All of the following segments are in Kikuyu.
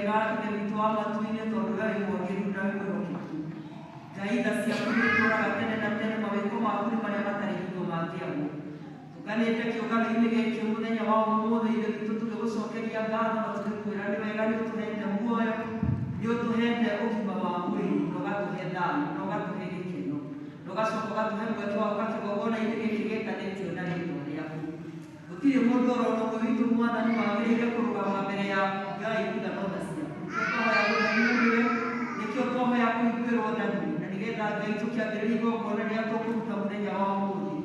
wega Ithe witũ wa matu-inĩ, tondũ we wĩ mwagĩrĩru na wĩ mwĩhokeku. Ngai, tha ciaku nĩ itũũraga tene na tene, mawĩko maku nĩ marĩa matarĩ hingo mangĩagwo. Tũnganĩte kĩũngano-inĩ gĩkĩ mũthenya wa ũmũthĩ, Ithe witũ, tũgĩgũcokeria ngatho na tũgĩkwĩra nĩ wega nĩ ũtũhete muoyo, nĩ ũtũhete ũgima wa mwĩrĩ, na ũgatũhe thayũ, na ũgatũhe gĩkeno, na ũgacoka ũgatũhe mweke wa gũka kĩgongona-inĩ gĩkĩ gĩtanĩtio na rĩtwa rĩaku. Gũtirĩ mũndũ oro na ũmwe witũ, Mwathani, wagĩrĩire kũrũgama mbere yaku, Ngai, tiga no tha ciaku. Nĩkĩo twahoya gũthario nĩwe, nĩkĩo twahoya kũiguĩrwo tha nĩwe, na nĩgetha, Ngai, tũkĩambĩrĩria igongona rĩrĩa tũkũruta mũthenya wa ũmũthĩ,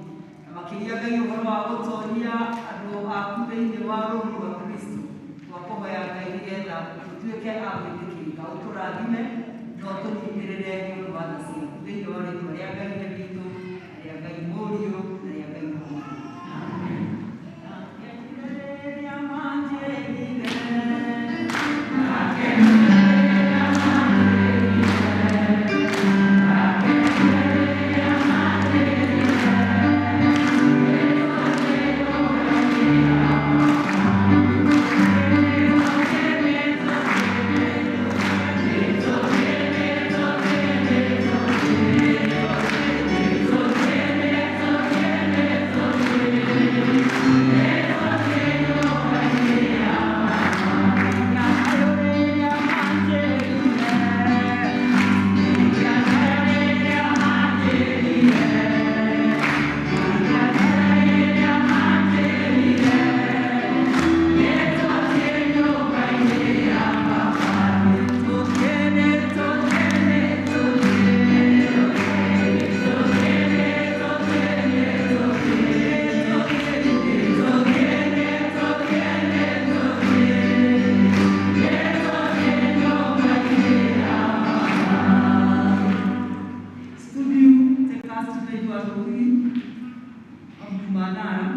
na makĩria, Ngai, ũhoro wa gũtonyia andũ aku thĩinĩ wa rũũru rwa Kristo, twakũhoya, Ngai, nĩgetha tũtuĩke a gwĩtĩkĩrĩka, ũtũrathime na ũtũnyitĩrĩre nĩ ũndũ wa tha ciaku, thĩinĩ wa rĩtwa rĩa Ngai Ithe witũ, na rĩa Ngai Mũriũ, na rĩa Ngai Roho Mũtheru. Rĩrĩa manjĩrire. Studio, take us to page 103 of Manara.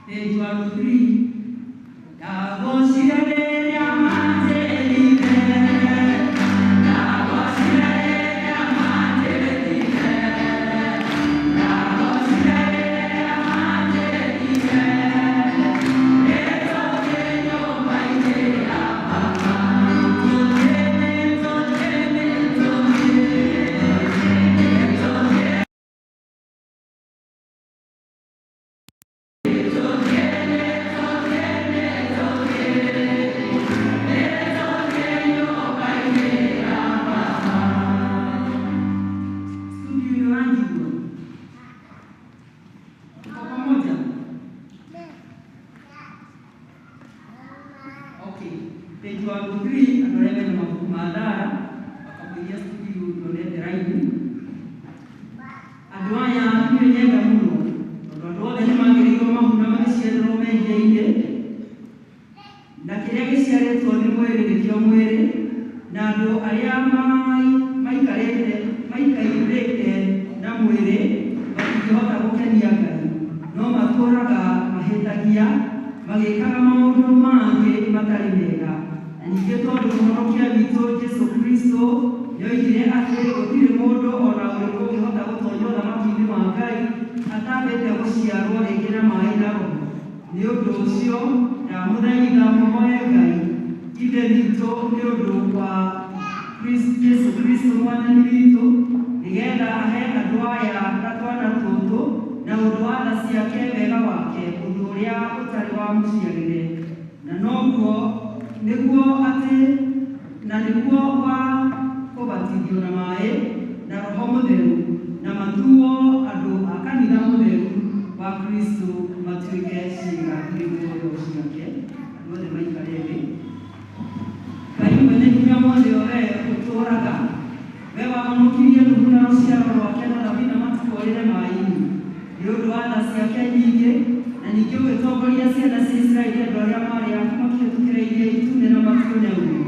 Page 103. Ndagocire rĩrĩa manjĩrire, ndagocire rĩrĩa manjĩrire, ndagocire rĩrĩa manjĩrire, nĩtũthiĩ nyũmba-inĩ ya Baba, nĩtũthiĩ, nĩtũthiĩ, nĩtũthiĩ, nĩtũthiĩ. Studio yangu. Tuko pamoja? Okay. Page 103, andũ arĩa mena mabuku ma thara makamũiria studio ndorete raini. Andũ aya niĩ nyenda mũno tondũ andũ othe nĩ magĩrĩirwo mahu na magĩciarĩrwo mehia-inĩ, na kĩrĩa gĩciarĩtwo nĩ mwĩrĩ nĩkĩo mwĩrĩ, na andũ arĩa maikarĩte maikairĩte na mwĩrĩ matingĩhota gũkenia Ngai, no matũũraga mahĩtagia magĩkaga maũndũ mangĩ matarĩ mega. Na ningĩ tondũ Mũhonokia witũ Jesu Kristo nĩoigire atĩ gũtirĩ mũndũ ona ũrĩkũ ũngĩhota gũtonya ũthamaki-inĩ wa Ngai atambĩte gũciarwo rĩngĩ na maĩ na Roho, nĩ ũndũ ũcio ndamũthaitha mũhoe Ngai Ithe witũ nĩ ũndũ wa Jesu Kristo Mwathani witũ, nĩgetha ahe andũ aya na twana tũtũ na ũndũ wa tha ciake wega wake, ũndũ ũrĩa ũtarĩ wa mũciarĩre, na noguo nĩguo atĩ na nĩguo wa kũbatithio na maĩ na Roho Mũtheru, na matuo andũ a kanitha mũtheru wa Kristo, matuĩke ciĩga irĩ muoyo ciake. Andũ othe maikare thĩ. Ngai mwene hinya wothe, o we ũtũũraga, we wahonokirie Nuhu na rũciaro rwake na thabina matikorĩre maĩ-inĩ nĩ ũndũ wa tha ciake nyingĩ, na ningĩ ũgĩtongoria ciana cia Isiraeli, andũ arĩa maarĩ aku, makĩhĩtũkĩra Iria Itune na matuĩne ũguo,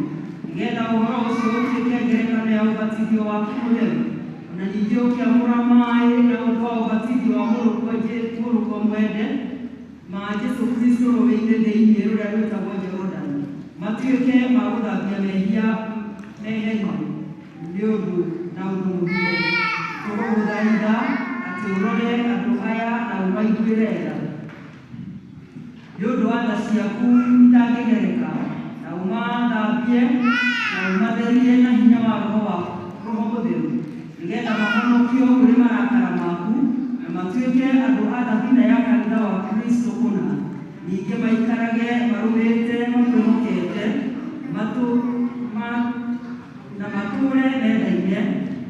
nĩgetha ũhoro ũcio ũtuĩke ngerekano ya ũbatithio waku mũtheru, na ningĩ ũkĩamũra maĩ na ũndũ wa ũbatithio wa mũrũguo mwende ma Jesu Kristo rũũĩ-inĩ thĩinĩ rũrĩa rwĩtagwo Jorodani, matuĩke ma gũthambia mehia meherio nĩ ũndũ na ũndũ mũhithe. Tũgũgũthaitha atĩ ũrore andũ aya na ũmaiguĩre tha nĩ ũndũ wa tha ciaku itangĩgereka, na ũmathambie na ũmatherie na hinya wa Roho wa Roho Mũtheru, nĩgetha mahonokio kũrĩ marakara maku na matuĩke andũ a thabina ya kanitha wa Kristo kũna, ningĩ maikarage marũmĩte makwĩhokete na matũũre mendaine,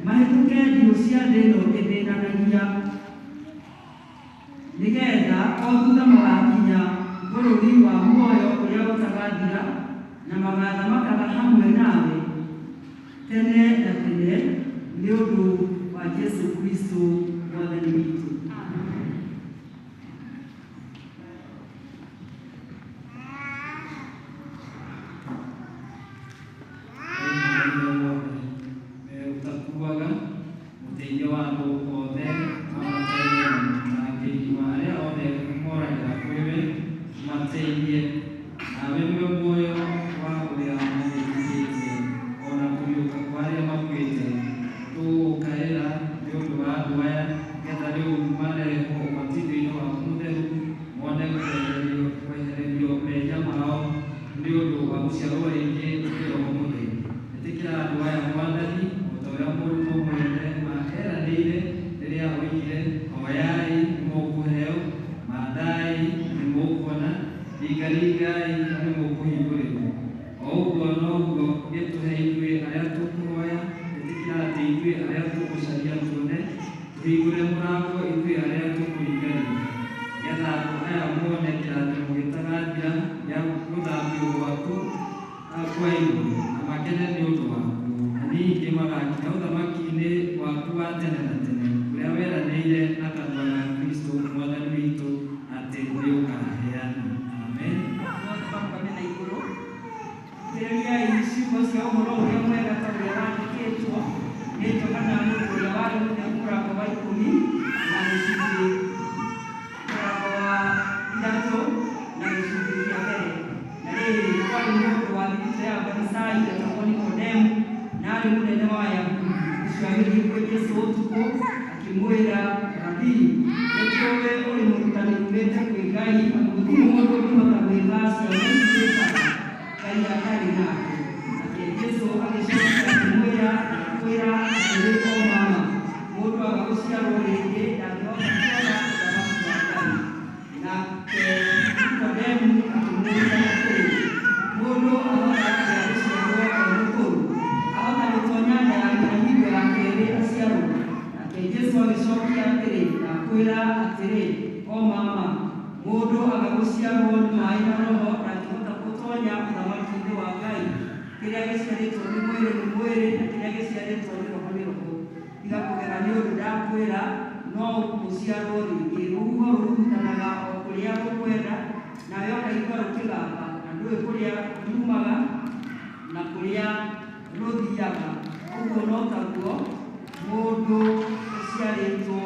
mahĩtũke ndiũ cia thĩ ĩno ĩthĩnanagia, nĩgetha o thutha magakinya bũrũri wa muoyo ũrĩa ũtagathira, na magathamakaga hamwe nawe tene na tene, nĩ ũndũ wa Jesũ Kristo Mwathani witũ. Ũtakuaga mũteithio wa andũ othe amateithie na mũtangĩri wa arĩa othe moragĩra kũrĩ we mateithie, nawe nĩwe muoyo wa ũrĩa mawĩtĩkĩtie ona kũriũka kwa arĩa makuĩte. Tũgũkaĩra nĩ ũndũ wa andũ aya, nĩgetha rĩu marehwo ũbatithio-inĩ waku mũtheru, mone kwehererio mehia mao nĩ ũndũ wa gũciarwo rĩngĩ nĩ Roho Mũtheru. Ĩtĩkĩra andũ aya Mwathani, o ta ũrĩa mũrutwo mwene eranĩire rĩrĩa oigire, hoyai nĩmũkũheo, mathaai nĩmũkuona, ringaringai na nĩmũkũhingũrĩrwo. O ũguo noguo gĩtũhe ithuĩ arĩa tũkũhoya, ĩtĩkĩra atĩ ithuĩ arĩa tũgũcaria tuone, tũhingũre mũrango ithuĩ arĩa tũkũringaringa, nĩgetha andũ aya mone kĩrathimo gĩtagathira gĩa gũthambio gwaku kwa igũrũ, na makene nĩ ũndũ waku, na ningĩ magakinya ũthamaki-inĩ waku wa tene na tene, ũrĩa weranĩire na kanua ga Kristo Mwathani witũ atĩ nĩũkaheana. Amen. Othe marũgame na igũrũ. Thikĩrĩriai ciugo cia ũhoro ũrĩa mwega ta ũrĩa wandĩkĩtwo nĩ Johana mũndũ ũrĩa warĩ mũtheru mũrango wa 10 na gĩcunjĩ mũrango wa 3 na gĩcunjĩ kĩa mbere. Na rĩrĩ, kwarĩ mũndũ wa thiritũ ya Afarisai wetagwo Nikodemu, na aarĩ mũnene wa Ayahudi. Ũcio agĩthiĩ kwĩ Jesũ ũtukũ akĩmwĩra, Rabii, nĩtũũĩ ũrĩ mũrutani uumĩte kwĩ Ngai, amu gũtirĩ mũndũ ũngĩhota gwĩka ciama ici wĩkaga Ngai atarĩ nake. Nake Jesũ agĩcokia akĩmwĩra, ndakwĩra atĩrĩ o ma ma, mũndũ aga gũciarwo rĩngĩ ndangĩhota kuona ũthamaki wa Ngai. Nake Nikodemu akĩmũũria atĩrĩ, mũndũ ahota atĩa gũciarwo e mũkũrũ? Ahota gũtoonya nda ya nyina hingo ya keerĩ aciarwo? Nake Jesũ agĩcokia atĩrĩ, ndakwĩra atĩrĩ o ma ma, mũndũ aga gũciarwo nĩ maaĩ na Roho ndangĩhota gũtoonya ũthamaki-inĩ wa Ngai. Kĩrĩa gĩciarĩtwo nĩ mwĩrĩ nĩ mwĩrĩ, na kĩrĩa gĩciarĩtwo nĩ Roho nĩ roho. Tiga kũgega nĩ ũndũ ndakwĩra no ũciarwo rĩngĩ. Rũhuho rũhurutanaga o kũrĩa rũkwenda, nawe ũkaigua rũkĩgamba, na ndũĩ kũrĩa ruumaga na kũrĩa rũthiaga. Ũguo no taguo mũndũ ũciarĩtwo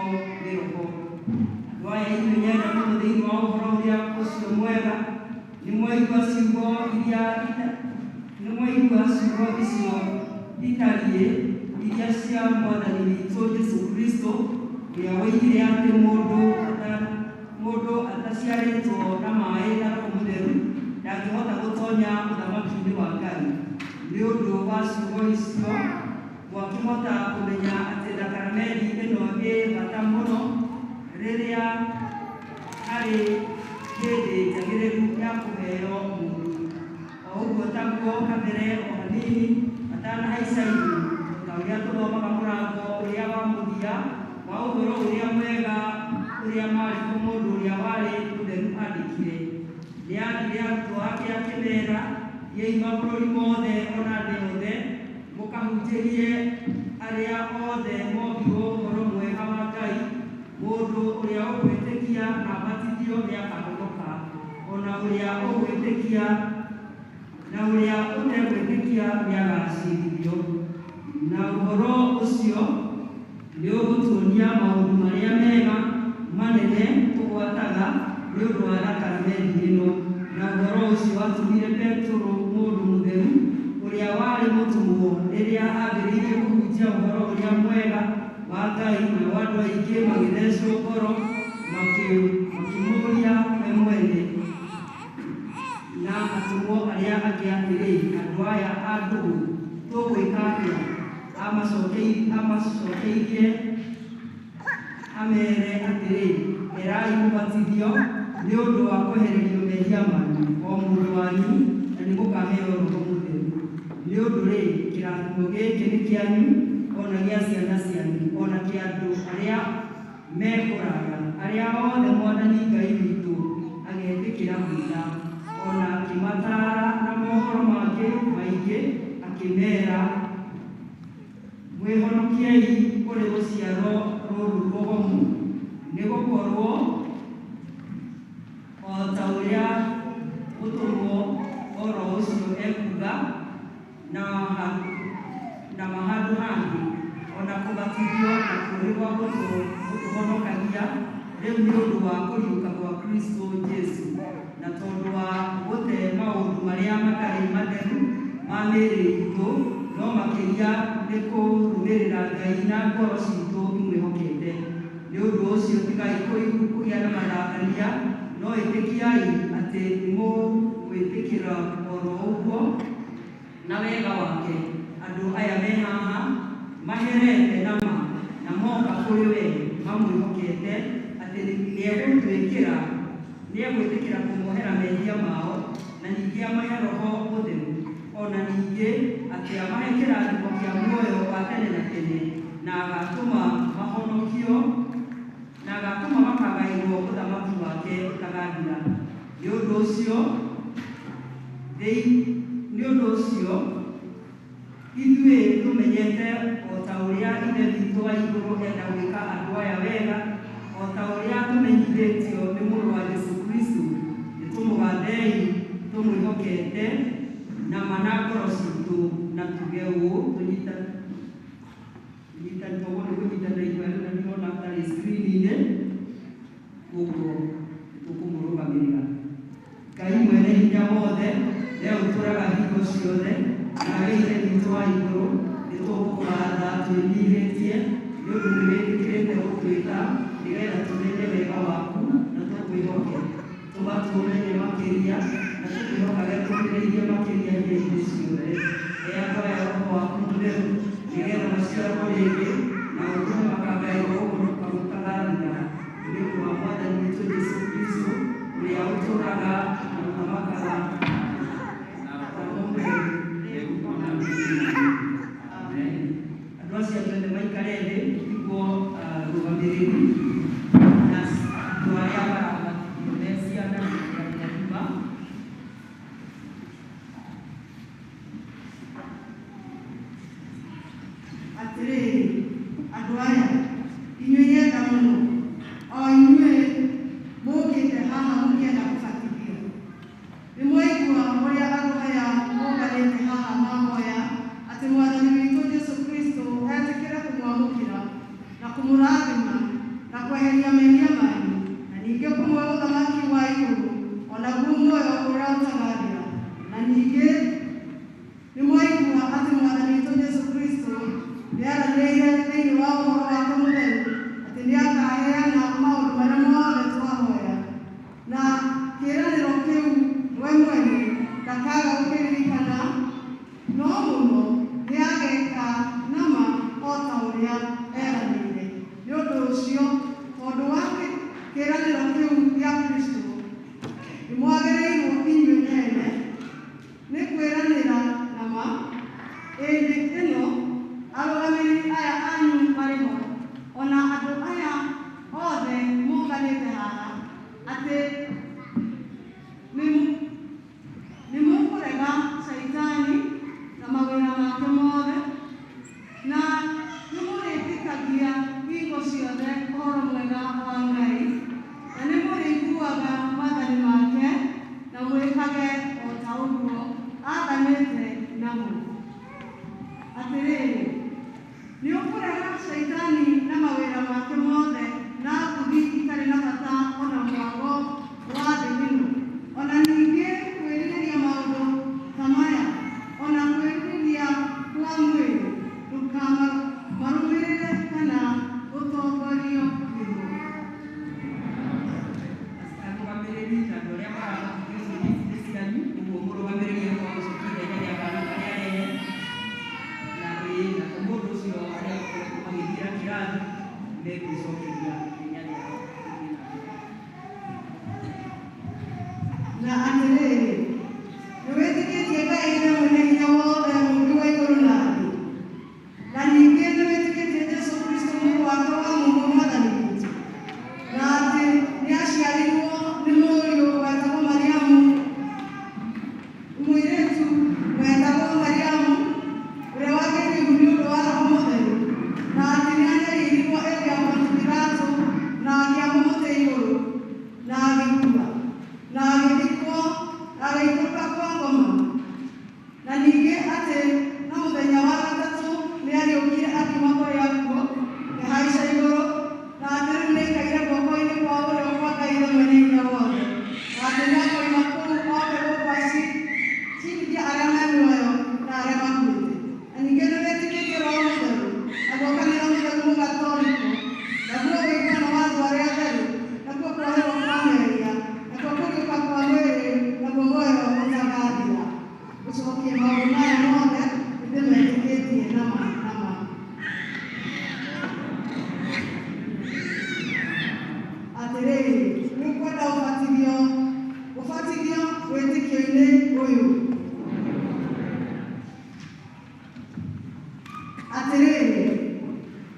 nĩ Roho. Andũ aya inyuĩ nyenda mũno thĩinĩ wa ũhoro ũrĩa ũcio mwega, nĩmwaigua ciugo iria nĩmwaigua ciugo icio itariĩ iria cia Mwathani witũ Jesũ Kristo, ũrĩa woigire atĩ mũndũ ataciarĩtwo na maaĩ na Roho Mũtheru ndangĩhota gũtoonya ũthamaki-inĩ wa Ngai. Nĩ ũndũ wa ciugo icio mwakĩhota kũmenya atĩ thakaramenti ĩno ĩ bata mũno rĩrĩa harĩ hĩndĩ njagĩrĩru ya kũheo mũndũ. O ũguo taguo kabere o hanini atanahaica igũrũ, ta ũrĩa tũthomaga mũrango ũrĩa wa mũthia wa ũhoro ũrĩa mwega ũrĩa Mariko mũndũ ũrĩa warĩ mũtheru andĩkire. Nĩathire arutwo ake akĩmeera, thiĩi mabũrũri mothe ona thĩ yothe, mũkahunjĩrie arĩa othe mombirwo ũhoro mwega wa Ngai. Mũndũ ũrĩa ũgwĩtĩkia na abatithio nĩakahonoka, ona ũrĩa ũgwĩtĩkia na ũrĩa ũtegwĩtĩkia nĩagacirithio. Na ũhoro ũcio nĩũgũtuonia maũndũ marĩa mega manene tũgwataga nĩ ũndũ wa thakaramenti ĩno. Na ũhoro ũcio watũmire Petero mũndũ mũtheru ũrĩa warĩ mũtũmwo rĩrĩa ambĩrĩirie kũhunjia ũhoro ũrĩa mwega wa Ngai, nao andũ aingĩ magĩthecwo ngoro makĩmũũria we mwene. Na atũmwo arĩa angĩ atĩrĩ, "Andũ aya a ndũgũ, tũgwĩka atĩa?" Amacokeirie amere atĩrĩ, "Erai mũbatithio nĩ ũndũ wa kwehererio mehia manyu, o mũndũ wanyu, na nĩ mũkaheo Roho Mũtheru. Nĩ ũndũ-rĩ, kĩrathimo gĩkĩ nĩ kĩanyu, o na gĩa ciana cianyu, o na kĩa andũ arĩa me kũraya, arĩa othe Mwathani Ngai witũ agetĩkĩra gwĩta." O na akĩmataara na mohoro mangĩ maingĩ, akĩmeera, "Mwĩhonokiei kũrĩ rũciaro rũrũ rwogomu." Nĩ gũkorwo o ta ũrĩa mũtũmwo oro ũcio ekuuga na mahandũ hangĩ, "Ona kũbatithio nakuo nĩ gwa gũtũhonokagia rĩu nĩ ũndũ wa kũriũka gwa Kristo Jesu, na tondũ wa gũte maũndũ marĩa matarĩ matheru ma mĩĩrĩ itũ, no makĩria nĩ kũrũmĩrĩra Ngai na ngoro citũ imwĩhokete. Nĩ ũndũ ũcio tigai kũgĩa na mathakania, no ĩtĩkiai atĩ nĩmũgwĩtĩkĩra oro ũguo na wega wake andũ aya me haha maherete nama na moka kũrĩ we mamwĩhokete atĩ nĩegwĩtĩkĩra kũmohera mehia mao, na ningĩ amahe Roho Mũtheru, o na ningĩ atĩ amahe kĩrathimo kĩa muoyo wa tene na tene, na agatũma mahonokio, na agatũma makagaĩrwo ũthamaki wake ũtagathira. Nĩ ũndũ ũcio ithuĩ tũmenyete o ta ũrĩa Ithe witũ wa igũrũ enda gwĩka andũ aya wega, o ta ũrĩa tũmenyithĩtio nĩ Mũrũ wa Jesũ Kristo, nĩ tũmũgathei tũmwĩhokete na ma na ngoro citũ, na tuge ũũ tũnyita toguo nĩ kũnyitanĩra itua rĩu, na nĩrona tarĩ screen-inĩ koguo tũkũmũrũgamĩrĩra. Ngai mwene hinya wothe, we ũtũraga hingo ciothe, nawe Ithe witũ wa igũrũ, nĩ tũgũkũgatha twĩnyihĩtie nĩ ũndũ nĩ wĩtĩkĩrĩte gũtwĩta nĩgetha tũmenye wega waku na tũkwĩhoke. Tũma tũmenye makĩria na tũkwĩhokage tũkĩrĩirie makĩria hĩndĩ ciothe. He andũ aya Roho waku Mũtheru nĩgetha maciarwo rĩngĩ, na ũtũme makagaĩrwo ũhonokio ũtagathira, nĩ ũndũ wa Mwathani witũ Jesũ Kristo, ũrĩa ũtũũraga na ũthamakaga na Roho Mũtheru, rĩu ona Amen. Andũ acio othe maikare thĩ nĩguo rũgamĩrĩri na andũ arĩa marabatithio me ciana na andũ agima. Atĩrĩrĩ andũ aya, inyuĩ nyenda mũno, o inyuĩ mũũkĩte haha mũkĩenda kũbatithio, nĩ mwaigua ũrĩa andũ aya monganĩte haha mahoya atĩ Mwathani witũ Jesu Kristo etĩkĩre kũmwamũkĩra na kũmũrathima na kweheria mehia manyu, na ningĩ kũmũhe ũthamaki wa igũrũ, o naguo muoyo ũrĩa ũtagathira. Na ningĩ nĩ mwaigua atĩ Mwathani witũ Jesu Kristo nĩaranĩire thĩinĩ wa ũhoro wake mũtheru atĩ nĩakaheana maũndũ marĩa mothe twahoya, na kĩĩranĩro kĩu we mwene ndakaga gũkĩririkana, no mũno nĩageka nama o ta ũrĩa eranĩire. Nĩ ũndũ ũcio, tondũ wa kĩĩranĩro kĩu gĩa Kristo, nĩ mwagĩrĩirwo inyuĩ ene nĩ kwĩranĩra nama. Ĩndĩ ĩno arũgamĩrĩri aya anyu marĩ ho, ona andũ aya othe monganĩte haha, atĩ nĩ mũkũrega Caitani na mawĩra make mothe, na nĩ mũrĩtĩkagia hingo ciothe ũhoro mwega wa Ngai, na nĩ mũrĩiguaga maathani make na mwĩkage o ta ũguo aathanĩte namo. Atĩrĩrĩ, nĩ ũkũrega Caitani na mawĩra make mothe na nguthi itarĩ na bata ona mwago wa thĩ ĩno, ona ningĩ kwĩrirĩria maũndũ ta maya, ona kwĩrirĩria kwa mwĩrĩ, ndũkamarũmĩrĩre kana ũtongorio nĩmo. Arũgamĩrĩri na andũ arĩa marabatithio, ciũria ici nĩ cianyu. wĩtĩkio-inĩ ũyũ. Atĩrĩrĩ,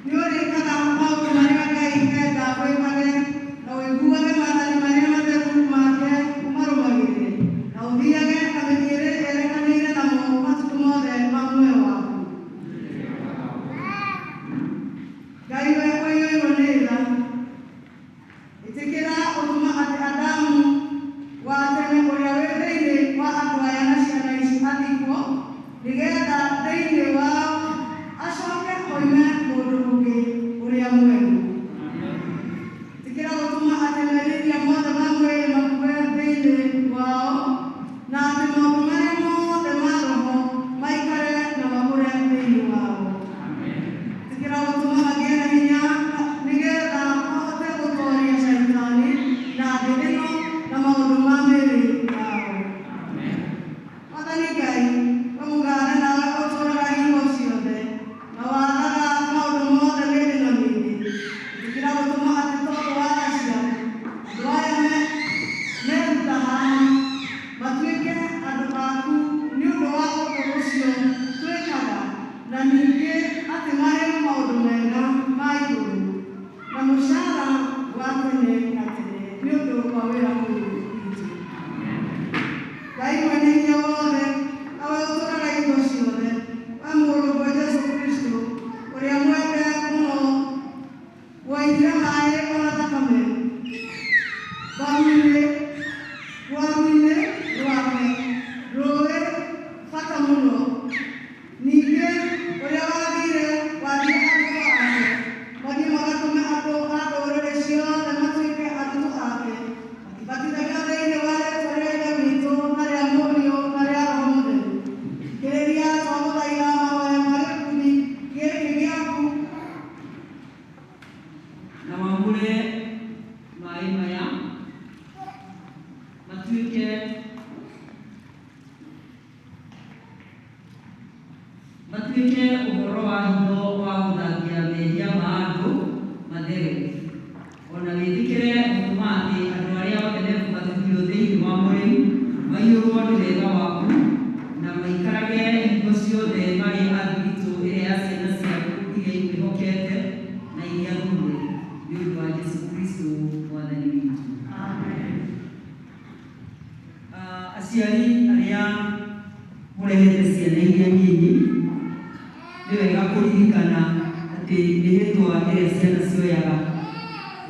nĩ ũrĩkaga maũndũ marĩa Ngai enda wĩkage, na ũiguage maathani marĩa matheru make ũmarũmagĩrĩre, na ũthiage na mĩthiĩre ĩrekanĩire namo matukũ mothe ma muoyo waku. Ngai we ũiyũirwo nĩ tha, ĩtĩkĩra ũtũma atĩ Adamu wa tene ũrĩa wĩ thĩinĩ wa andũ aya na ciana ici athikwo, nĩgetha thĩinĩ wao acoke oime mũndũ ũngĩ ũrĩa mwerũ. Ĩtĩkĩra gũtũma atĩ merirĩria mothe ma mwĩrĩ makue thĩinĩ wao, na atĩ maũndũ marĩa mothe ma roho maikare na makũre thĩinĩ wao. Ĩtĩkĩra gũtũma magĩe na hinya nĩgetha mahote gũtooria Shaitani na thĩ ĩno na maũndũ ma mĩĩrĩ yao. Mwathani Ngai, we mũgaathe nawe ũtũũraga hingo ciothe, na wathaga maũndũ mothe mĩndĩ na mĩndĩ. Ĩtĩkĩra gũtũma atĩ tondũ wa tha ciaku, andũ aya meruta haha matuĩke andũ aku nĩ ũndũ wa ũndũ ũcio twĩkaga, na ningĩ atĩ maheo maũndũ mega ma igũrũ na mũcara wa tene na tene nĩ ũndũ wa wĩra ũyũ witũ. Ngai mwene hinya wothe, nawe ũtũũraga hingo ciothe, we Mũrũguo Jesũ Kristo, ũrĩa mwende mũno, waitire maaĩ ona thakame mbaru-inĩ rwaru-inĩ rwake rũĩ bata mũno, ningĩ ũrĩa wathire wathire arutwo ake mathiĩ magatũme andũ a ndũrĩrĩ ciothe matuĩke arutwo ake, makĩbatithagio thĩinĩ wa rĩĩtwa rĩa Ithe witũ na rĩa Mũriũ na rĩa Roho Mũtheru. Thikĩrĩria twagũthaitha mahoya ma gĩkundi gĩkĩ gĩaku. Na wamũre maĩ maya matuĩke ũhoro wa hitho wa gũthambia mehia ma andũ mathere, ona wĩtĩkĩre gũtũma atĩ andũ arĩa othe mekũbatithio thĩinĩ wa mũrĩu maiyũrwo nĩ wega waku, na maikarage hingo ciothe marĩ a thiritũ ĩrĩa ya ciana ciaku iria ikwĩhokete na iria thure, nĩ ũndũ wa Jesũ Kristo Mwathani witũ. Aciari arĩa mũrehete ciana iria nyinyi, nĩ wega kũririkana atĩ mĩhĩtwa ĩrĩa ciana cioyaga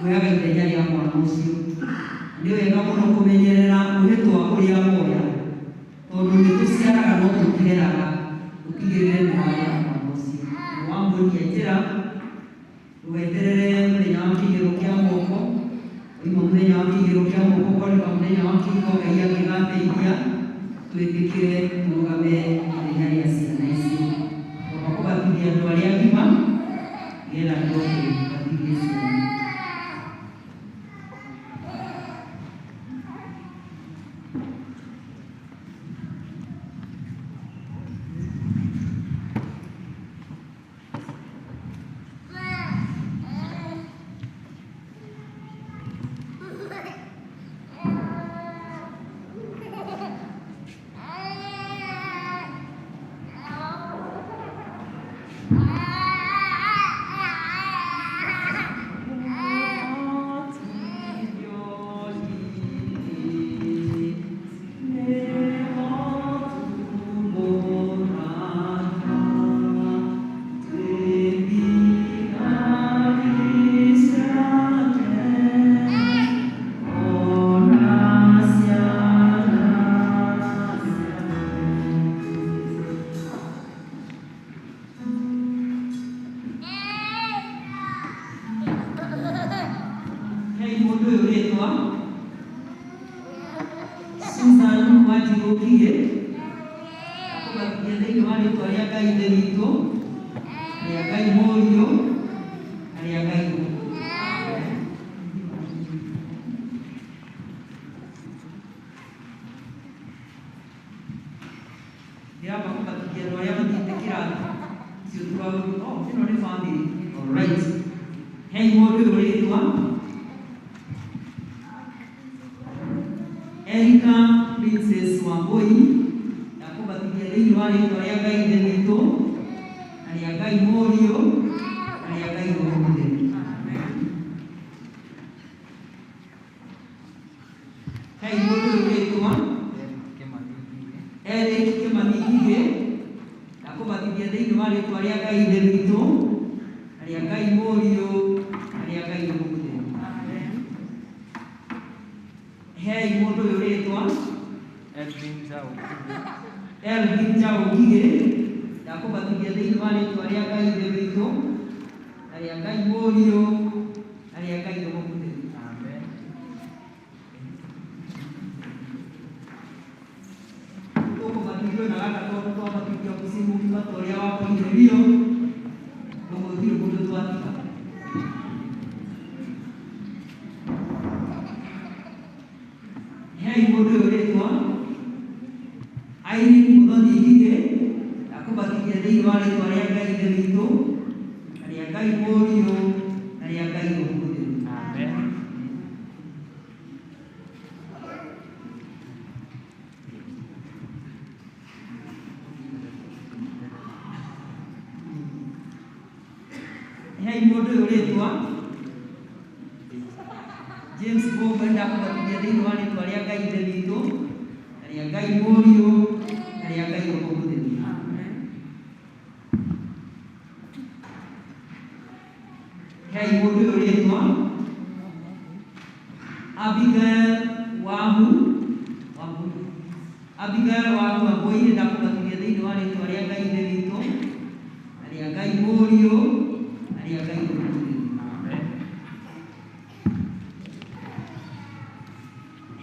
woyaga ithenya rĩa mwana ũcio. Nĩ wega mũno kũmenyerera mwĩhĩtwa ũrĩa woya, tondũ nĩ tũciaraga no tũtireraga, ũtigĩrĩre nĩ warera mwana ũcio. Nĩ wamuonia njĩra, ndũgeterere mũthenya wa kĩgĩro kĩa moko, oima mũthenya wa kĩgĩro kĩa moko kwandĩka mũthenya wa kĩhiko, Ngai angĩgateithia twĩtĩkĩre tũrũgame ithenya rĩa ciana icio. Twamba kũbatithia andũ arĩa agima nĩgetha tũcoke tũbatithie ciana. Hei mũndũ ũyũ rĩtwa Susan Wanjirũ Ngigĩ, akũbatithia thĩinĩ wa rĩtwa rĩa Ngai Ithe witũ, rĩa Ngai Mũriũ, na rĩa Ngai Roho. Ndĩramba kũbatithia andũ arĩa mathiĩte kĩrathi icio tũgagũthiĩ. Oh, ĩno nĩ family. All right. Hei mũndũ ũyũ rĩtwa Erika Princess. rĩtwa rĩa Ngai Ithe witũ na rĩa Ngai Mũriũ na rĩa Ngai Roho Mũtheru. Hei mũndũ ũyũ rĩtwa Eric Kĩmani Ngigĩ, ndakũbatithia thĩinĩ wa rĩtwa rĩa Ngai Ithe witũ na rĩa Ngai Mũriũ na rĩa Ngai Roho Mũtheru. Hei mũndũ ũyũ rĩtwa Elvin Njaũ Ngigĩ. Elvin Njaũ Ngigĩ, ndakũbatithia thĩinĩ wa rĩtwa rĩa Ngai Ithe witũ na rĩa Ngai Mũriũ na rĩa Ngai Roho Mũtheru. Amen. Tũkũbatithio na gaka tondũ twabatithio mũciĩ mũgima ta ũrĩa wakorire Rio, ũguo gũtirĩ mũndũ twatiga. Hei mũndũ ũyũ rĩtwa Irene Mũthoni Ngigĩ, ndakũbatithia thĩinĩ wa rĩtwa rĩa Ngai Ithe witũ na rĩa Ngai Mũriũ na rĩa Ngai Roho Mũtheru. Amen. Hei mũndũ ũyũ rĩtwa James Bob, ndakũbatithia thĩinĩ wa rĩtwa rĩa Ngai Ithe witũ na rĩa Ngai Mũriũ na rĩa Ngai Roho Mũtheru. Hei mũndũ ũyũ rĩtwa Abigail Wahu Wambui. Abigail Wahu Wambui, ndakũbatithia thĩinĩ wa rĩtwa rĩa Ngai Ithe witũ na rĩa Ngai Mũriũ na rĩa Ngai Roho Mũtheru. Amen.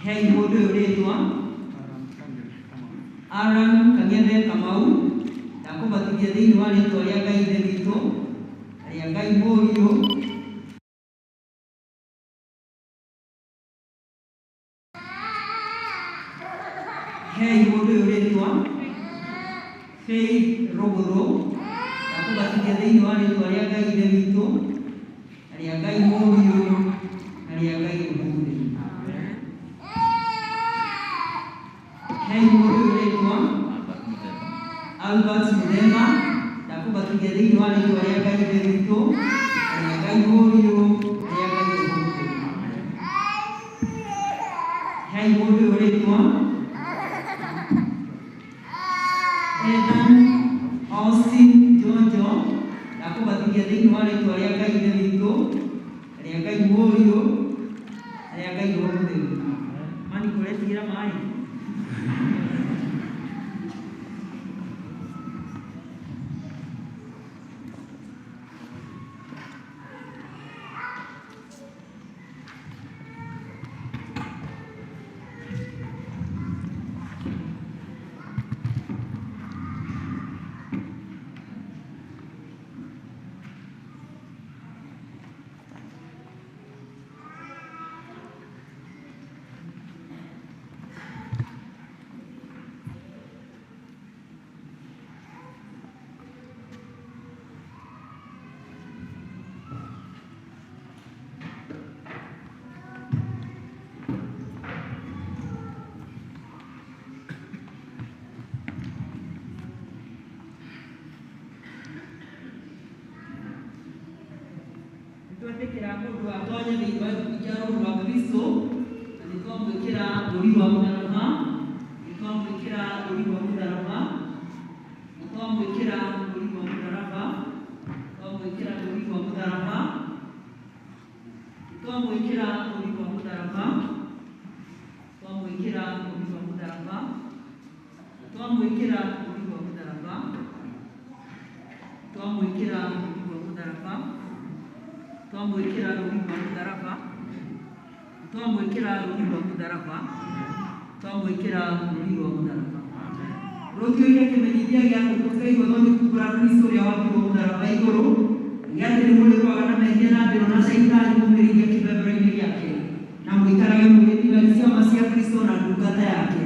Hei mũndũ ũyũ rĩtwa Aaron Kang'ethe Kamau, ndakũbatithia thĩinĩ wa rĩtwa rĩa Ngai Ithe witũ na rĩa Ngai Mũriũ Hei mũndũ ũyũ rĩtwa Faith Rũgũrũ, ndakũbatithia thĩinĩ wa rĩtwa rĩa Ngai Ithe witũ na rĩa Ngai Mũriũ na rĩa Ngai Roho Mũtheru. Amen. Hei mũndũ ũyũ rĩtwa Albert Mũthemba, ndakũbatithia thĩinĩ wa rĩtwa rĩa Ngai Ithe witũ na rĩa Ngai Mũriũ na rĩa Ngai Roho Mũtheru. Hei mũndũ ũyũ rĩtwa Ethan Austin Njonjo, ndakũbatithia thĩinĩ wa rĩtwa rĩa Ngai Ithe witũ na rĩa Ngai Mũriũ na rĩa Ngai Roho Mũtheru. Mani kũretigĩra maĩ. Nĩtwetĩkĩra mũndũ atonye thĩinĩ wa gĩkundi kĩa rũũru rwa Kristo na nĩtwamwĩkĩra rũũri rwa mũtharaba, nĩtwamwĩkĩra rũũri rwa mũtharaba, nĩtwamwĩkĩra rũũri rwa mũtharaba, twamwĩkĩra rũũri rwa mũtharaba, nĩtwamwĩkĩra rũũri rwa mũtharaba, twamwĩkĩra rũũri rwa mũtharaba, twamwĩkĩra rũũri rwa mũtharaba, twamwĩkĩra rũũri rwa mũtharaba, twamwĩkĩra rũũri rwa mũtharaba, twamwĩkĩra rũũri rwa mũtharaba, twamwĩkĩra rũũri rwa mũtharaba. Rũtuĩke kĩmenyithia gĩa tũkaigua tũgĩkumbũra Kristo ũrĩa wambirwo mũtharaba igũrũ, gĩa atĩ nĩmũrĩrũaga na mehia na mbĩro na caitani mũmĩrĩirie kĩbebero-inĩ gĩake, na mũikarage mũrĩ thigari ciama cia Kristo na ndungata yake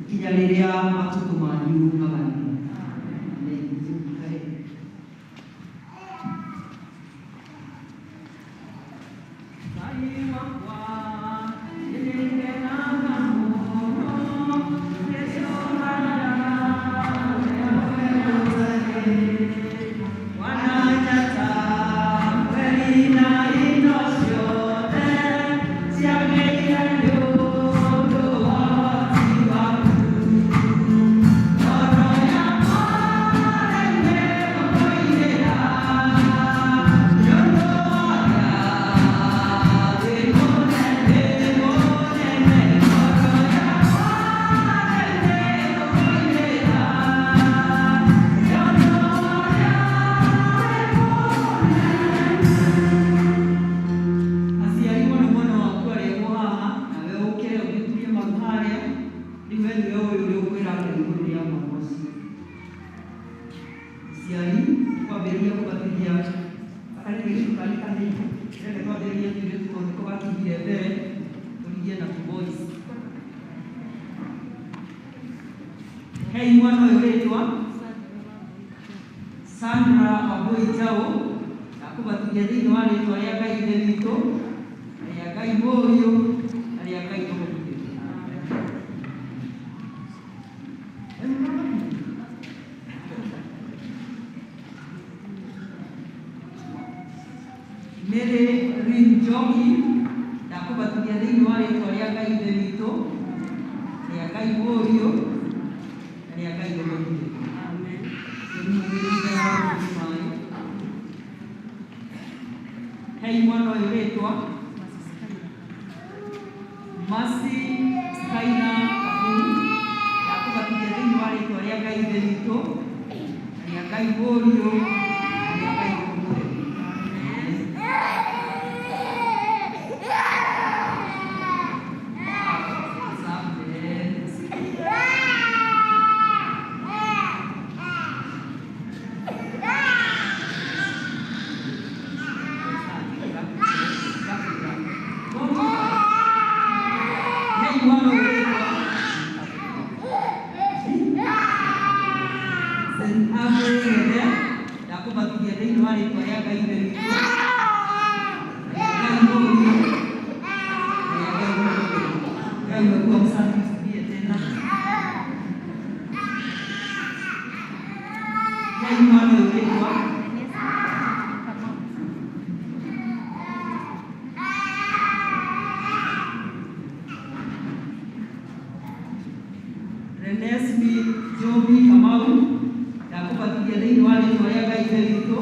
nginya rĩrĩa matukũ manyu magathira. Amen. Mũikare. Ngai wakwa, nĩngenaga mũno, ngĩcũthana nawe. Tũirĩtu tondũ nĩko gakinyire mbere, tũrigie na tũ-boys. Hei mwana ũyũ rĩtwa Sandra Wambui Njaũ, ndakũbatithia thĩinĩ wa rĩtwa rĩa Ngai Ithe witũ, na rĩa Ngai Mũriũ, na rĩa Ngai Roho Mũtheru. Mary Rin Njoki, ndakũbatithia thĩinĩ wa rĩtwa rĩa Ngai Ithe witũ, na rĩa Ngai Mũriũ, na rĩa Ngai Roho Mũtheru. Hei mwana ũyũ rĩtwa Mercy Skaina Kaburu, ndakũbatithia thĩinĩ wa rĩtwa rĩa Ngai Ithe witũ, na rĩa Ngai Mũriũ, na rĩa Ngai Roho Mũtheru. Hei mwana ũyũ rĩtwa St. Avery Ng'ethe, ndakũbatithia thĩinĩ wa rĩtwa rĩa Ngai Ithe witũ, na rĩa Ngai Mũriũ, na rĩa Ngai Roho Mũtheru. Ngai umekuwa msafi, usikie tena. Hei mwana ũyũ rĩtwa Renesmi Jobi Kamau, ndakũbatithia thĩinĩ wa rĩtwa rĩa Ngai Ithe witũ,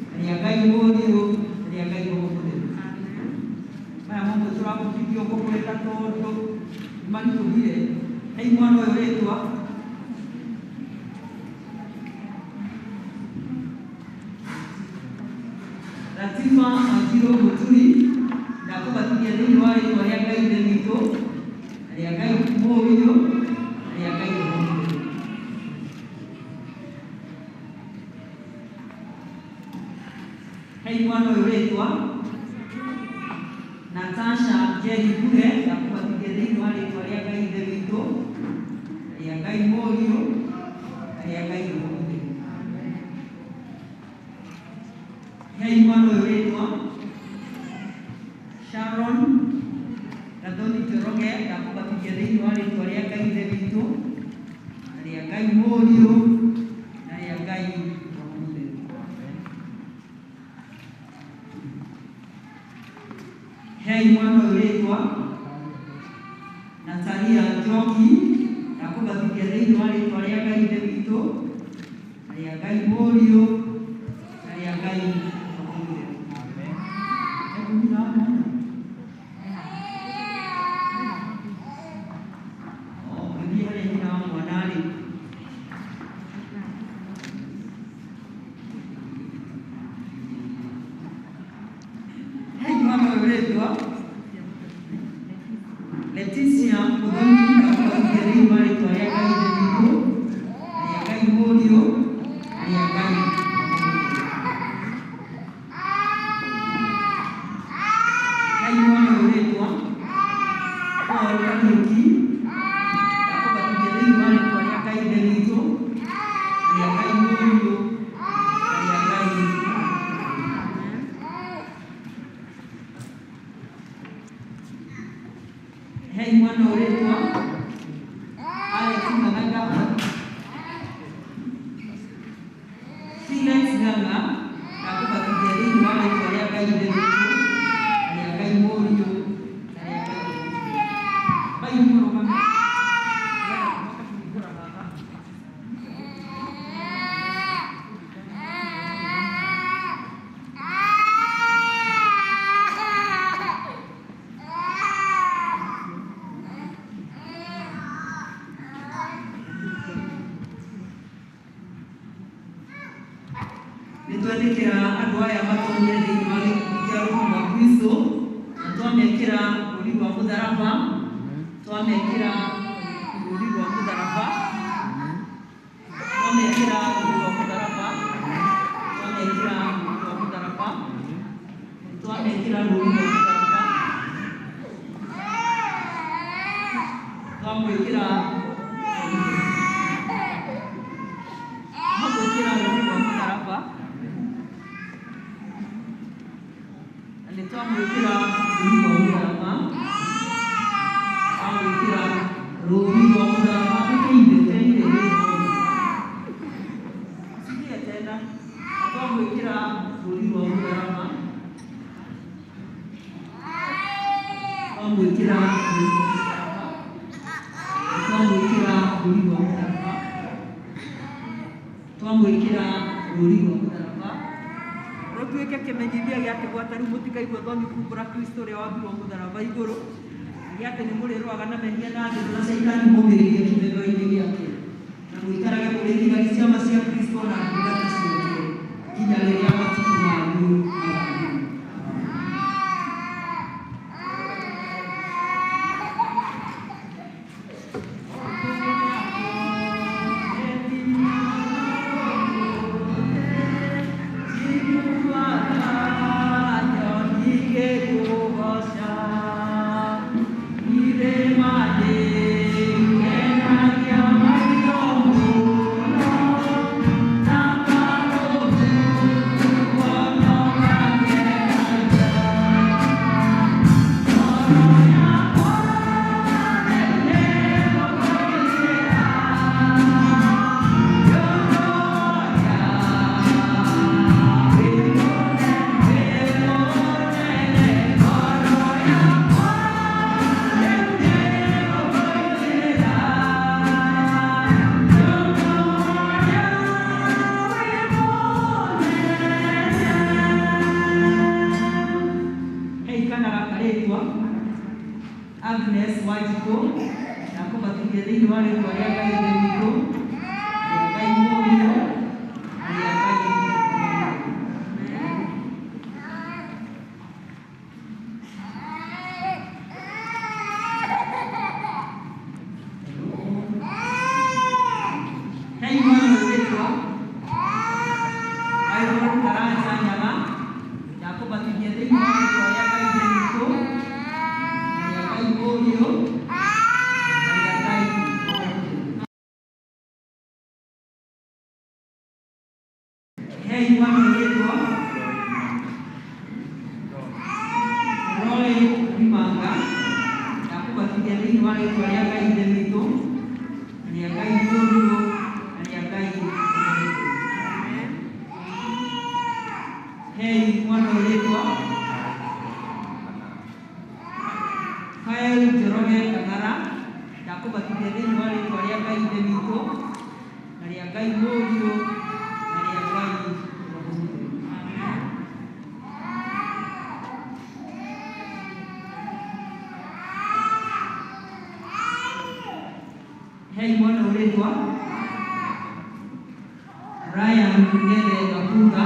na rĩa Ngai Mũriũ, na rĩa Ngai Roho Mũtheru. Maya mamwe tũrabundithio kũgweta tondũ nĩ maritũhire. Hei mwana ũyũ rĩtwa Latifa Wanjiru Mũturi, ndakũbatithia thĩinĩ wa rĩtwa rĩa Ngai Ithe witũ, na rĩa Ngai Mũriũ, na rĩa Ngai Roho Mũtheru. Hei mwana ũyũ rĩtwa Natasha Njeri Mbure, ndakũbatithia thĩinĩ wa rĩtwa rĩa Ngai Ithe witũ, na rĩa Ngai Mũriũ, na rĩa Ngai Roho Mũtheru. Hei mwana ũyũ rĩtwa Sharon Gathoni Njoroge, ndakũbatithia thĩinĩ wa rĩtwa rĩa Ngai Ithe witũ, na rĩa Ngai Mũriũ, na rĩa Ngai Roho Mũtheru. Hei mwana ũyũ rĩtwa Natalia Njoki, ndakũbatithia thĩinĩ wa rĩtwa rĩa Ngai Ithe witũ, na rĩa Ngai Mũriũ, na rĩa Ngai Roho Mũtheru. Hebu nyina wa mwana. Oh, gĩthiĩ harĩa nyina wa mwana arĩ. Hei mwana ũyũ rĩtwa Leticia Mũthoni, ndakũbatithia thĩinĩ wa rĩtwa rĩa Ngai Ithe witũ, na rĩa Ngai Mũriũ, na rĩa Ngai Roho Mũtheru. Hei mwana ũyũ rĩtwa Paul Kariũki, ndakũbatithia thĩinĩ wa rĩtwa rĩa Ngai Ithe witũ, na rĩa Ngai Mũriũ, na rĩa Ngai Roho Mũtheru. Hei mwana ũyũ rĩtwa Alex Ng'ang'a, Felix Ng'ang'a, ndakũbatithia thĩinĩ wa rĩtwa rĩa Ngai Ithe witũ, na rĩa Ngai Mũriũ, na rĩa Ngai Roho Mũtheru. Bai mũrũgame. Moka kũhingũra haha. Nĩ twetĩkĩra andũ aya matonye thĩinĩ wa gĩkundi kĩa rũru rwa Kristo, na twamekĩra rũri rwa mũtharaba, twamekĩra rũri rwa mũtharaba, twamekĩra rũri rwa mũtharaba, twamekĩra rũri rwa mũtharaba, twamekĩra rũri rwa mũtharaba. Twamwĩkĩra rũri rwa mũtharaba rũtuĩke kĩmenyithia gĩa atĩ gwata rĩu mũtikaigua thoni kumbũra Kristo ũrĩa wambirwo mũtharaba igũrũ, gĩa atĩ nĩ mũrĩrũaga na mehia na thĩ na caitani mũmĩrĩrie kĩmethoro-inĩ gĩake, na mũikarage mũrĩ thigari ciama cia Kristo na ndungata ciake nginya rĩrĩa matukũ manyu magathira. Hei kana gakarĩtwa Agnes Wanjikũ, ndakũbatithia thĩinĩ wa rĩtwa rĩa Ngai Ithe witũ, rĩa Ngai Mũriũ, na rĩa Ngai Roho. Hei mwana ũrĩtwa Byron Karanja Nyaga, ndakũbatithia thĩinĩ wa rĩtwa rĩa Ngai Ithe witũ, na rĩa Ngai Mũriũ, na rĩa Ngai Roho Mũtheru. Hei mwana ũrĩtwa Roy Rimanga, ndakũbatithia thĩinĩ wa rĩtwa rĩa Ngai Ithe witũ, na rĩa Ngai Mũriũ, na rĩa Ngai Roho Mũtheru. Hei mwana ũrĩtwa Kyle Njoroge Kang'ara, ndakũbatithia thĩinĩ wa rĩtwa rĩa Ngai Ithe witũ, na rĩa Ngai Mũriũ, na rĩa Ngai Roho Mũtheru. Hei mwana ũrĩtwa Ryan Ngethe Gakunga,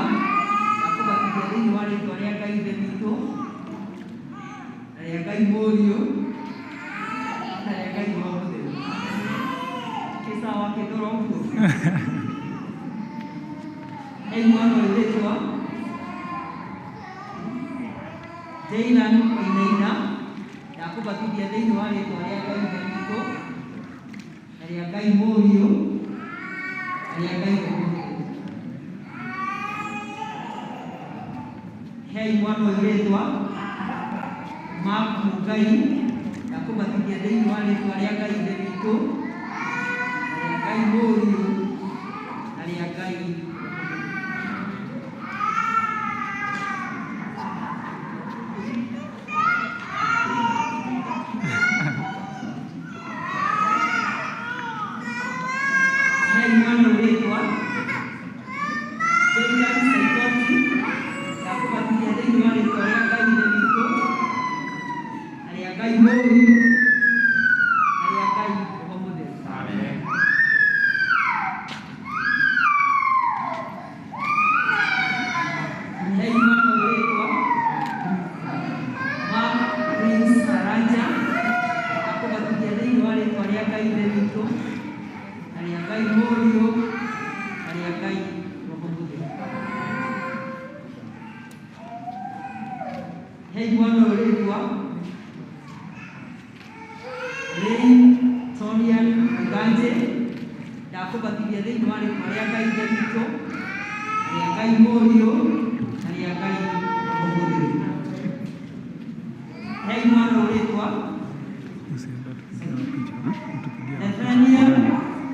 ndakũbatithia thĩinĩ wa rĩtwa rĩa Ngai Ithe witũ, na rĩa Ngai Mũriũ, na rĩa Ngai Roho Mũtheru. Kĩsawa kĩndora ũguo. Hei mwana ũrĩtwa Jailan Wainaina, ndakũbatithia thĩinĩ wa rĩtwa rĩa Ngai Ithe witũ, na rĩa Ngai Mũriũ, na rĩa Ngai Roho Mũtheru. Hei mwana ũyũ rĩtwa Mark Mũngai, ndakũbatithia thĩinĩ wa rĩtwa rĩa Ngai Ithe witũ, na rĩa Ngai Mũriũ, na rĩa Ngai Roho Mũtheru. Hei mwana ũrĩtwa Jailan Saitoti, ndakũbatithia thĩinĩ wa rĩtwa rĩa Ngai Ithe witũ, na rĩa Ngai Mũriũ, na rĩa Ngai Roho Mũtheru. Hei mwana ũrĩtwa Mark Prince Karanja, ndakũbatithia thĩinĩ wa rĩtwa rĩa Ngai Ithe witũ, na rĩa Ngai Mũriũ, na rĩa Ngai Roho Mũtheru. Hei mwana ũrĩtwa Ray Torian Mũganje, ndakũbatithia thĩinĩ wa rĩtwa rĩa Ngai Ithe witũ, na rĩa Ngai Mũriũ, na rĩa Ngai Roho Mũtheru. Hei mwana ũrĩtwa Usienda tupigia picha, utupigia Nathaniel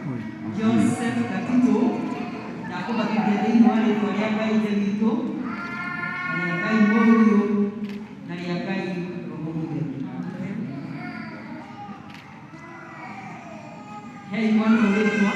Oi. Joseph Gatito, ndakũbatithia thĩinĩ wa rĩtwa rĩa Ngai Ithe witũ, na rĩa Ngai Mũriũ, na rĩa Ngai Roho Mũtheru. Hei mwana ũrĩtwa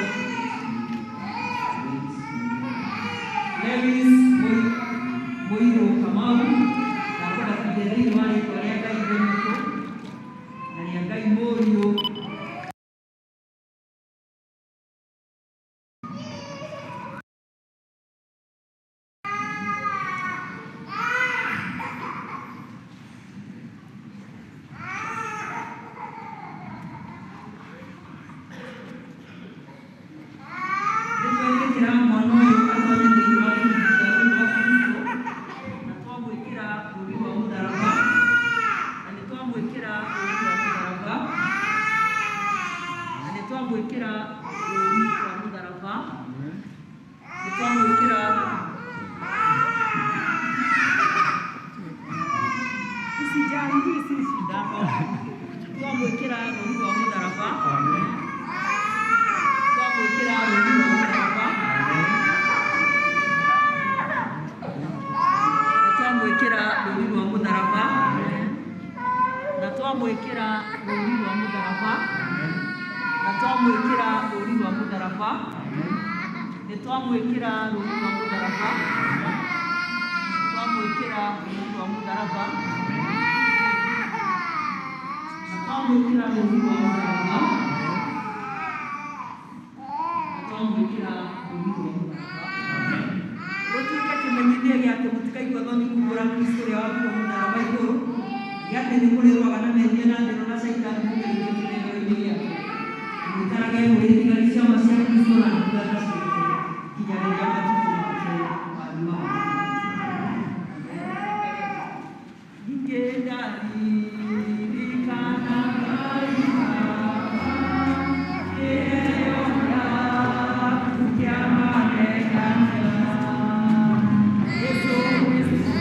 Nĩ twamwĩkĩra rũũri rwa mũtharaba, twamwĩkĩra rũũri rwa mũtharaba, na twamwĩkĩra rũũri rwa mũtharaba, na twamwĩkĩra rũũri rwa mũtharaba. Gũtuĩke kĩmenyithia gĩa atĩ mũtikaigua thoni kumbũra Kristo ũrĩa wambirwo mũtharaba igũrũ, gĩa atĩ nĩ mũrĩrũaga na mehia na thĩ ĩno na caitani mũgereire kĩmero-inĩ gĩake. Mũikarage mũrĩ thigari cia ma cia Kristo na ndungata ciake nginya rĩrĩa matukũ make manyu Ningĩ ndaririkana Ngai Baba, kĩheo gĩaku kĩa magegania. Jesũ Kristũ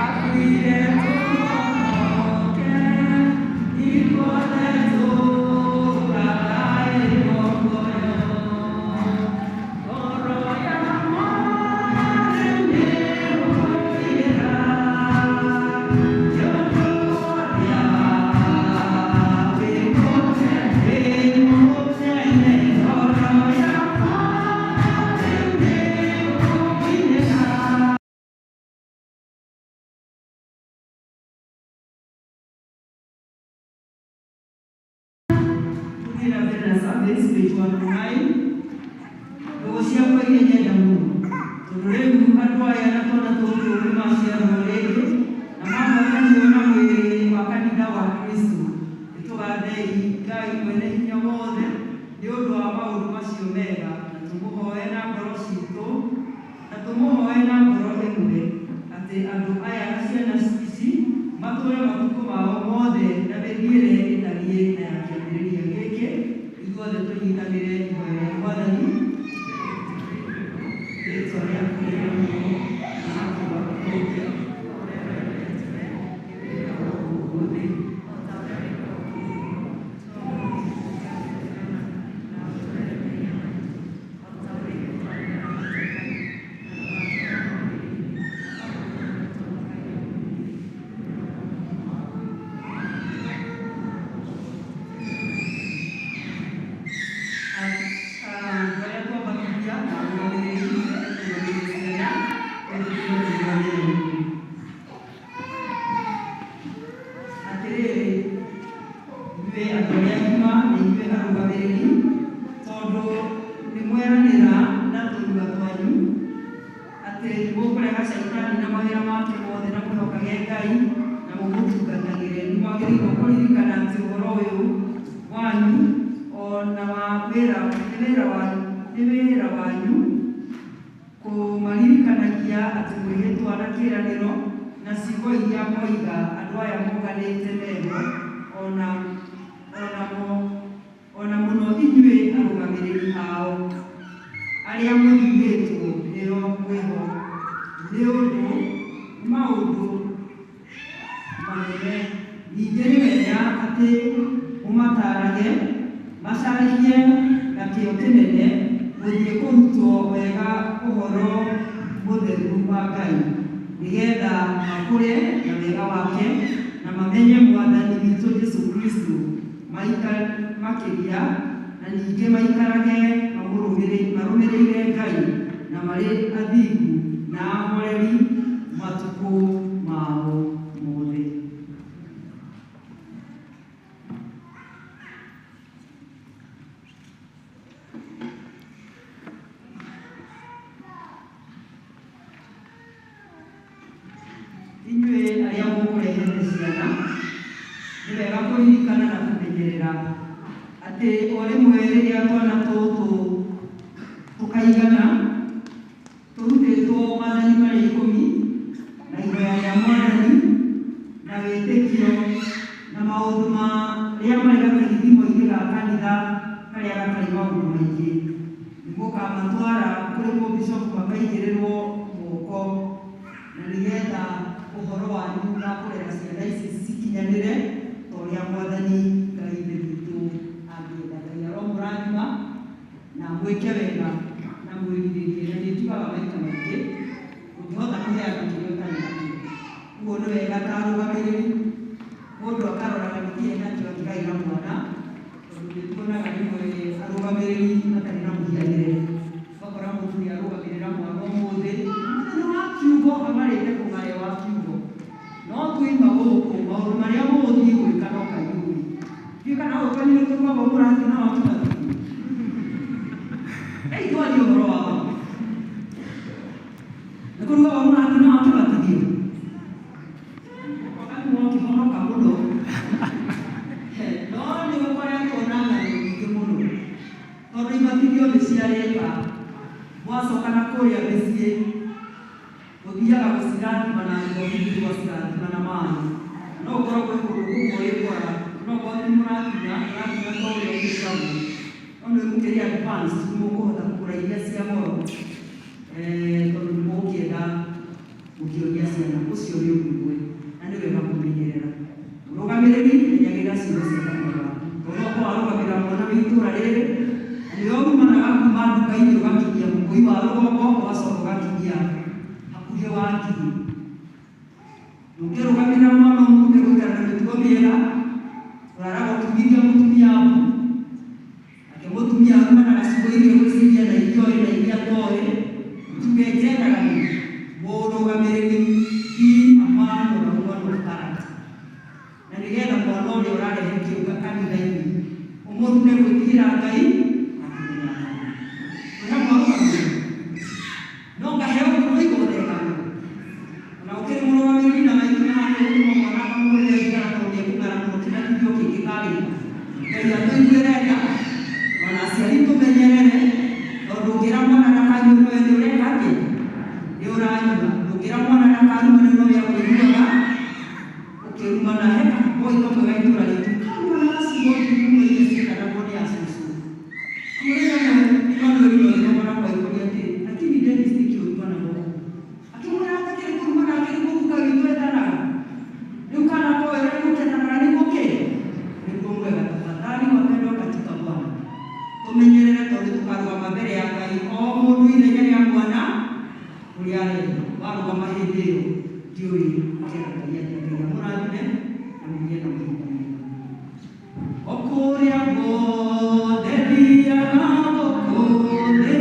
akuire tũhonoke, ithuothe tũgagaĩrwo muoyo. Ngoro ya mwathani nĩĩgũkira, Tuthiĩ na mbere na service page 109. Ndũgũ ciakwa iria nyenda mũno, tondũ rĩu andũ aya na twana tũtũ nĩ maciarwo rĩngĩ na magwatanio na mwĩrĩ wa kanitha wa Kristo, nĩtũgathei Ngai mwene hinya wothe nĩ ũndũ wa maũndũ macio mega, na tũmũhoe na ngoro citũ, na tũmũhoe na ngoro ĩmwe atĩ andũ aya na ciana ici matũũre matukũ mao mothe na mĩthiĩre ĩtariĩ ta ya kĩambĩrĩria gĩkĩ. Ithuothe tũnyitanĩre ihoya rĩa Mwathani. Rĩĩtwa rĩaku rĩamũrwo na ũke gũkũ thĩ. Andũ arĩa twabatithia na arũgamĩrĩri tũrũgamĩrĩri ciana, twĩtĩkĩre tũrũgamĩrĩri. Atĩrĩrĩ, inyuĩ andũ arĩa agima nĩ inyuĩ arũgamĩrĩri, tondũ nĩ mweranĩra na tũnua twanyu atĩ nĩ mũkũrega caitani na mawĩra make mothe na mwĩhokage Ngai na mũmũtungatagĩre. Nĩ mwagĩrĩirwo kũririkana atĩ ũhoro ũyũ wanyu ona wa wĩra nĩ wĩra wanyu nĩ wĩra wanyu kũmaririkanagia atĩ mwĩhĩtwa na kĩĩranĩro na ciugo iria moiga andũ aya monganĩte meho ona onamo ona mũno inyuĩ arũgamĩrĩri ao arĩa mũthurĩtwo nĩo mwĩho nĩ ũndũ nĩ maũndũ manene. Ningĩ nĩ wega atĩ mũmataarage macarĩrie na kĩyo kĩnene gũthiĩ kũrutwo wega ũhoro mũtheru wa Ngai, nĩgetha makũre na wega wake na mamenye Mwathani witũ Jesũ Kristo makĩria, na ningĩ maikarage marũmĩrĩire Ngai na marĩ athingu na ahoreri matukũ mao mothe. Inyuĩ arĩa mũkũrehete ciana, nĩ wega kũririkana na kũmenyerera atĩ o rĩmwe rĩrĩa twana tũtũ tũkaigana tũrutĩtwo maathani marĩa ikũmi na ihoya rĩa Mwathani na wĩtĩkio na maũndũ marĩa marĩ gatigithimo-inĩ ga kanitha karĩa gatarĩ maũndũ maingĩ, nĩ mũkamatwara kũrĩ mũbishopu makaigĩrĩrwo moko, na nĩgetha ũhoro wanyu wa kũrera ciana ici cikinyanĩre ta ũrĩa Mwathani Ngai Ithe witũ angĩenda. Ngai aromũrathima na mwĩke wega na mwĩrirĩrie, na nĩ njugaga maita maingĩ ũngĩhota kũheana kĩrĩa ũtarĩ nakĩo. Ũguo nĩ wega ta arũgamĩrĩri mũndũ akaroraga nĩkĩĩ enakĩo angĩgaĩra mwana, tondũ nĩ tuonaga rĩmwe arũgamĩrĩri matarĩ na mũhianĩre. Ũgakora Ei twarie ũhoro wa ma. Nĩ kũruga mũratina wakĩbatithio. Wakati wakĩhonoka mũno. No nĩ gũkoretwo na ng'ano nyingĩ mũno. Tondũ ibatithio nĩ ciarĩka. Mwacoka na kũrĩa mĩciĩ ũthiaga gũcirathima na ngothi ũgacirathima na maĩ. No ũkorwo gwĩ kũndũ kũmwe ũrĩkora no korwo ti mũratina mũratina to ũrĩa ũgĩkagwo. No nĩ mũkĩrĩ advanced nĩ mũkũhota kũgũra iria cia goro tondũ nĩ mũgũkĩenda gũkĩonia ciana ũcio nĩ ũndũ ũmwe na nĩ wega kũmenyerera. Mũrũgamĩrĩri menyagĩrĩra ciugo cia kanua gaku. Tondũ no ũkorwo warũgamĩrĩra mwana wĩ itũũra rĩrĩ na nĩwe umanaga kuma nduka-inĩ ũgakinyia mũkũi wa rũgongo ũgacoka ũgakinyia hakuhĩ wa ngiri. Ndũngĩrũgamĩrĩra mwana ũmũrute gũikara na mĩtugo mĩega, ũraraga ũkiugithia mũtumia mbu, nake mũtumia arumanaga ciugo iria ũgwĩciria na iria oĩ na iria atoĩ. Tuge generally, mũrũgamĩrĩri be a man or a woman of character. Na nĩgetha mwana ũrĩa ũrarehe kĩũga kanitha-inĩ ũmũrute gwĩtigĩra Ngai na kũmenya Ngai. Kwĩna mwarũgamĩrĩri no ngaheo ũndũ ũigothekagwo. Ona gũkĩrĩ mũrũgamĩrĩri na maingĩ mahana gũtũma mwana akamũgũrĩre thigara tondũ nĩekũng'ara mũno kĩbatithio kĩngĩkarĩka. Ngai atũiguĩre tha ona aciari tũmenyerere tondũ ũngĩra mwana ndakanyue nowe nĩ ũreka atĩa? Nĩ ũranyua. Ndũngĩra mwana ndakarumane nowe akũiguaga ũkĩrumana. He kaboi kamwe ga itũũra ritũ karumanaga ciugo njũru mũno iria ciĩtanagwo nĩ acũcũ. Mũthenya ũmwe Emmanuel magĩthoma na kwaikũria atĩrĩ, lakini Dennis nĩkĩ ũrumanaga ũguo? Akĩmwĩra atakĩrĩ kũrumana akĩrĩ kũguka witũ etanaga. Rĩu kana koĩ ũrĩa gũketanaga nĩguo kĩ? Nĩguo mwega. Tafadhali wapendwa katika Bwana, tũmenyerere tondũ tũkarũgama mbere ya Ngai o mũndũ ithenya rĩa mwana ũrĩa arenda. Warũgama hĩndĩ ĩyo ndiũĩ ũkera Ngai atĩa. Ngai amũrathime na mũgĩe na mahinda mega. O kũrĩa guothe thiaga gũkũ thĩ,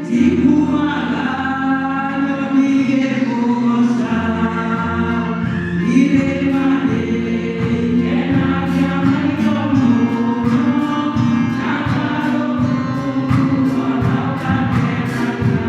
njiguaga nyoni igĩkũgooca. Irĩma nĩikenagia maitho mũno, na ngarũrũka ũkangenagia.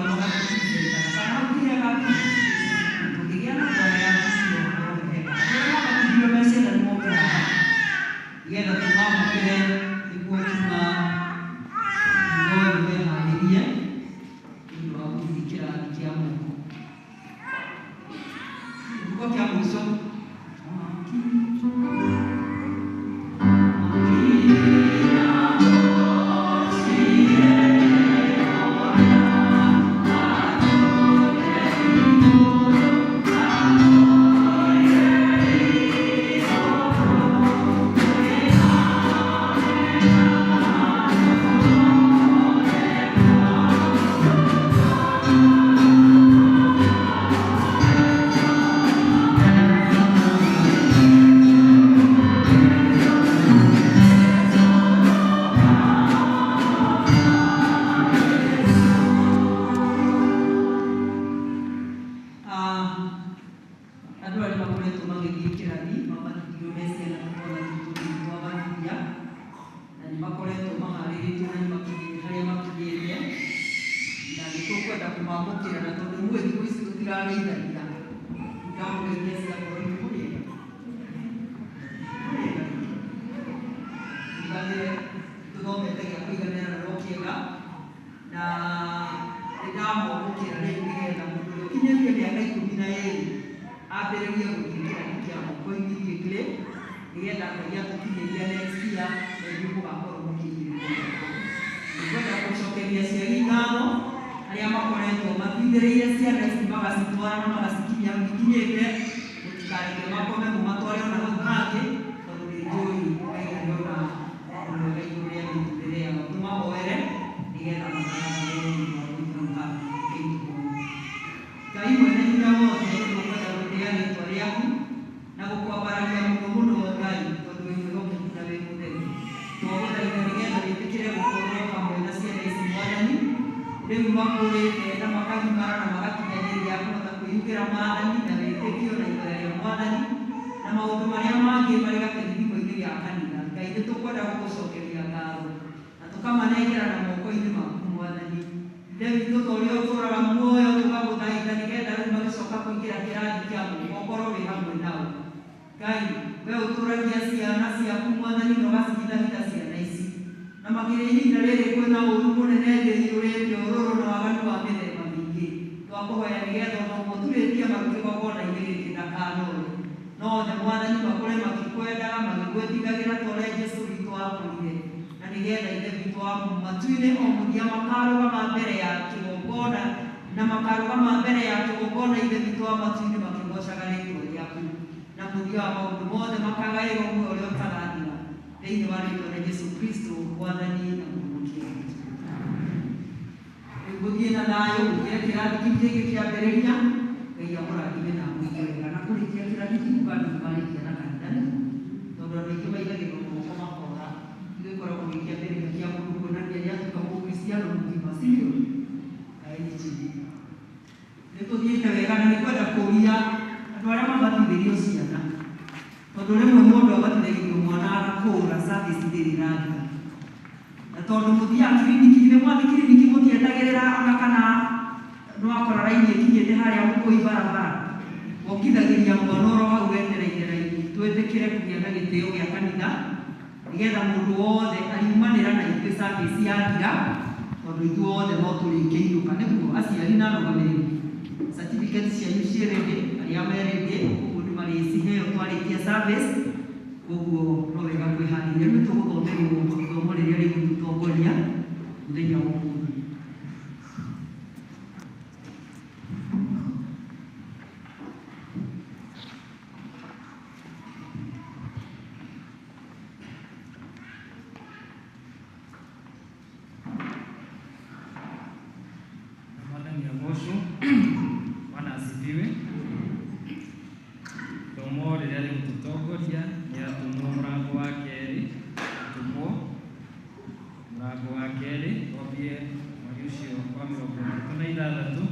magatũtindĩka kana ũkĩrĩa gaku tũngĩgĩa na kwaya ya gũcigo hega arĩa mabatithirio me ciana nĩ moke haha nĩgetha tũmamũkĩre nĩguo tuma ũyũ weharĩrie nĩ ũndũ wa gũthiĩ kĩrathi kĩa moko gĩko kĩa mũico. Andũ arĩa makoretwo magĩthiĩ kĩrathi mabatithirio me ciana twana twitũ twabatithia na nĩ makoretwo maharĩrĩtio na nĩ makinyĩte harĩa makinyĩte na nĩ tũkwenda kũmamũkĩra na tondũ muĩ thikũ ici tũtirageithania ndamũgeithia cia ngoro nĩ mũrĩega mũrĩega iganĩre tũthomete gĩa kũiganĩra na no kĩega na nĩndamwamũkĩra rĩu nĩgetha mũndũ ũrĩa ũkinyĩtie mĩaka 12 ambĩrĩrie gũthiĩ kĩrathi kĩa moko immediately nĩgetha Ngai atũkinyĩria next year na ithuĩ mũgakorwo mũkĩigĩrĩrwo moko. Nĩngwenda gũcokeria aciari ngatho arĩa makoretwo matindĩrĩire ciana ici magacitwara na magacikinyia hau ikinyĩte mũtikareke makome mũmatware ona hau hangĩ tondũ nĩ njũĩ Ngai arĩona ũndũ mwega igũrũ rĩa mĩtũrĩre yao. Tũmahoere nĩgetha makarage thĩinĩ wa gũthiĩ hau hangĩ. Ngai mwene hinya wothe nĩtũkwenda gũtĩĩa rĩtwa rĩaku na gũkwambararia mũno mũno Ngai tondũ wĩ mwĩhokeku na wĩ mũtheru. Twagũthaitha nĩgetha wĩtĩkĩre gũkorwo hamwe na ciana ici Mwathani rĩu makũrĩte na makagimara na magakinyanĩria kũhota kwĩyugĩra maathani na wĩtĩkio na ihoya rĩa Mwathani na maũndũ marĩa mangĩ marĩ gateithimo-inĩ gĩa kanitha. Ngai nĩtũkwenda gũgũcokeria ngatho na tũkamanengera na moko-inĩ maku Mwathani. Ithe witũ ta ũrĩa ũtũũraga muoyo tũgagũthaitha nĩgetha rĩu magĩcoka kũingĩra kĩrathi kĩa moko ũkorwo wĩ hamwe nao. Ngai we ũtũragia ciana ciaku Mwathani na ũgacihithahitha ciana ici na makĩria ihinda rĩrĩ kwĩna ũũru mũnene thĩ ĩiyũrĩte ũrũrũ na waganu wa mĩthemba mĩingĩ. Twakũhoya nĩgetha ona ũmwe ũturĩtie maru kĩgongona-inĩ gĩkĩ ndakanore no othe Mwathani makũre makĩkwendaga magĩgwĩtigagĩra ta ũrĩa Jesũ witũ akũrire na nĩgetha Ithe witũ wa matu-inĩ o mũthia makarũgama mbere ya kĩgongona na makarũgama mbere ya kĩgongona Ithe witũ wa matu-inĩ makĩgocaga rĩtwa rĩaku na mũthia wa maũndũ mothe makagaĩrwo muoyo ũrĩa ũtagathira thĩinĩ wa rĩtwa rĩa Jesũ Kristo Mwathani na Mũhonokia witũ. Rĩu gũthiĩ na thayũ mũingĩre kĩrathi kĩu kĩngĩ kĩambĩrĩria Ngai amũrathime na amũige wega na kũrĩkia kĩrathi kĩu bado nĩmarĩkia na kanitha nĩguo tondũ andũ aingĩ maigagĩrwo moko makora gĩkoragwo gĩ kĩambĩrĩria kĩa mũndũ kuonania nĩ atuĩka mũkristiano mũgima sivyo? Kaeni chini. Nĩtũthiĩte wega na nĩkwenda kũũria andũ arĩa mabatithĩrio ciana tondũ rĩmwe mũndũ abatithagĩrio mwana agakũra service ndĩrĩ ĩrathira na tondũ mũthiaga kiriniki githĩ mwathiĩ kiriniki mũtietagĩrĩra ona kana nĩwakora raini ĩkinyĩte harĩa mũkũi barabara wongithagĩria mwana oro hau wetereire raini. Twĩtĩkĩre kũgĩa na gĩtĩo gĩa kanitha nĩgetha mũndũ wothe ariumanĩra na ithuĩ service yathira tondũ ithuĩ othe no tũrĩkĩinũka nĩguo aciari na arũgamĩrĩri certificate cianyu ciĩ ready arĩa me ready ũguo nĩ marĩciheo twarĩkia service koguo no wega kwĩharĩria. Rĩu tũgũthomerwo ithomo rĩrĩa rĩgũtũtongoria mũthenya wa ũmũthĩ. Mwathani agocwo. Bwana asifiwe. Ithomo rĩrĩa rĩgũtũtongoria nĩ atũmwo mũrango wa kerĩ, atũmwo mũrango wa kerĩ, twambie mweri ũcio wa 36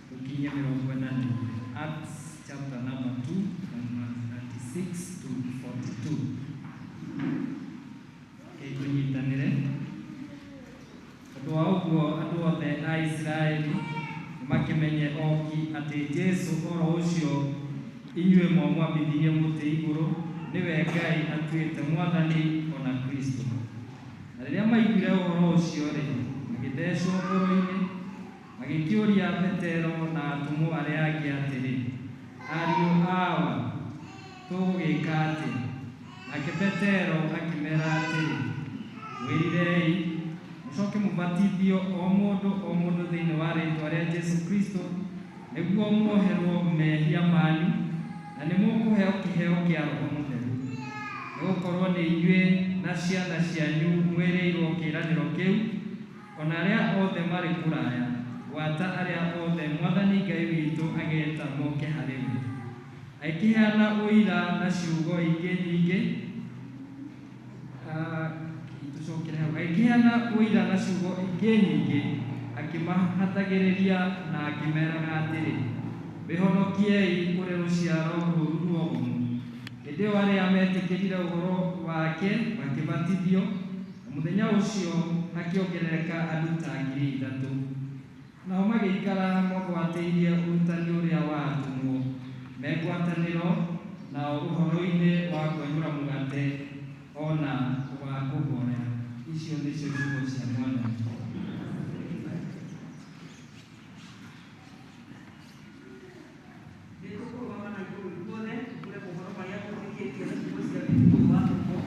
tũkinye 44. Acts chapter number 2 from 36 to 42. Rekei tũnyitanĩre. Tondũ wa ũguo andũ othe a Isiraeli makĩmenye oki atĩ Jesũ oro ũcio inyuĩ mwamwambithirie mũtĩ igũrũ nĩwe Ngai atuĩte Mwathani ona Kristo. Na rĩrĩa maiguire ũhoro ũcio-rĩ, magĩthecwo ngoro-inĩ, magĩkĩũria Petero na atũmwo arĩa angĩ atĩrĩ, ariũ awa, tũgũgĩka atĩa? Nake Petero akĩmera atĩrĩ, mwĩrirei, mũcoke mũbatithio o mũndũ thĩinĩ wa rĩĩtwa rĩa Jesũ Kristo, nĩguo muoherwo mehia manyu, na nĩ mũkũheo kĩheo kĩa Roho Mũtheru. Nĩgũkorwo nĩ inyuĩ na ciana cianyu mwĩrĩirwo kĩĩranĩro kĩu, ona arĩa othe marĩ kũraya, gwata arĩa othe Mwathani Ngai witũ ageeta moke harĩ we. Agĩkĩheana ũira na ciugo ingĩ nyingĩ, tũcokere hau. Agĩkĩheana ũira na ciugo ingĩ nyingĩ, akĩmahatagĩrĩria na akĩmeraga atĩrĩ, wĩhonokiei kũrĩ rũciaro rũru ruogomu. Hĩndĩ ĩyo arĩa metĩkĩrire ũhoro wake makĩbatithio, na mũthenya ũcio hakĩongerereka andũ ta 3,000. Nao magĩikara magwatĩirie ũrutani ũrĩa wa atũmwo, me ngwatanĩro nao ũhoro-inĩ wa kwenyũra mũgate ona wa kũhoya. Icio nĩcio ciugo cia Mwathani. Nĩ tũkũrũgama na igũrũ ithuothe tũkure mohoro marĩa tũthikĩtie na ciugo cia wĩtĩkio wa atũmwo.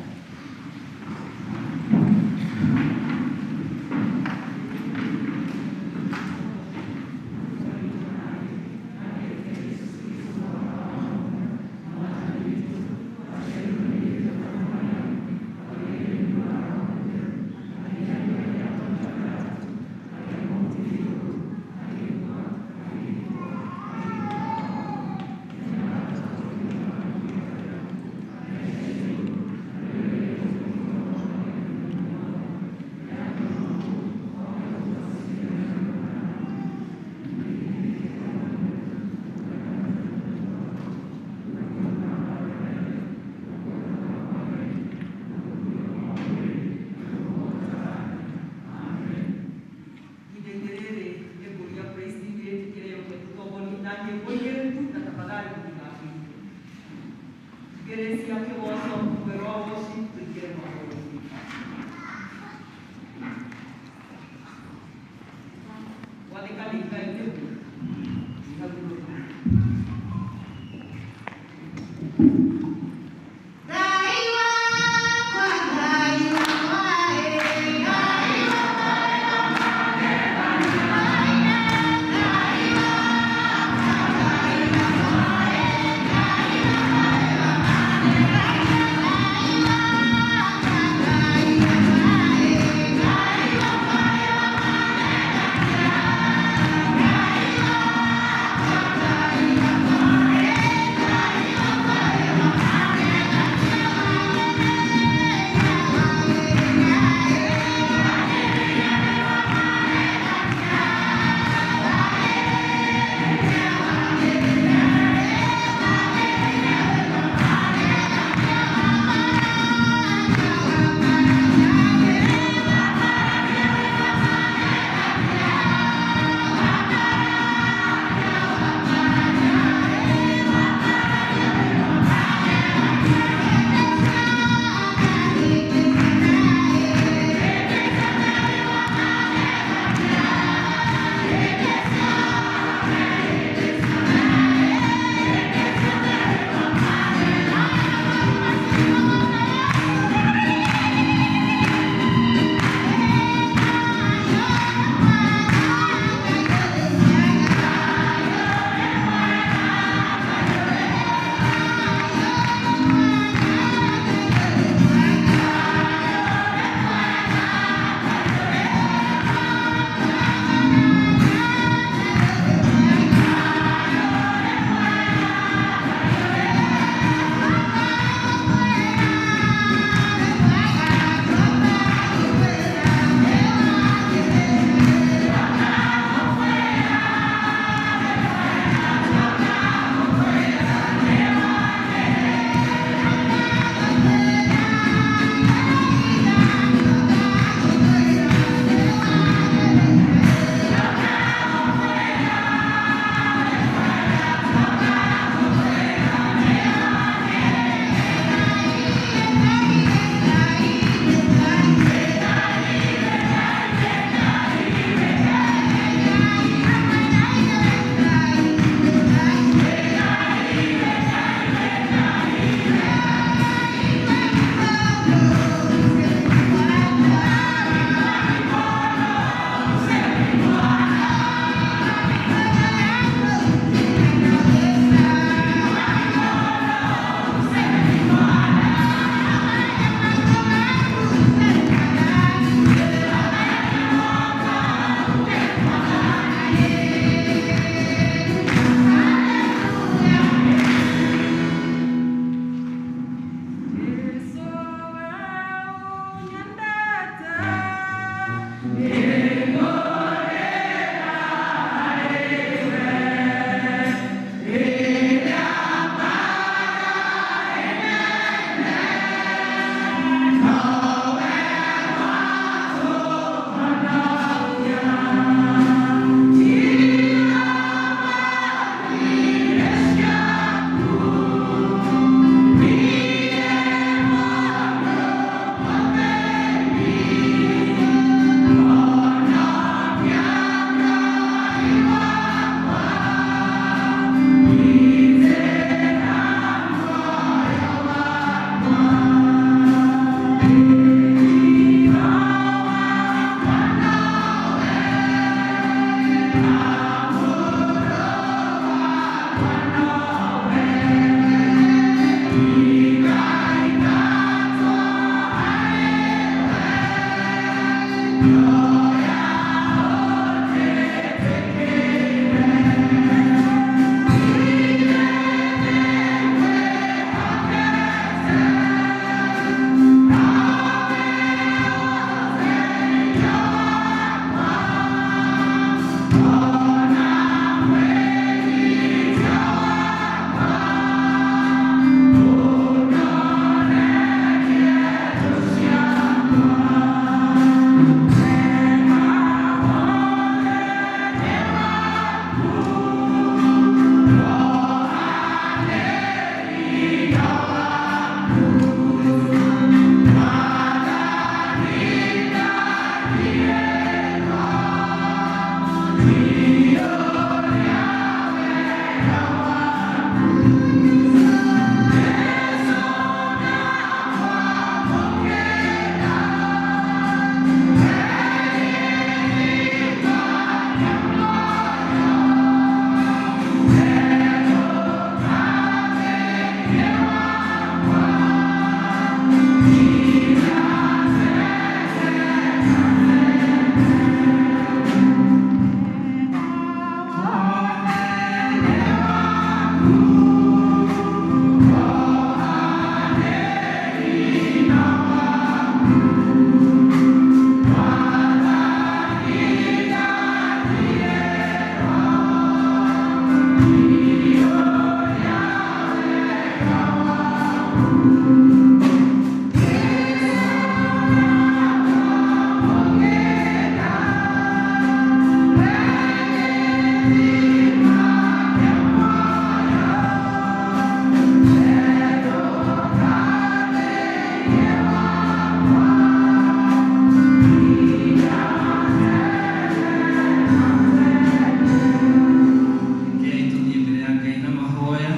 Rekei tũthiĩ mbere ya Ngai na mahoya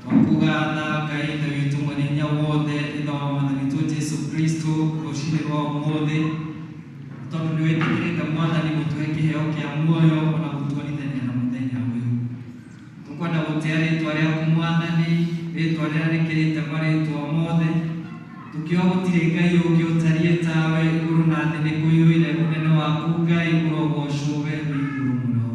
twakugatha Ngai Ithe witũ mwene hinya wothe, Ithe wa Mwathani witũ Jesũ Kristo, rũcinĩ rwa ũmũthĩ, tondũ nĩ wĩtĩkĩrĩte Mwathani gũtũhe kĩheo kĩa muoyo ona gũtuonithania na mũthenya ũyũ. Tũkwenda gũtĩa rĩtwa rĩaku Mwathani, rĩtwa rĩrĩa rĩkĩrĩte marĩtwa mothe, tũkiuga gũtirĩ Ngai ũngĩ ũtariĩ tawe, igũrũ na thĩ nĩ kũiyũire ũnene waku Ngai, ũrogocwo we wĩ igũrũ mũno.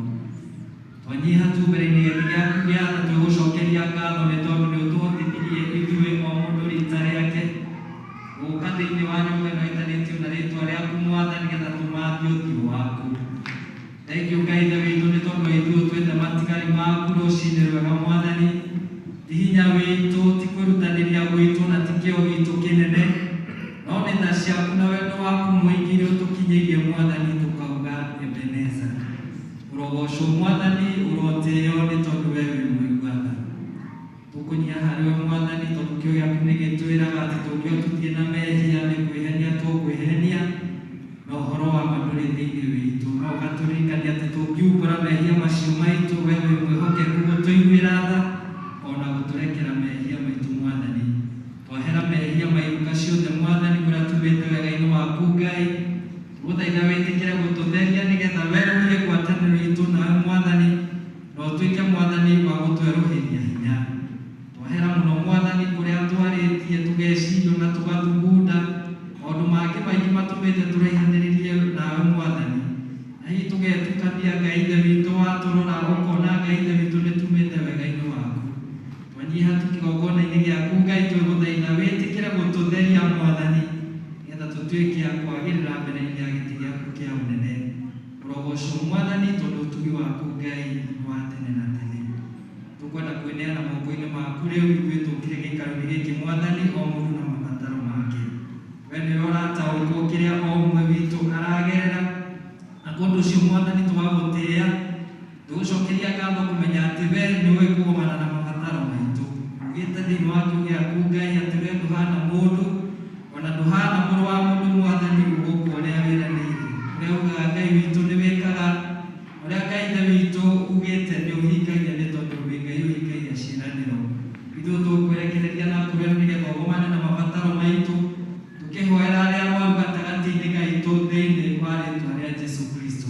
Twanyiha tu mbere-inĩ gĩtĩ gĩaku gĩa tha, twĩgũcokeria ngatho nĩ tondũ nĩ ũtũhotithirie ithuĩ o mũndũ rita rĩake gũka thĩinĩ wa nyũmba ĩno ĩtanĩtio na rĩtwa rĩaku Mwathani, nĩgetha tũmathie ũthiũ waku. Thengiũ Ngai Ithe witũ nĩ tondũ ithuĩ ũtuĩte matigari maku rũcinĩ rwega Mwathani. Ti hinya witũ, ti kwĩrutanĩria gwitũ na ti kĩo gitũ kĩnene, no nĩ tha ciaku na wendo waku mũingĩ iria ũtũkinyĩirie Mwathani, tũkauga Ebeneza. Ũrogocwo Mwathani, ũrotĩo nĩ tondũ we wĩ mũigua tha. Tũkũnyiha harĩ we Mwathani, tondũ kĩo gĩaku nĩ gĩtwĩraga atĩ tũngĩo tũthiĩ na mehia nĩ kwĩhenia tũkwĩhenia, na ũhoro wa ma ndũrĩ thĩinĩ witũ. No ũgatũririkania atĩ tũngiumbũra mehia macio maitũ, we wĩ mwĩhokeku gũtũiguĩra tha ona gũtũrekera mehia maitũ Mwathani. Twahera mehia ma iruka ciothe Mwathani, kũrĩa tumĩte wega-inĩ waku Ngai, tũgũthaitha wĩtĩkĩre gũtũtheria nĩgetha werũhie ngwatanĩro itũ nawe Mwathani, na ũtuĩke Mwathani wa gũtwerũhĩria hinya. Twahera mũno Mwathani kũrĩa twarĩtie tũgecirio na tũgathugunda maũndũ mangĩ maingĩ matũmĩte tũraihanĩrĩrie nawe Mwathani, na hihi tũgetukania Ngai Ithe witũ, watũrora ũkona Ngai Ithe witũ nĩ tumĩte wega-inĩ waku. Twanyiha tu kĩgongona-inĩ gĩaku Ngai, twĩgũthaitha wĩtĩkĩre gũtũtheria Mwathani, nĩgetha tũtuĩke a kwagĩrĩra mbere-inĩ ya gĩtĩ gĩaku kĩa ũnene. Ũrogocwo Mwathani, tondũ ũtugi waku Ngai nĩ wa tene na tene. Tũkwenda kwĩneana moko-inĩ maku rĩu, ithuĩ tũkire gĩikaro-inĩ gĩkĩ Mwathani, o mũndũ na mabataro make. We nĩwe ũrataũkwo kĩrĩa o ũmwe witũ aragerera, na kũndũ ũcio Mwathani tũgagũtĩĩa, tũgũcokeria ngatho kũmenya atĩ we nĩũĩ kũgomana na mabataro maitũ. Ugĩte thĩinĩ wa kiugo gĩaku Ngai atĩ we ndũhana mũndũ, ona ndũhana mũrũ wa mũndũ Mwathani, ũgũkũ ũrĩa wĩranĩire. Ũrĩa ugaga Ngai witũ nĩ wĩkaga, ũrĩa Ngai Ithe witũ ugĩte nĩ ũhingagia, nĩ tondũ wĩ Ngai ũhingagia ciĩranĩro. Ithuĩ tũkwerekereria na kũrĩ nĩgetha ũgomane na mabataro maitũ, tũkĩhoera arĩa arwaru gatagatĩ-inĩ gaitũ thĩinĩ wa rĩtwa rĩa Jesũ Kristo.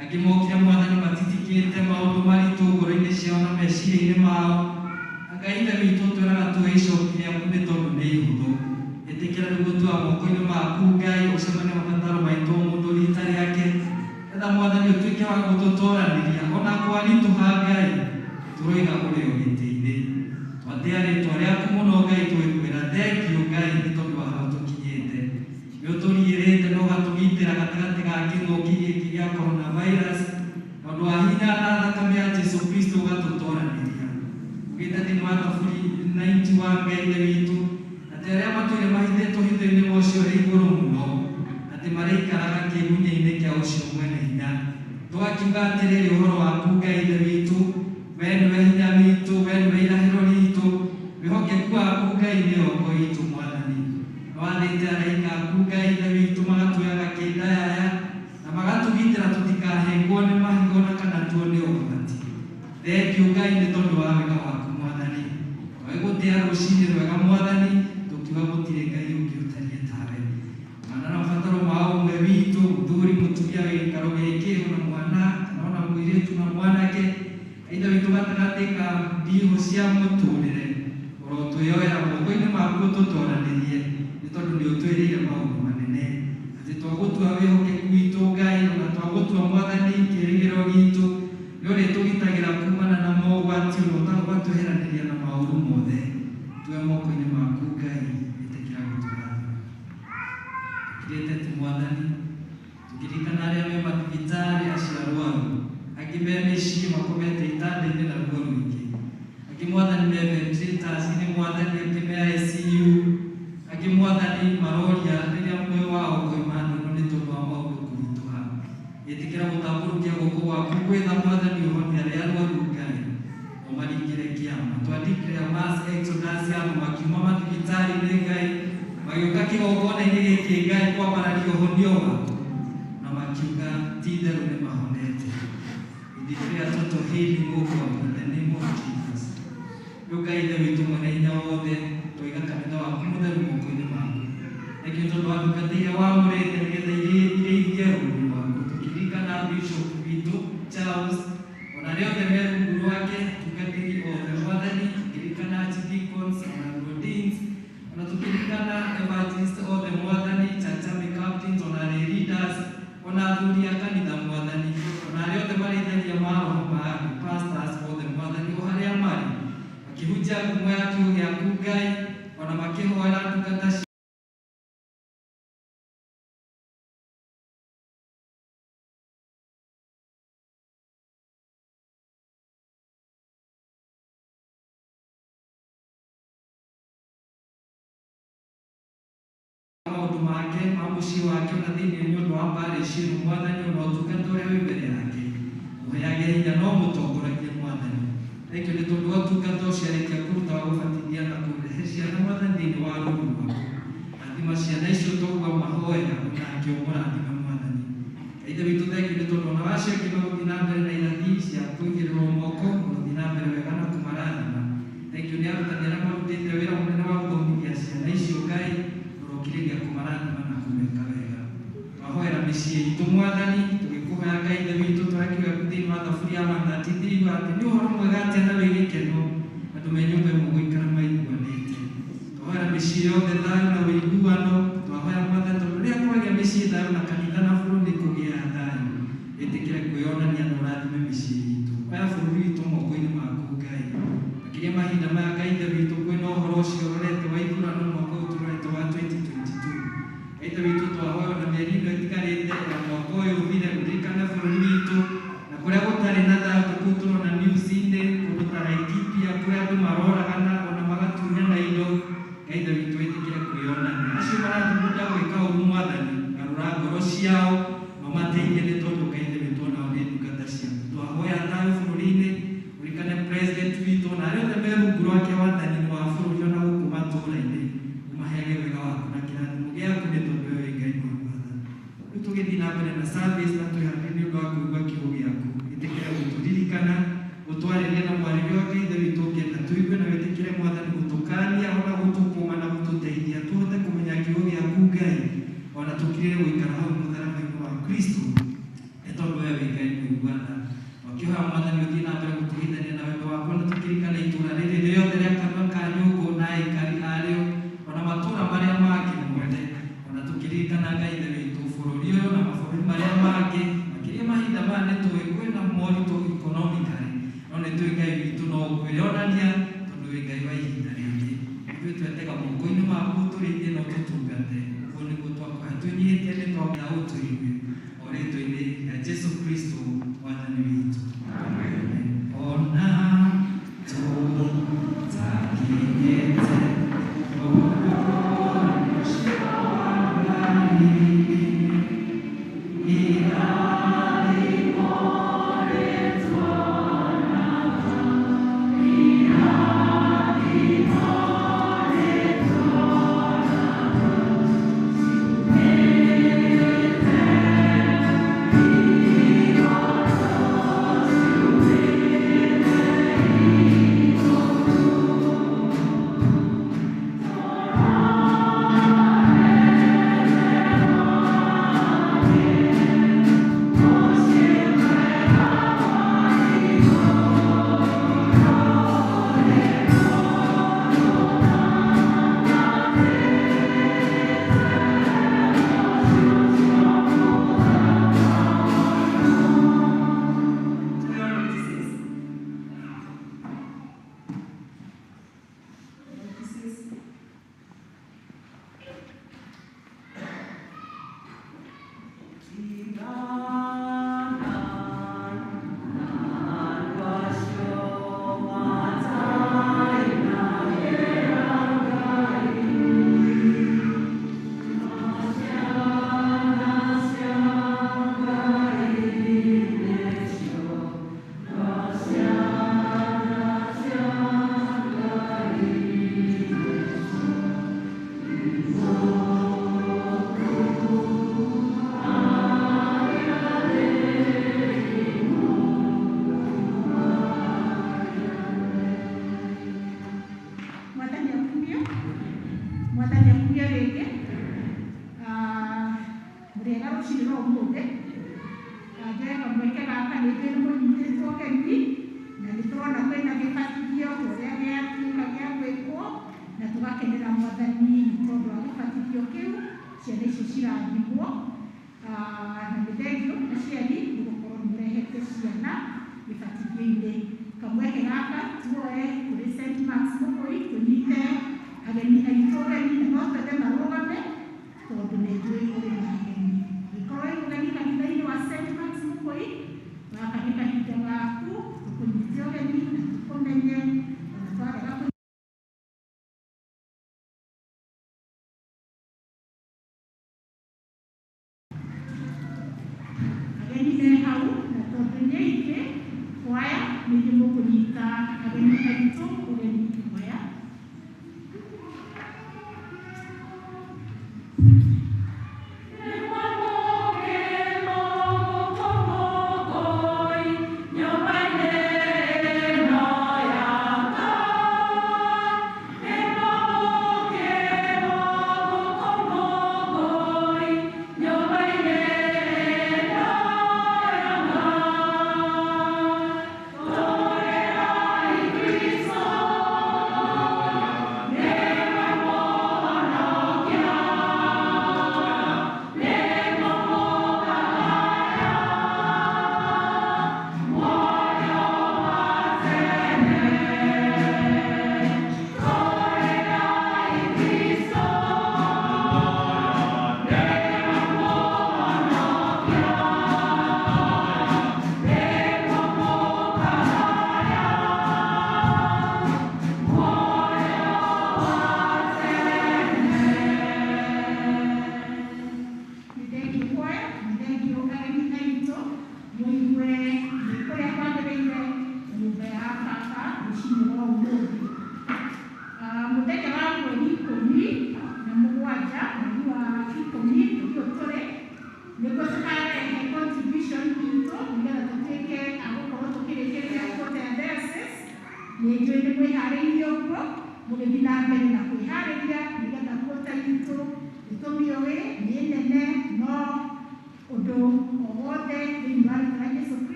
Angĩ mokire Mwathani matitikĩte maũndũ maritũ ngoro-inĩ ciao na meciria-inĩ mao. Ngai Ithe witũ twĩraga tuoe icoki rĩaku nĩ tondũ nĩ ihũthũ. Ĩtĩkĩra rĩu gũtua moko-inĩ maku Ngai, ũcemanie mabataro maitũ tha mwathani ũtuĩke wa gũtũtoranĩria ona kwaritũha Ngai tũroiga ũrĩ o gĩtĩ-inĩ. Twatĩa rĩtwa rĩaku mũno Ngai, twĩkwĩra thengio Ngai nĩ tondũ wa hau tũkinyĩte. Nĩ ũtũriĩrĩte na ũgatũgitĩra gatagatĩ ga kĩng'ũki gĩkĩ gĩa coronavirus, na ũndũ wa hinya na thakame ya Jesu Kristo ũgatũtoranĩria. Ugĩte thĩinĩ wa Thaburi 91 Ngai Ithe witũ atĩ arĩa matũire mahithĩtwo hitho-inĩ wa ũcio ũrĩ igũrũ mũno, atĩ marĩikaraga kĩĩgunyĩ-inĩ kĩa ũcio mwene hinya. Tũgakiuga atĩrĩrĩ ũhoro waku Ngai Ithe witũ, we nĩwe hinya witũ, we nĩwe irahĩro ritũ, wĩhokeku waku Ngai nĩ ngo itũ mwathani. Nĩwathĩte araika aku Ngai Ithe witũ magatuoyaga kĩndayaya na magatũgitĩra tũtikahĩngwo nĩ mahigo na kana tuone ũgwati. Thengio Ngai nĩ tondũ wa wega waku mwathani. Twagĩgũtĩa rũcinĩ rwega mwathani, tũkiuga gũtirĩ Ngai ũngĩ ũtariĩ tawe. Mana na mabataro ma ũmwe witũ, mũthuri mũtumia wĩ gĩikaro gĩkĩ, ona mwana kana ona mũirĩtu na mwanake, Ithe witũ gatagatĩ ka ndihũ cia mũtũrĩre, ũrotwĩyoera moko-inĩ maku ũtũtoranĩrie, nĩ tondũ nĩ ũtwĩrĩire maũndũ manene. Atĩ twagũtua wĩhokeku witũ Ngai, ona twagũtua mwathani kĩĩrĩgĩrĩro gitũ, nĩ ũrĩtũgitagĩra kumana na mogwati ona ũgatweheranĩria na maũru mothe. Tuoe moko-inĩ maku Ngai, ĩtĩkĩra gũtũrathima. Tũkirĩte tu mwathani, tũkĩririkana arĩa me mathibitarĩ acio arwaru, angĩ me mĩciĩ makomete itanda-inĩ na ruo rũingĩ, angĩ mwathani me ventilators-inĩ mwathani, angĩ me ICU, angĩ mwathani maroria rĩrĩa muoyo wao ũkoima thĩ ĩno nĩ tondũ wa maũndũ kũritũha. Ĩtĩkĩra gũtambũrũkia guoko gwaku gwĩtha mwathani ũhonie arĩa arwaru Ngai, ũmaringĩre kĩama. Twa declare mass exodus ya andũ makiuma mathibitarĩ-inĩ Ngai, magĩũka kĩgongona-inĩ gĩkĩ Ngai kwambararia ũhonio waku, na makiuga ti itherũ nĩ mahonete. We declare total healing, O God, in the name of Jesus. Rĩu Ngai Ithe witũ mwene hinya wothe, twaiga kanitha waku mũtheru moko-inĩ maku. Thengio tondũ wa ndungata iria wamũrĩte nĩgetha irĩithie rũũru rwaku. Tũkĩririkana Bishop witũ Charles, ona arĩa othe me rungu rwake, atungatĩri othe mwathani, tũkĩririkana archdeacons ona deans, ona tũkĩririkana evangelist othe mwathani, church army captains, ona lay leaders, ona athuri a kanitha mwathani, ona arĩa othe marĩithagia maroho ma andũ, pastors othe mwathani, o harĩa marĩ makĩhunjia ngumo ya kiugo gĩaku Ngai, ona makĩhoera ndungata maũndũ make ma mũciĩ wake ona thĩinĩ nĩ ũndũ wa parish ĩno mwathani, ona ũtungata ũrĩa wĩ mbere yake, mũheage hinya no mũtongoragie mwathani. Thengio nĩ tondũ wa ũtungata ũcio arĩkia kũruta wa gũbatithia na kũrehe ciana mwathani thĩinĩ wa rũũru rwaku. Rathima ciana icio twauga mahoya, onake ũmũrathime mwathani. Ithe witũ thengio nĩ tondũ ona wacio angĩ magũthiĩ na mbere na irathi cia kũigĩrĩrwo moko, ũgũthiĩ na mbere wega na kũmarathima. Thengio nĩ arutani arĩa marutĩte wĩra mũnene wa gũthomithia ciana icio Ngai, ũrokirĩria kũmarathima na kũmeka wega. Twahoera mĩciĩ itũ mwathani, tũgĩkũhoya Ngai Ithe witũ tũrakiuga thĩinĩ wa Thaburi ya 133 atĩ nĩ ũhoro mwega atĩa na wĩ gĩkeno andũ me nyũmba ĩmwe gũikara maiguanĩte. Twahoera mĩciĩ yothe thayũ na ũiguano. Twahoya mwathani tondũ rĩrĩa kwagĩa mĩciĩ thayũ na kanitha na bũrũri nĩ kũgĩaga thayũ. Ĩtĩkĩre kwĩyonania na ũrathime mĩciĩ itũ. Oya bũrũri witũ moko-inĩ maku Ngai. Makĩria mahinda maya Ngai Ithe witũ kwĩna ũhoro ũcio ũrorete wa ithurano mwaka ũyũ tũrorete wa 2022. Ngai Ithe witũ twahoya ona mĩeri ĩno ĩtigarĩte ya mwaka ũyũ ũthire, ũririkane bũrũri witũ na kũrĩa gũtarĩ na thayũ ta kũu tũrona news-inĩ kũndũ ta Laikipia kũrĩa andũ maroragana ona magatunyana indo. Ngai Ithe witũ ĩtĩkĩre kwĩyonania. Acio marathugunda gwĩka ũru mwathani, garũra ngoro ciao mamateithie nĩ tondũ Ngai Ithe witũ onao nĩ ndungata ciaku. Twahoya thayũ bũrũri-inĩ, ũririkane president witũ na arĩa othe me rungu rwake wathani-inĩ wa bũrũri ona gũkũ matũũra-inĩ, ũmaheage wega waku na kĩrathimo gĩaku nĩ tondũ we wĩ Ngai mũigua tha. Rĩu tũgĩthiĩ na mbere na service na twĩharĩrie nĩ ũndũ wa kũigua kiugo gĩaku. Ĩtĩkĩra gũtũririkana, gũtwarĩria na mwarĩrie wa Ngai Ithe witũ ũngĩenda tũigue na wĩtĩkĩre mwathani gũtũkania ona gũtũkũma na gũtũteithia tũhote kũmenya kiugo gĩaku Ngai, ona tũkirĩre gũikara hau mũtharaba-inĩ wa Kristo nĩ tondũ we wĩ Ngai mũigua tha. Twakĩhoya mwathani ũthiĩ na mbere gũtũhithania na wendo waku na tũkĩririkana itũũra rĩrĩ rĩothe rĩa Kanua ka Nyũngũ na aikari arĩo ona matũũra marĩa mangĩ mothe, ona tũkĩririkana Ngai Ithe witũ bũrũri ũyũ na mabũrũri marĩa mangĩ, makĩria mahinda moritũ economically, no nĩ tũĩ Ngai witũ no kwĩyonania tondũ wĩ Ngai wa ihinda rĩngĩ. Ithuĩ twetega moko-inĩ maku tũrĩithie na ũtũtungate. Ũguo nĩguo twakũhe twĩnyihĩtie nĩ twakũhoya ũtũigue o rĩtwa-inĩ rĩa Jesu Kristo Mwathani witũ. Amen. Ona tũtakinyĩte ũcio wa Ngai, irathimo Tuyo notices. Notices. Mwathani akumio, Mwathani akumio rĩngĩ. Mũrĩega rũcinĩ rwa ũmũthĩ. Njoe kamweke gaka nĩ njũĩ nĩ mũnyitĩtwo ũgeni na nĩ tũrona kwĩna gĩbatithio ũrĩa gĩatuĩka gĩa gwĩkwo na tũgakenera Mwathani nĩ tondũ wa gĩbatithio kĩu ciana icio cirathimwo. Na nĩ thengiũ aciari nĩ gũkorwo nĩ mũrehete ciana gĩbatithio-inĩ. Kamweke gaka tuoe kũrĩ St. Mark's Mũkũi tũnyite ageni aitũ ũgeni na no twende marũgame tondũ nĩ njũĩ kũrĩ na ageni. Angĩkorwo wĩ mũgeni kanitha-inĩ wa St. Mark's Mũkũi, gaka nĩ kahinda gaku tũkũnyite ũgeni na tũkũmenye ona twarega ageni me hau na tondũ nĩ aingĩ kwaya nĩ ithuĩ mũkũnyita ageni aitũ ũgeni kwaya. Cristo.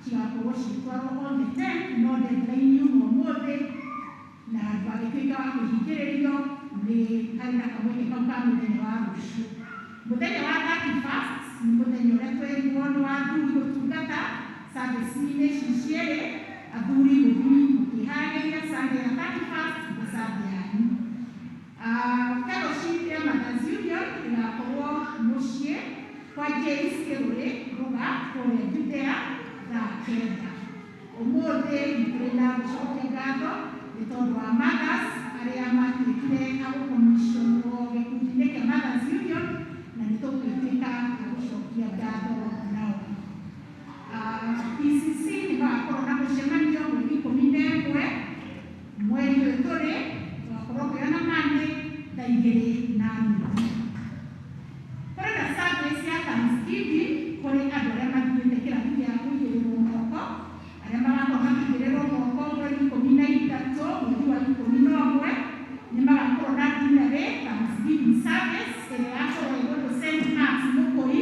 Cigakorwo cigĩtwarwo on the 10, no deadline yuma ũmũthĩ na ndwagĩtuĩka wa kũhingĩrĩrio nĩ harĩ na kamweke kau ka mũthenya wa rũciũ. Mũthenya wa 31st nĩ mũthenya ũrĩa twerirwo nĩ wa athuri gũtungata service-inĩ ici cierĩ, athuri gũthiĩ mũkĩharagĩria Sunday ya 31st nĩ Sunday yanyu. Fellowship ya Mothers Union ĩgakorwo mũciĩ kwa James Kĩrũrĩ Rũga kũrĩa Judea thaa 9. Ũmũthĩ nĩ na gũcokia ngatho nĩ tondũ wa mothers arĩa matuĩkire a gũkomiconwo gĩkundi-inĩ kĩa Mothers Union na nĩ tũgũtuĩka a gũcokia ngatho nao. PCC nĩ magakorwo na mũcemanio mweri 11 mweri ũyũ tũrĩ, tũgakorwo kwĩona Monday thaa 2:30. Kũrĩ na service ya Thanksgiving kũrĩ andũ arĩa mathiĩte kĩrathi gĩa kũigĩrĩrwo moko, arĩa magakorwo makĩigĩrĩrwo moko mweri 13 mweri wa 11 nĩ magakorwo na dinner Thanksgiving service ĩrĩa ĩgakorwo ĩgũtũ St. Mark's Mũkũi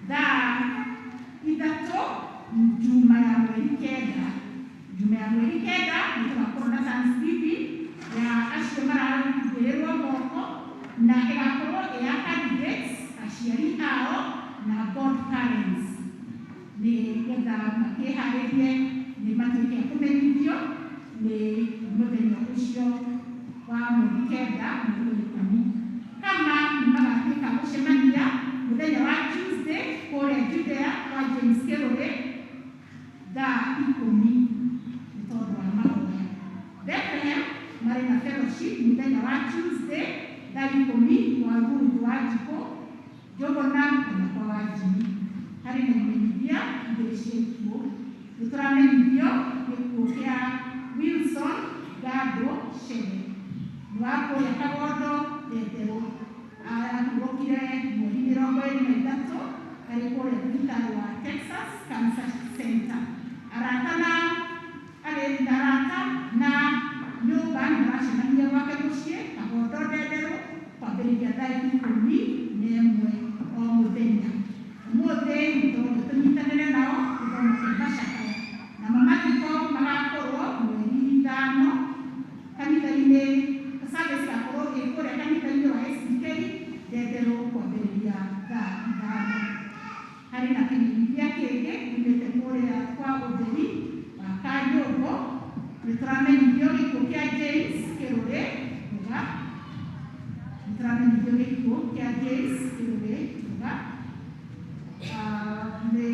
thaa 3 Juma ya mweri 9. Juma ya mweri 9 nĩ tũgakorwo na Thanksgiving ya acio maraigĩrĩrwo moko na ĩgakorwo ĩ ya candidates, aciari ao na godparents nĩ getha makĩharĩrie nĩ matuĩke a kũmenyithio nĩ mũthenya ũcio wa mweri 9 mweri wa 10. Kama nĩ magatuĩka a gũcemania mũthenya wa Tuesday kũrĩa Judea kwa James Kĩrũrĩ thaa 10 nĩ tondũ wa mahoya. Bethlehem marĩ na fellowship mũthenya wa Tuesday thaa 10 kwa Ruth wa Njikũ Njũgũna kana kwa Wanjini. Harĩ na imenyithia igĩrĩ cia ikuũ. Nĩ tũramenyithio gĩkuũ kĩa Wilson Gado Shebe nĩ wa kũrĩa Kagondo Ndenderũ, arahurũkire mweri 23 arĩ kũrĩa thibitarĩ wa Texas Cancer Center. Arata na arata na nyũmba nĩ maracemania gwake mũciĩ Kagondo Ndenderũ kwambĩrĩria thaa 11 o mũthenya. Ũmũthĩ nĩ tũnyitanĩre nao gĩthomo kĩa macakaya namo mathiko magakorwo mweri 5 kanitha-inĩ, service ĩgakorwo ĩ kũrĩa kanitha-inĩ wa SDK Ndenderũ kwambĩrĩria thaa 5. Harĩ na kĩmenyithia kĩngĩ kiumĩte kũrĩa kwa ũtheri wa Kanyũngũ, nĩ tũramenyithio gĩkuũ kĩa James Kĩrũrĩ Rũga, nĩ tũramenyithio gĩkuũ kĩa James Kĩrũrĩ Rũga, nĩ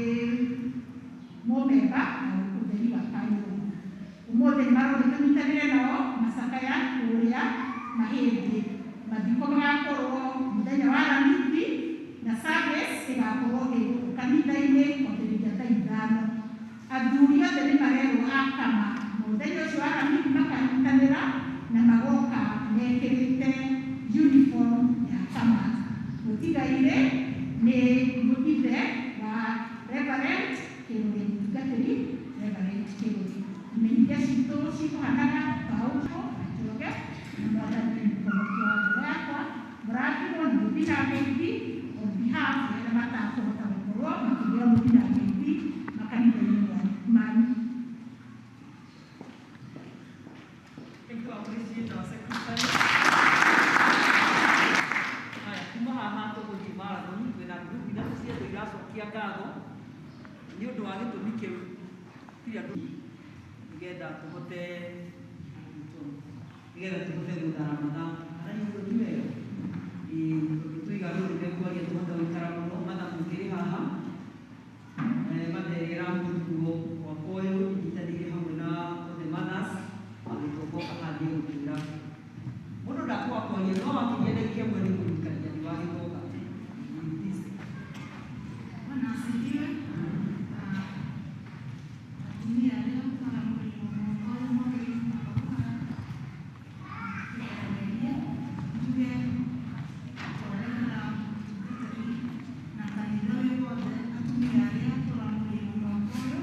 mũmemba wa ũtheri wa Kanyũngũ. Ũmũthĩ nĩ maroneka tũnyitanĩre nao macakaya kũrĩa Mahĩndĩ. Mathiko magakorwo mũthenya wa Aramithi na service ĩgakorwo ĩ gũkũ kanitha-inĩ kwambĩrĩria thaa 5. Athuri othe nĩ marerwo a kama mũthenya ũcio wa Aramithi makanyitanĩra na magoka mekĩrĩte uniform ya kama. Mũtigaire nĩ ithe wa Reverend Kĩrũrĩ, mũtungatĩri Reverend Kĩrũrĩ. Imenyithia citũ cikũhanaga ta ũguo Njoroge na Mwathani mũhonokia wa ngoro yakwa mũrathimwo nĩ gũthiĩ na ngeithi on behalf ya arĩa matakũhota gũkorwo makĩgĩra mũthiĩ na ngeithi makanitha-inĩ manyu. Thank you, appreciate our secretary. Haya, kuma haha tũgũthiĩ marathon twĩna group ithatũ cietũ iracokia ngatho nĩ ũndũ wa gĩtũmi kĩu kĩrĩa nĩgetha tũhote gũthara mathaa kana nĩ ũguo ti wega? Ĩĩ, tondũ tũiga rũrũ mekwaria tũhote gũikara mũno mathaa mũkĩrĩ haha matha ĩrĩa ĩramũtuo mwaka ũyũ inyitanĩire hamwe na othe mothers agĩtongoka haha nĩ gũtwĩra mũndũ ndakwaga kwaria no wakinyia ndagĩka ĩmwe nĩ kũririkania nĩ wagĩtonga. Please. Bwana asifiwe. Atumia arĩa maramũrĩrwo mwaka ũyũ magĩrĩirwo gũkorwo kĩgeranĩrie njuge twarehera mũtungatĩri na kanitha wĩ wothe atumia arĩa tũramũrĩirwo mwaka ũyũ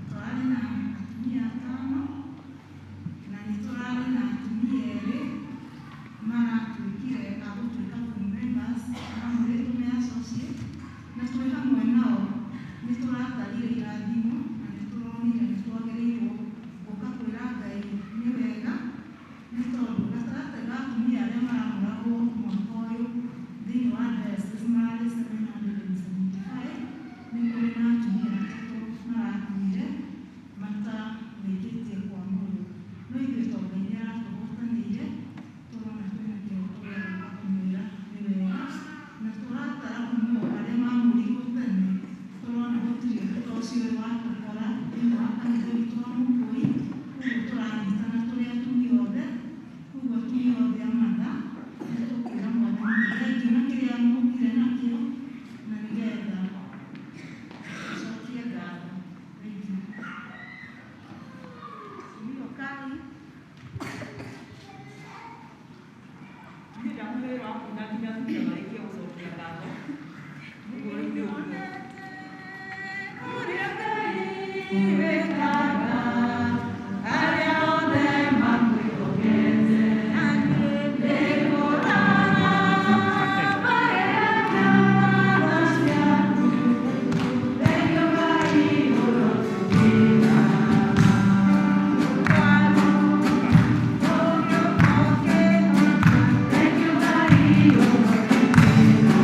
tũrarĩ na atumia 5 na nĩ tũrarĩ na atumia 2 maratuĩkire a gũtuĩka full members. wĩra wa kũina nginya atumia marĩkie gũcokia ngatho. Ũguo rĩu nĩ ũguo. Ũrĩa Ngai wĩkaga, arĩa othe makwĩhokete, nĩngũtana marĩhaga tha ciaku, thengiũ Ngai ũrotũmĩra. Thengiũ Ngai ũrotũmĩra. Thengiũ Ngai ũrotũmĩra.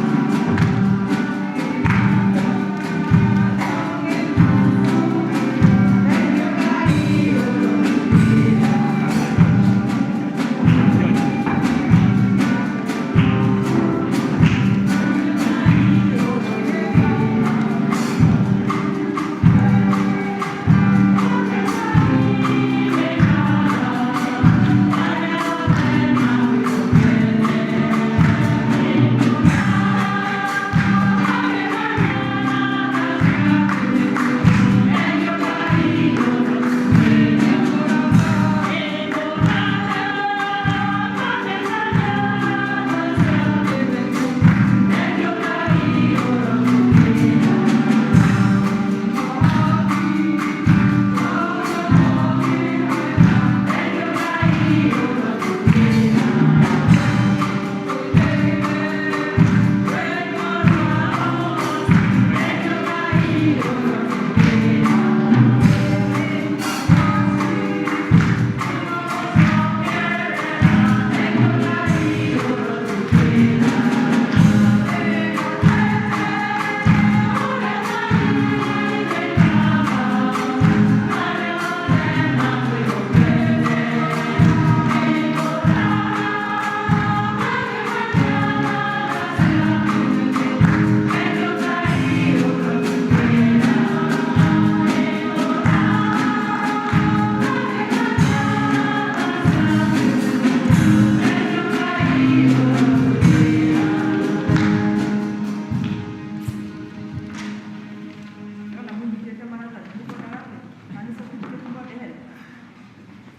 Ndĩrona mũnyitĩte maratathi mũkwendaga atĩa? Kana nĩ certificate mwandehere?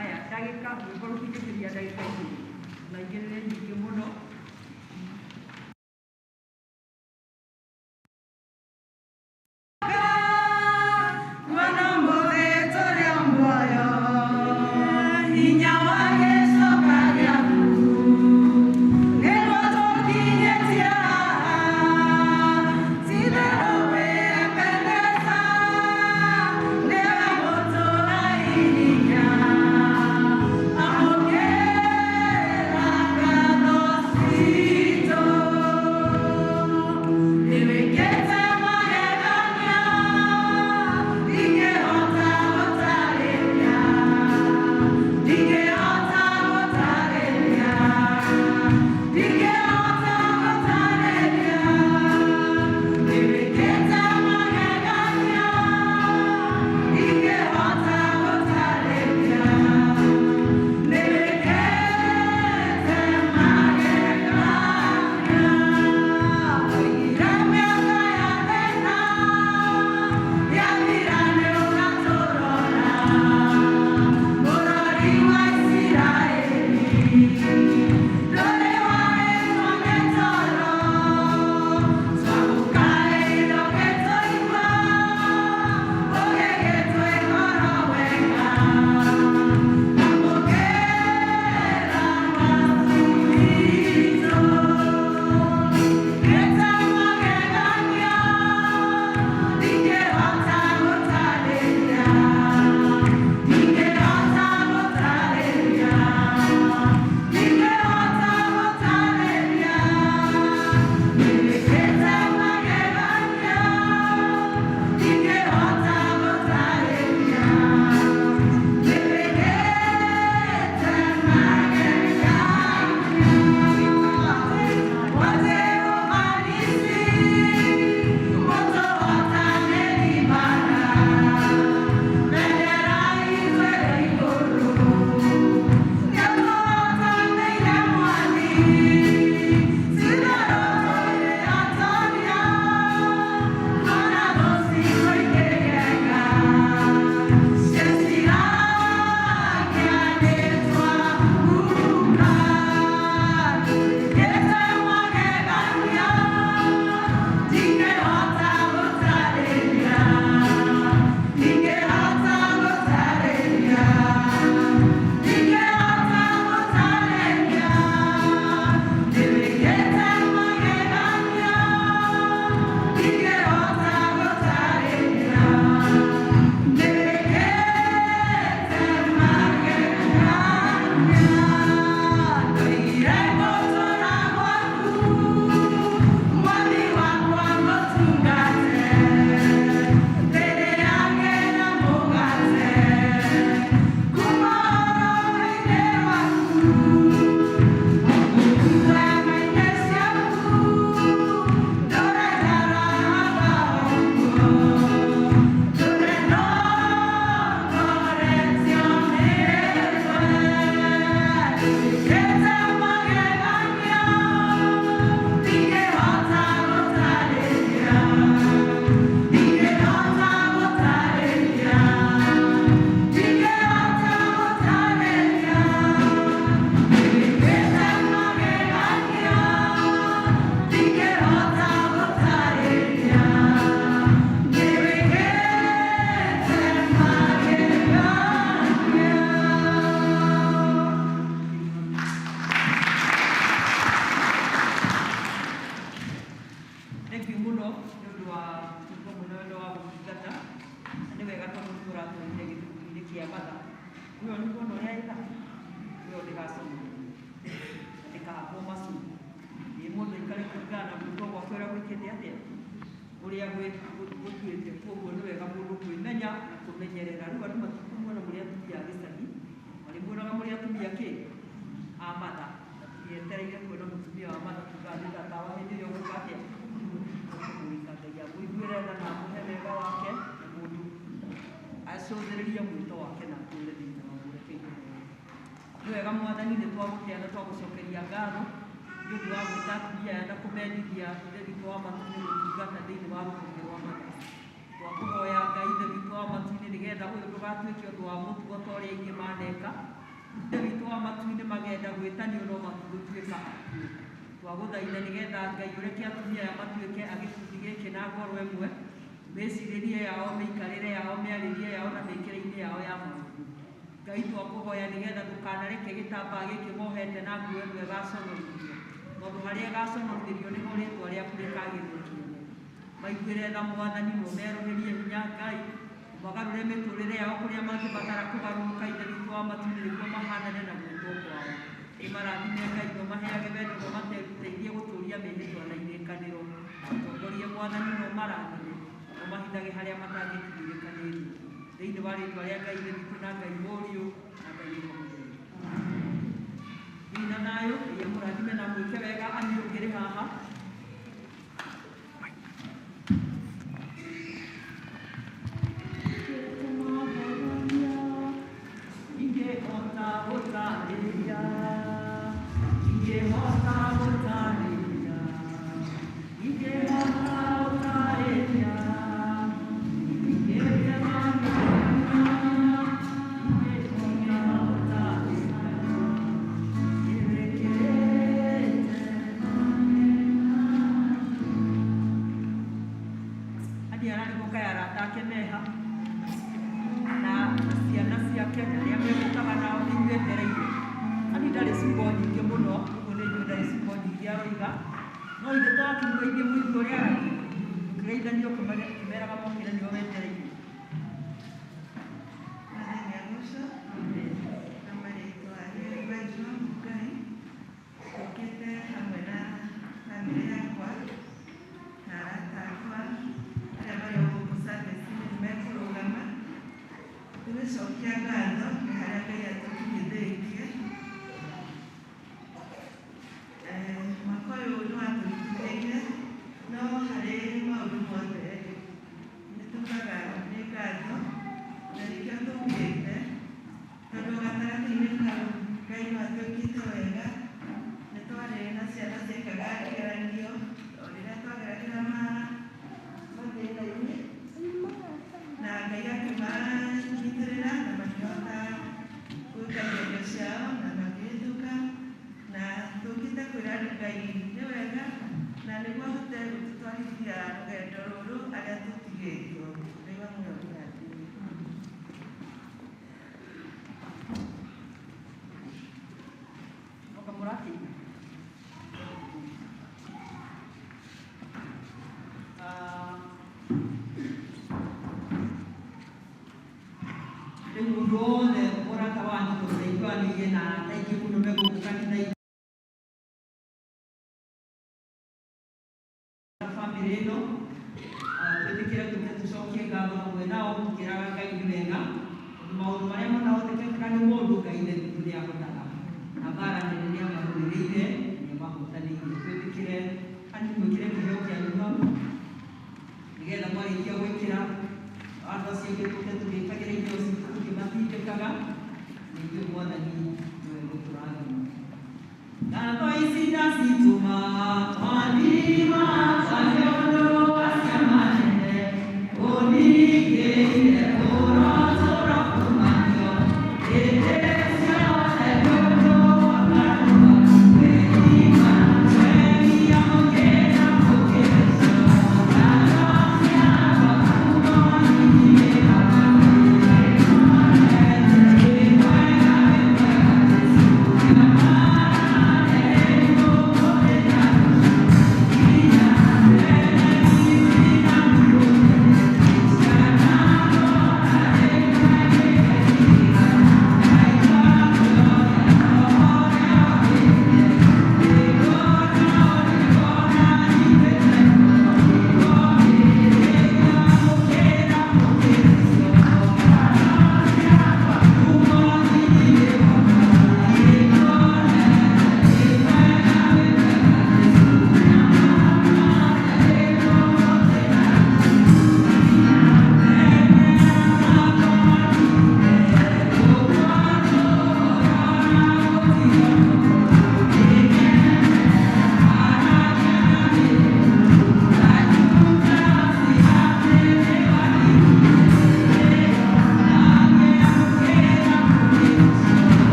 Aya, ndagĩka rwĩmbo rũtingĩkĩria ndagĩka 10 na ingĩ nĩ nyingĩ mũno. Mwana mũthĩ tũrĩ muoyo, hinya wa gĩcoka gĩaku nĩguo tũkinyĩtie haha. Ti-itherũ wĩ Ebeneza, nĩwe mũtũra ihiga. Amũkĩra ngatho. Kũringana na gwĩtwo gwake ũrĩa gwĩkĩte atĩa, ũrĩa gũtuĩte. Koguo nĩ wega mũndũ kwĩmenya na kũmenyerera. Rĩu andũ matikũmuona mũrĩ atumia a gĩcagi, marĩmuonaga mũrĩ atumia kĩ a matha, na tũgĩetereire kuona mũtumia wa matha tugaga nĩ tatawa hĩndĩ ĩrĩa ũgwĩka atĩa, ũkũmũrĩka. Ngai amũiguĩre tha na amũhe wega wake, na mũndũ acũthĩrĩrie mwĩto wake na atũre thĩinĩ wa mũreke. Nĩ wega Mwathani, nĩ twagũkĩa na twagũcokeria ngatho nĩ ũndũ wa gwĩta atumia aya na kũmendithia Ithe witũ wa matu-inĩ gũtungata thĩinĩ wa rũhonge rwa matha. Twakũhoya Ngai Ithe witũ wa matu-inĩ nĩgetha ũyũ ndũgatuĩke ũndũ wa mũtugo ta ũrĩa aingĩ maneka, Ithe witũ wa matu-inĩ, magenda gwĩtanio no matigũtuĩka akuũ. Twagũthaitha nĩgetha Ngai ũreke atumia aya matuĩke a gĩkundi gĩkĩ na ngoro ĩmwe, mĩcirĩrie yao, mĩikarĩre yao, mĩarĩrie yao na mĩkĩre-inĩ yao ya maũndũ. Ngai twakũhoya nĩgetha ndũkanareke gĩtambaya gĩkĩ mohete na nguo ĩno ĩgaconorithio, tondũ harĩa ĩgaconorithĩrio nĩho rĩtwa rĩaku rĩkagĩrwo kĩene. Maiguĩre tha Mwathani, na ũmerũhĩrie hinya Ngai, ũmagarũre mĩtũrĩre yao kũrĩa mangĩbatara kũgarũrũka, Ithe witũ wa matu-inĩ, nĩguo mahanane na gwĩtwo kwao. Ĩmarathime Ngai, na ũmaheage wendo, na ũmateithie gũtũria mĩhĩtwa na irĩkanĩro. Matongorie Mwathani, na ũmarathime, na ũmahithage harĩa matangĩkinyĩrĩka nĩ thũ. Thĩinĩ wa rĩtwa rĩa Ngai Ithe witũ na Ngai Mũriũ na Ngai Roho Mũtheru. Thiĩ na thayũ, Ngai amũrathime na mwĩke wega ani ũkĩrĩ haha. Ingĩhota gũtarĩria, ingĩhota gũtarĩria, ingĩhota gũtarĩria, ingĩtemania, ingĩhota gũtarĩria, ĩrĩkĩte. Hadi ararigwo kaĩ arata ake meha na ciana ciake na arĩa megũkaga nao nĩ inyuĩ etereire. Ani ndarĩ ciugo nyingĩ mũno, ũguo nĩ inyuĩ ndarĩ ciugo nyingĩ aroiga, no ithe twakĩmũgeithie mũigue ũrĩa aragia, ũkĩgeithania ũkĩmeraga mokĩre nĩo wetereire. Mwathani agocwo. Na marĩtwa nĩ Benjwa Mũngai, ũkĩte hamwe na bamĩrĩ yakwa na arata akwa arĩa marĩ o gũkũ service-inĩ nĩ mekũrũgama tũgĩcokia ngatho nĩ harĩa Ngai atũkinyithĩtie. Mwaka ũyũ nĩ watũritũhĩire, no harĩ maũndũ mothe nĩ tugaga nĩ ngatho na nĩkĩo tũkĩte, tondũ gatagatĩ-inĩ kau Ngai no atwĩkĩte wega. Nĩ twarĩ na ciana ciekaga kĩgeranio o rĩrĩa twageragĩra mathĩna-inĩ, na Ngai akĩmanyitĩrĩra na makĩhota gwĩka igerio ciao na makĩhĩtũka, na tũkĩte kwĩra Ngai nĩ wega na nĩguo ahote gũtũtwarithia rũgendo rũrũ arĩa tũtigĩtwo. Ngai wa muoyo mũrathime. Oka mũrakĩina. Ah, rĩu mũndũ wothe mũrata wanyu, tondũ ndaigua nĩiĩ na arata aingĩ mũno megũkũ kanitha-inĩ, bamĩrĩ ĩno. Ah, twĩtĩkĩre tũke tũcokie ngatho hamwe nao tũkĩraga Ngai nĩ wega, tondũ maũndũ marĩa matahotekekaga nĩ mũndũ, Ngai Ithe witũ nĩ ahotaga, na mbara nene nĩ amarũĩrĩire, nĩ amahotanĩire. Twĩtĩkĩre ani mwĩkĩre kĩheo kĩanyu hau, nĩgetha mwarĩkia gwĩkĩra andũ acio angĩ tũke tũgĩkagĩra indo citũ tũkĩmatindĩkaga, na ithuĩ Mwathani nĩwe gũtũrathima. Ngatho ici ndacitũma mwathima nĩ ũndũ wa ciama nene ũningĩire ũrotũra kumanio hĩndĩ ciothe nĩ ũndũ wa kanua wĩima weria mũkĩra mũkĩreco ngatho ciakwa kumoningĩra. Wĩ mwega, wĩ mwega Jesũ,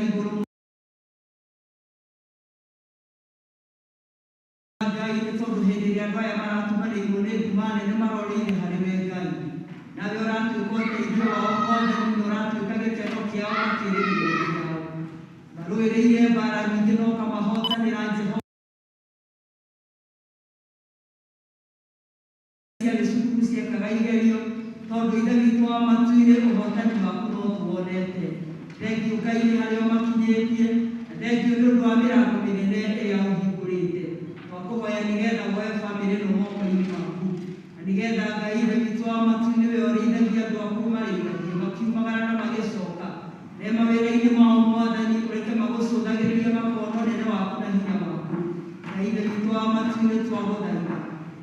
Igũrũ Ngai, nĩ tondũ hĩndĩ ĩrĩa andũ aya maratumanĩirwo nĩ nduma nene marorĩire harĩ we Ngai, nawe ũratuĩka ũteithio wao Mwathani, na ũratuĩka gĩkeno kĩao na kĩĩrĩgĩrĩro kĩao. Marũĩrĩire mbara nyingĩ na ũkamahotanĩra Jehova. Ciarĩ cukuru ciekaga igerio, tondũ Ithe witũ wa matu-inĩ, ũhotani waku no tuwonete. Thengiũ Ngai nĩ harĩa ũmakinyĩtie, na thengiũ nĩ ũndũ wa mĩrango mĩnene ĩrĩa ũhingũrĩte. Twakũhoya nĩgetha woe bamĩrĩ ĩno moko-inĩ maku, na nĩgetha Ngai Ithe witũ wa matu-inĩ, we ũrĩithagia andũ aku, marĩithagie makiumagara na magĩcoka me mawĩra-inĩ mao Mwathani, ũreke magũcũthagĩrĩria makona ũnene waku na hinya waku. Ngai Ithe witũ wa matu-inĩ, twagũthaitha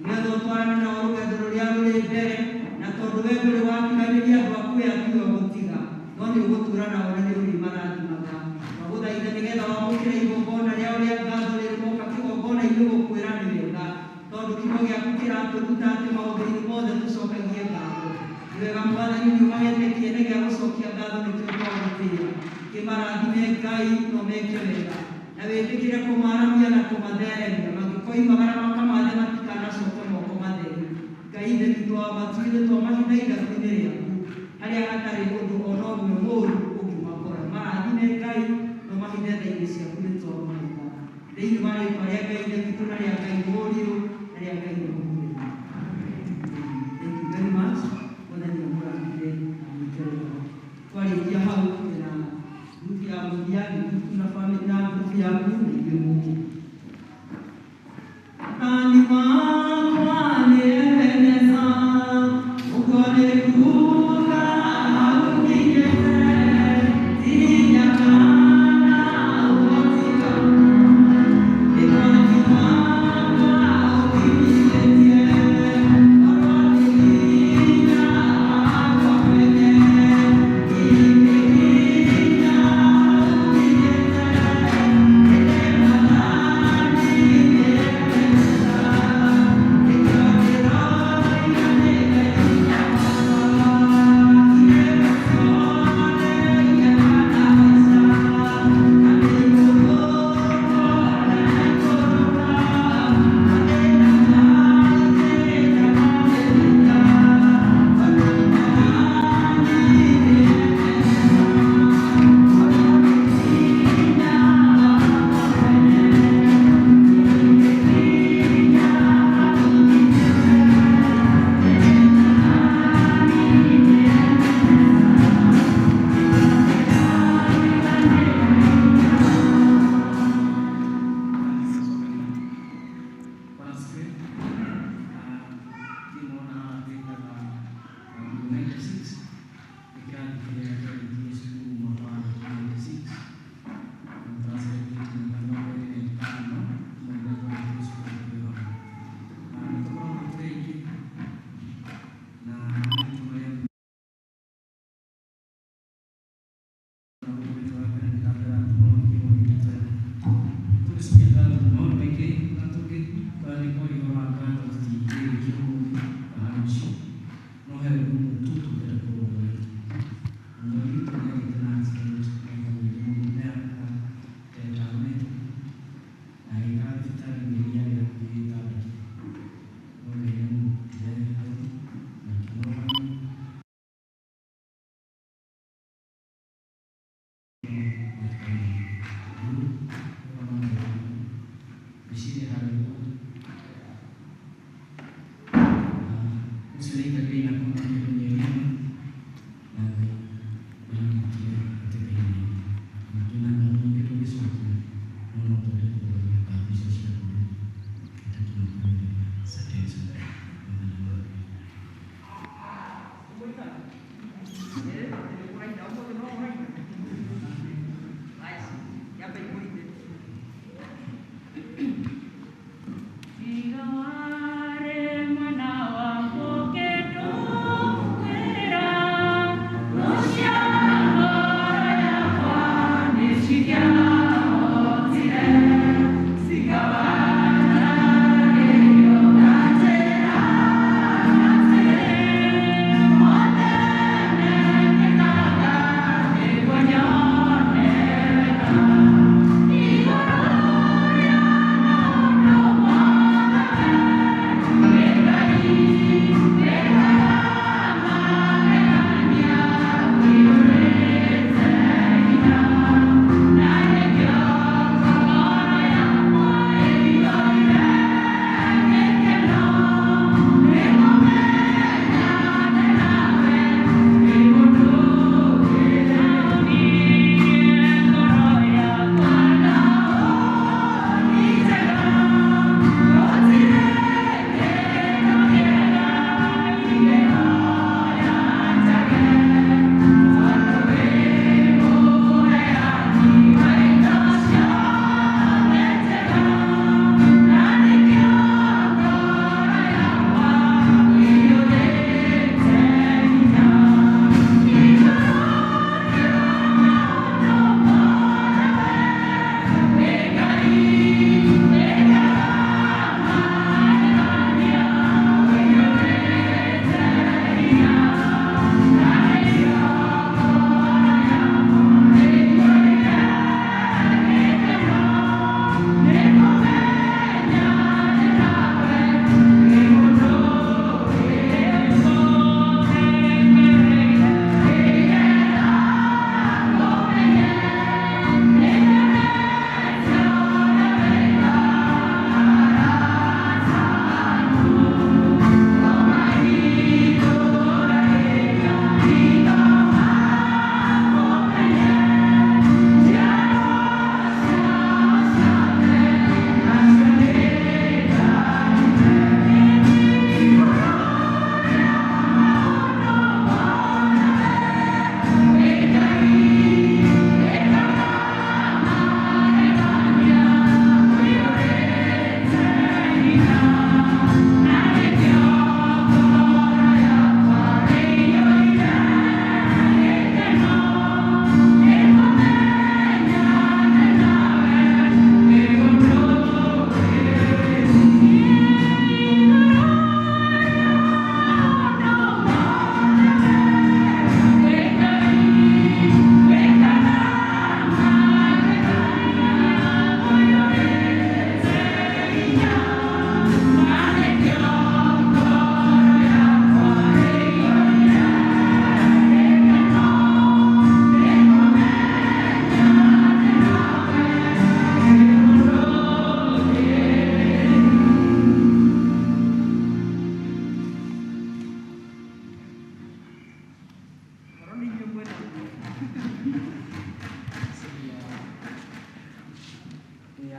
nĩgetha ũtwarane nao rũgendo rũrĩa rũrĩ mbere, na tondũ we ndũrĩ watiganĩria andũ aku, we atiwe ũgũtiga, no nĩ ũgũtũũra nao na nĩ ũrĩmarathimaga. Twagũthaitha nĩgetha wamũkĩre igongona rĩao rĩa ngatho rĩrĩ moka kĩgongona-inĩ gũkwĩra nĩ wega, tondũ kiugo gĩaku kĩratũruta atĩ maũndũ-inĩ mothe tũcokagie ngatho. Nĩ wega Mwathani, nĩ ũmahete kĩene gĩa gũcokia ngatho, nĩkĩo twagũtĩĩa. Kĩmarathime Ngai, no meke wega, na wĩtĩkĩre kũmaramia na kũmatheremia, mangĩkoimagara makamathe matikanacoke moko matheri. Ngai Ithe witũ wa matu-inĩ, twamahitha ithaku-inĩ rĩaku harĩa hatarĩ ũndũ ona ũmwe mũũru ũngĩmakora. Marathime Ngai, no mahithe tha-inĩ ciaku, nĩ twagũthaitha thĩinĩ wa rĩtwa rĩa Ngai Ithe witũ na rĩa Ngai Mũriũ na rĩa Ngai Roho Mũtheru. Thank you very much. Mwathani amũrathime na mwĩke wega. Twarĩkia hau na ngurubu ya mũthia, nĩ ngurubu na family na ngurubu yaku na ithuĩ mũke. Mwathani wakwa nĩ Ebeneza, ũguo nĩ kuuga agũkinyĩte, nginya kana ũgatiga. Nĩ mwaki wakwa ũkinyithĩtie, korwo nĩ hinya wakwa mwene, ingĩkinya ũkinyĩte.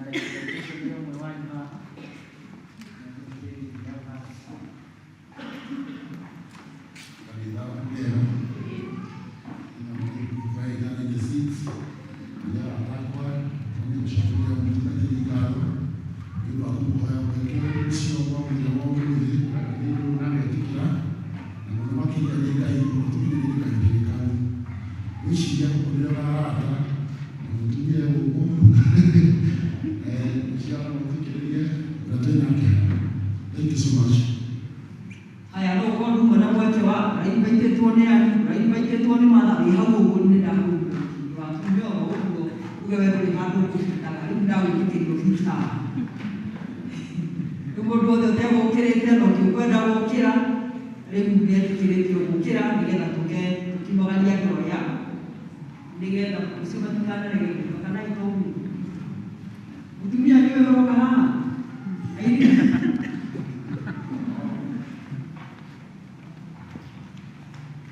Ndagĩka ũcio nĩ ũmwe wanyu haha. Na tũkĩrĩria hau haha. Kanitha wega na 96 ya atakwa nĩ gũcokeria mũtungatĩri ngatho nĩ ũndũ wa kũmũhoya mweke ũcio wa mũthenya wa ũmũthĩ na agetĩkĩra na mũno makĩria nĩ Ngai ũtũkinyĩrĩrie kahinda-inĩ kanyu. Ngwĩciria gũkũ nĩrĩo arata na mũtumia gũkũ ũcio mũthikĩrĩrie ũrĩa twĩ nake. Thank you so much. Haya, no ũkorwo nduma na mweke wa ũrainvaitĩtwo nĩ ani, ũrainvaitĩtwo nĩ matha, wĩ hau ũguo nĩ ndakũigua wakiume oro ũguo uge we ndũrĩ handũ ũkũbutaga, rĩu ndagwĩtĩkĩrio buta. Rĩu mũndũ wothe ũtegũkĩrĩte na ũngĩkwenda gũkĩra, rĩu nĩetĩkĩrĩtio gũkĩra nĩgetha tũke tũkiumagarie andũ aya nĩgetha ũcio matikanarege gũka kana itoguo. Mũtumia nĩwe ũroka haha? Airĩtu.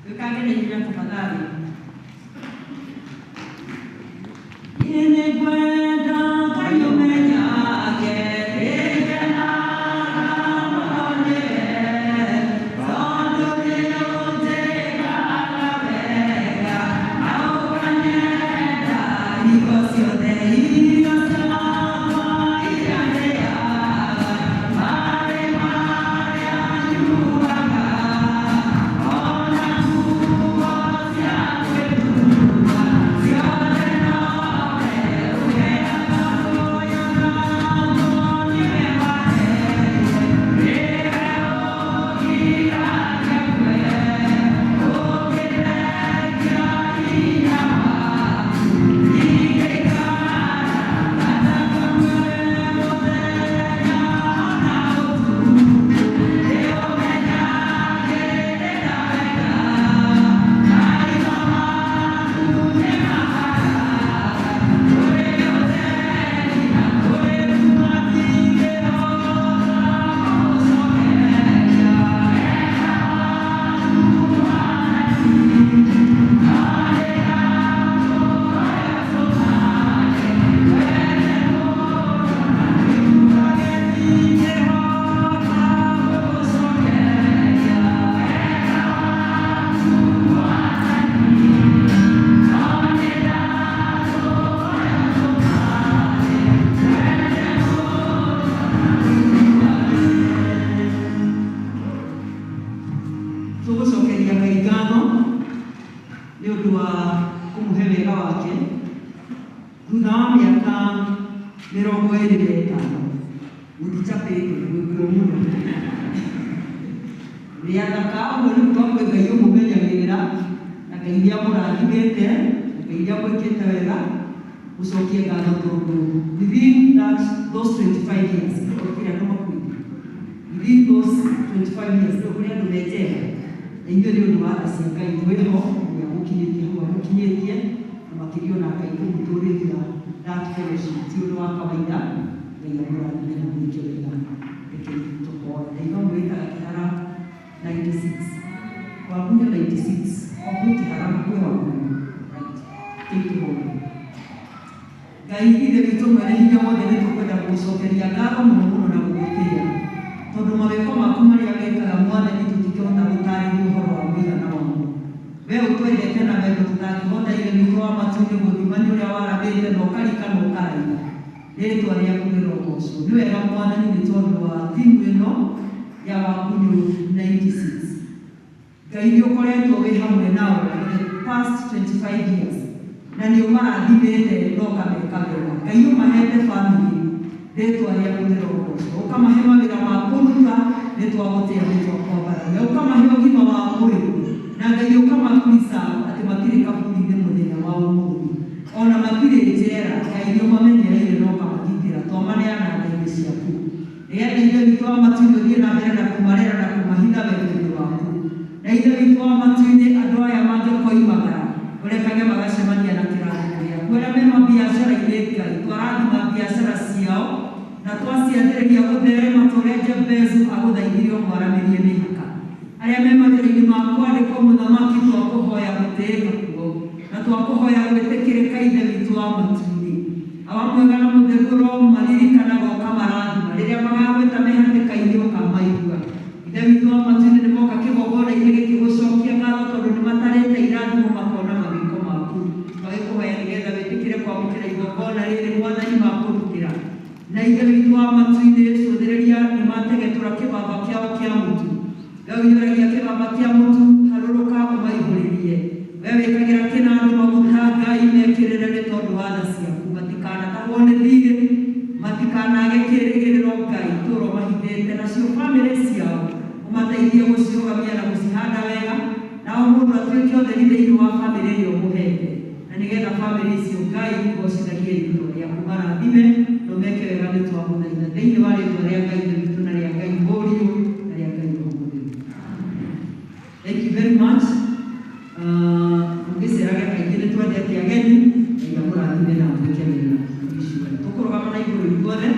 Wĩkange na ihenya tafadhali. Niĩ nĩngwenda Ngai ũmenyage nĩngenaga mũno nĩwe, tondũ nĩũnjĩkaga wega na ũkanyenda hingo ciothe. Irio ciakwa iria ndĩaga, maĩ marĩa nyuaga, ona nguo cia kwĩhumba, ciothe nowe ũheaga. Ũyũ ngatho nĩwe waheire, nĩwe ũgiragia ngwe, ũngĩrekia hinya waku, ingĩikara gatakamwe mũthenya ona ũtukũ, nĩũmenyagĩrĩra wega, maitho maku nĩmaharaga, kũrĩ ũtheri na kũrĩ nduma ndingĩhota gũgũcokeria. Wega waku Mwathani, ndingĩhota gũgũcokeria. Wega waku Mwathani, no nĩndakũhoya tũmare, twende mũno na wĩiguage. Tũgũcokeria Ngai ngatho nĩ ũndũ wa kũmũhe wega wake thutha wa mĩaka 25 mũtichapĩte gwĩkuo mũno rĩathaka ũguo nĩ kuga kwĩ Ngai ũmũmenyagĩrĩra na Ngai nĩ amũrathimĩte na Ngai nĩ amwĩkĩte wega. Mũcokie ngatho tondũ within that those 25 years gũtirĩ andũ makuĩte. Within those 25 years rĩu kũrĩ andũ me njera na inyuĩ nĩ ũndũ wa tha cia Ngai mwĩho nĩ agũkinyĩtie hau agũkinyĩtie na makĩria ona Ngai kũmũtũrĩria that fellowship ti ũndũ wa kawaida. Ngai amũrathime na mwĩke wega. Rekei tũhoe. Na ithuĩ mwĩtaga Kĩhara 96, Wamunya 96, Wamunya Kĩhara kwĩ Wamunya, right? Rekei tũhoe. Ngai Ithe witũ mwene hinya wothe, nĩ tũkwenda gũgũcokeria ngatho mũno mũno na gũgũtĩĩa tondũ mawĩko maku marĩa wĩkaga, Mwathani, tũtingĩhota gũtarĩria ũhoro wa mũigana wamo. We ũtwendete na wendo tũtangĩhota, Ithe witũ wa matu-inĩ, gũthima nĩ ũrĩa warathĩte na ũkarika na ũkaraiha. Rĩtwa rĩaku rĩrogocwo. Nĩ wega, Mwathani, nĩ tondũ wa timu ĩno ya Wakunyũ 96. Ngai nĩ ũkoretwo wĩ hamwe nao for the past 25 years na nĩ ũmarathimĩte na ũkameka wega. Ngai, ũmahete family, rĩtwa rĩaku rĩrogocwo. Ũkamahe mawĩra ma kũruta, nĩ twagũtĩa, nĩ twakwambararia. Ũkamahe ũgima wa mwĩrĩ na Ngai ũkamapreserve atĩ matirĩ kaburi-inĩ mũthenya wa ũmũthĩ ona matirĩ njera. Ngai nĩ ũmamenyereire na ũkamagitĩra. Twamaneana tha-inĩ ciaku nĩgetha Ithe witũ wa matu-inĩ ũthiĩ na mbere na kũmarera na kũmahitha wendo-inĩ waku. Na Ithe witũ wa matu-inĩ, andũ aya mangĩkoimagara, ũrekage magacemania na kĩrathimo gĩaku. Arĩa me mabiacara-inĩ, Ngai, twarathima biacara ciao na twaciathĩrĩria gũtherema ta ũrĩa Jabezu agũthaithire ũmwaramĩrie mĩhaka. Arĩa me mawĩra-inĩ ma kwandĩkwo, Mũthamaki, twakũhoya gũtĩĩka kuo na twakũhoya gwĩtĩkĩrĩka. Ithe witũ wa matu-inĩ, Awa mwega na mũtheru, Ũromaririkanaga ũkamarathima rĩrĩa magagwĩta mĩhatĩka-inĩ ũkamaigua. Ithe witũ wa matu-inĩ nĩmoka kĩgongona-inĩ gĩkĩ gũcokia ngatho tondũ nĩmatarĩte irathimo makona mawĩko maku. Magĩkũhoya nĩgetha wĩtĩkĩre kwamũkĩra igongona rĩrĩ Mwathani makũrutĩra. Na Ithe witũ wa matu-inĩ cũthĩrĩria nĩmategetũra kĩbaba kĩao kĩa mũtu. We ũiyũragia kĩbaba kĩa mũtu harũrũka ũmaihũrĩrie. We wĩkagĩra kĩnandũ maguta Ngai mekĩrĩre nĩ tondũ wa tha ciaku. Matikanatahwo nĩ thirĩ, matikanage kĩĩrĩgĩrĩro Ngai tũũra ũmahithĩte nacio bamĩrĩ ciao ũmateithie gũcirũgamia na gũcihanda wega na o mũndũ atuĩke ũtheri thĩinĩ wa bamĩrĩ ĩrĩa ũmũhete na nĩgetha bamĩrĩ icio Ngai igocithagie rĩtwa rĩaku marathime na ũmeke wega nĩ twagũthaitha thĩinĩ wa rĩtwa rĩa Ngai Ithe witũ na rĩa Ngai Mũriũ na rĩa Ngai Roho Mũtheru. Thank you very much. Mũgĩcerage kaingĩ nĩ twendete ageni Ngai amũrathime na amwĩke wega. Tũkũrũgama na igũrũ ithuothe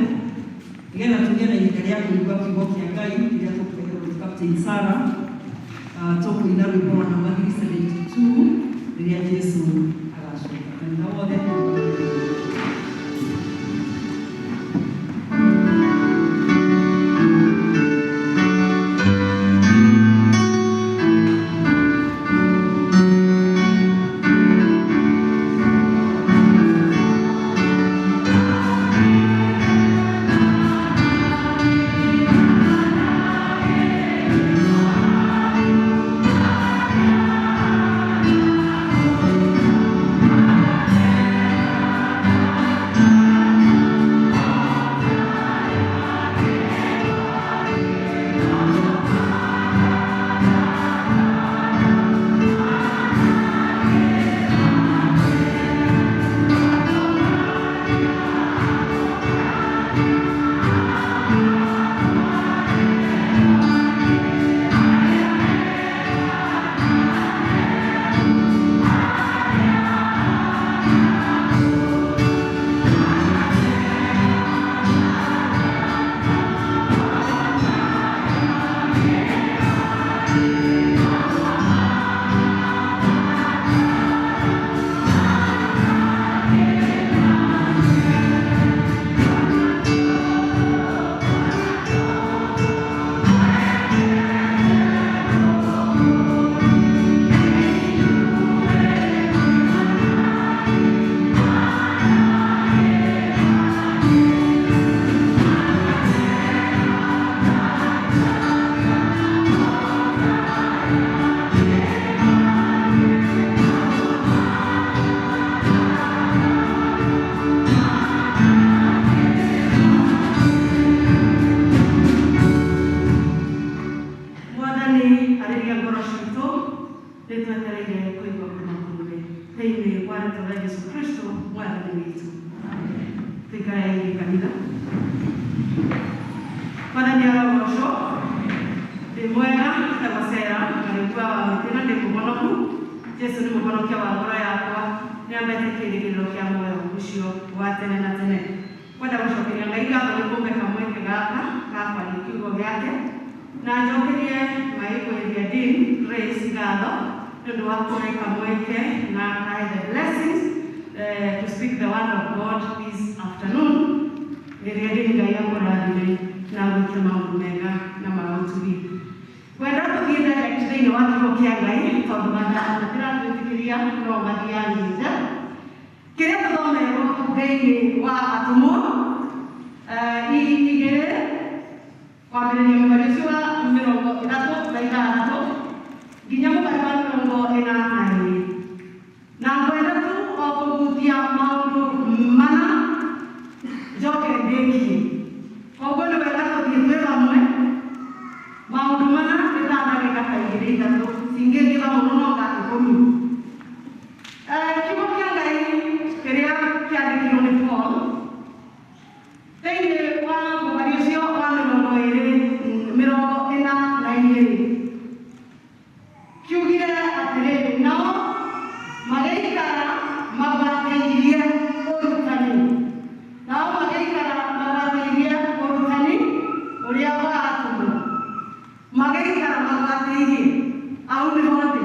nĩgetha tũgĩe na ihinda rĩa kũigua kiugo kĩa Ngai kĩrĩa tũkũheerwo nĩ Captain Sarah. Tũkũina rwĩmbo rwa namba 372 rĩrĩa Jesũ agacoka. Kanitha wothe Mwathani arĩria ngoro citũ nĩ twetereire kũigua kuma kũrĩ we thĩinĩ wa rĩtwa rĩa Jesũ Kristo Mwathani witũ. Tũikarei kanitha. Mwathani arogocwo. Ndĩ mwega njĩtagwo Sarah ngarĩkua wa mĩtĩ na ndĩ mũhonoku. Jesũ nĩ mũhonokia wa ngoro yakwa nĩ ambete kĩĩrĩgĩrĩro kĩa muoyo ũcio wa tene na tene. Kwenda gũcokeria Ngai ngatho nĩ kũmbe kamweke gaka ga kwaria kiugo gĩake na njokerie maĩkũrĩria Dean Grace ngatho nĩ ũndũ wa kũhe kamweke na kahe the blessings to speak the word of God this afternoon. Rĩrĩa Dean Ngai akũrathime na gwĩke maũndũ mega na ma ũtugi. Ngwenda tũthiĩ direct thĩinĩ wa kiugo kĩa Ngai tondũ mathaa matiratwĩtĩkĩria no mathiangĩte. Kĩrĩa tũthomerwo thĩinĩ wa atũmwo igĩrĩ kwambĩrĩria mũhari ũcio wa 36 nginya mũhari wa 42 na ngwenda tu o kũhutia maũndũ mana njoke ndĩkie. Koguo nĩ wega tũthiĩ twĩ hamwe maũndũ mana nĩ ta ndagĩka ta igĩrĩ ithatũ cingĩngĩha mũno no nga 10. Kiugo kĩa Ngai kĩrĩa kĩandĩkirwo nĩ Paul thĩinĩ wa mũhari ũcio wa 42 kiugire atĩrĩrĩ, nao magĩikara magwatĩirie ũrutani, nao magĩikara magwatĩirie ũrutani ũrĩa wa atũmwo, magĩikara magwatĩirie. Au nĩho ndĩ.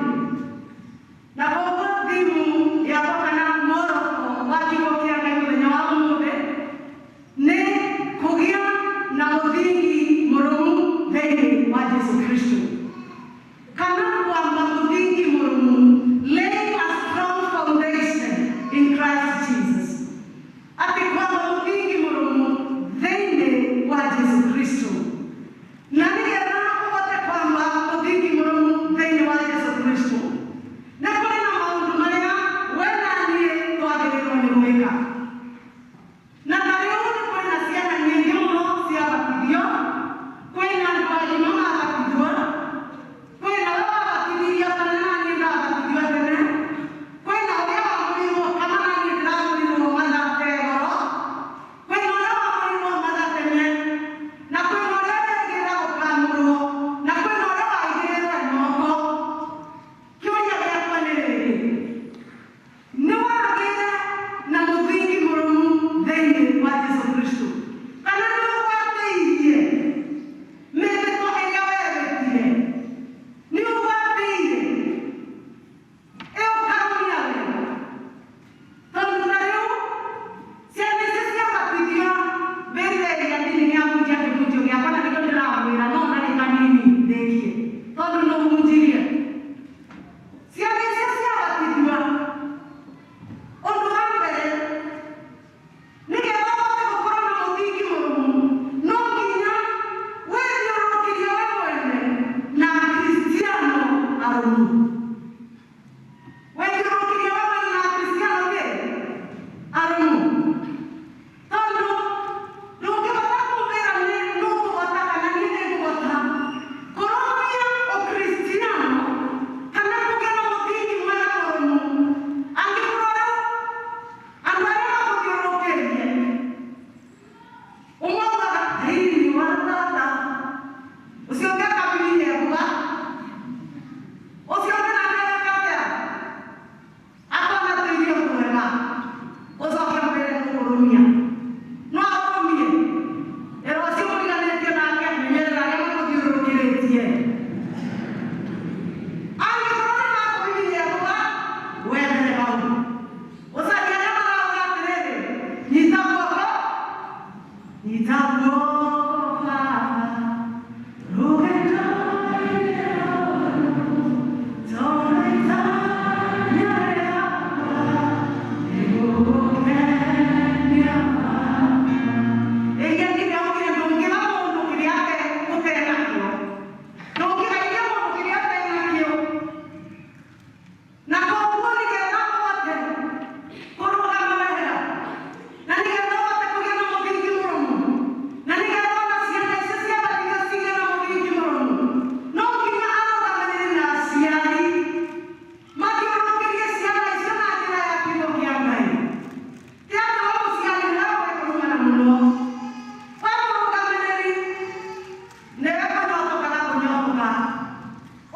Nyita guoko Baba, rũgendo-inĩ rũrũ, tondũ itanya rĩakwa nĩ gũgũkenia Baba. Ĩrĩa ndĩraugire ndũngĩra mũndũ kĩrĩa ũtarĩ nakĩo. Ndũngĩgeria mũndũ kĩrĩa ũtarĩ nakĩo. Na koguo nĩgetha ũhote kũrũgama wega, na nĩgetha ũhote kũgĩa na mũthingi mũrũmu, na nĩgetha ona ciana icio cia batithio cigĩe na mũthingi mũrũmu, no nginya arũgamĩrĩri na aciari mathiũrũrũkĩrie ciana icio na njĩra ya kiugo kĩa Ngai. Ti atĩ we mũciari nĩwe ũgũkũrumana mũno, we mũrũgamĩrĩri nĩwe kũnyotoka na kũnyotoka.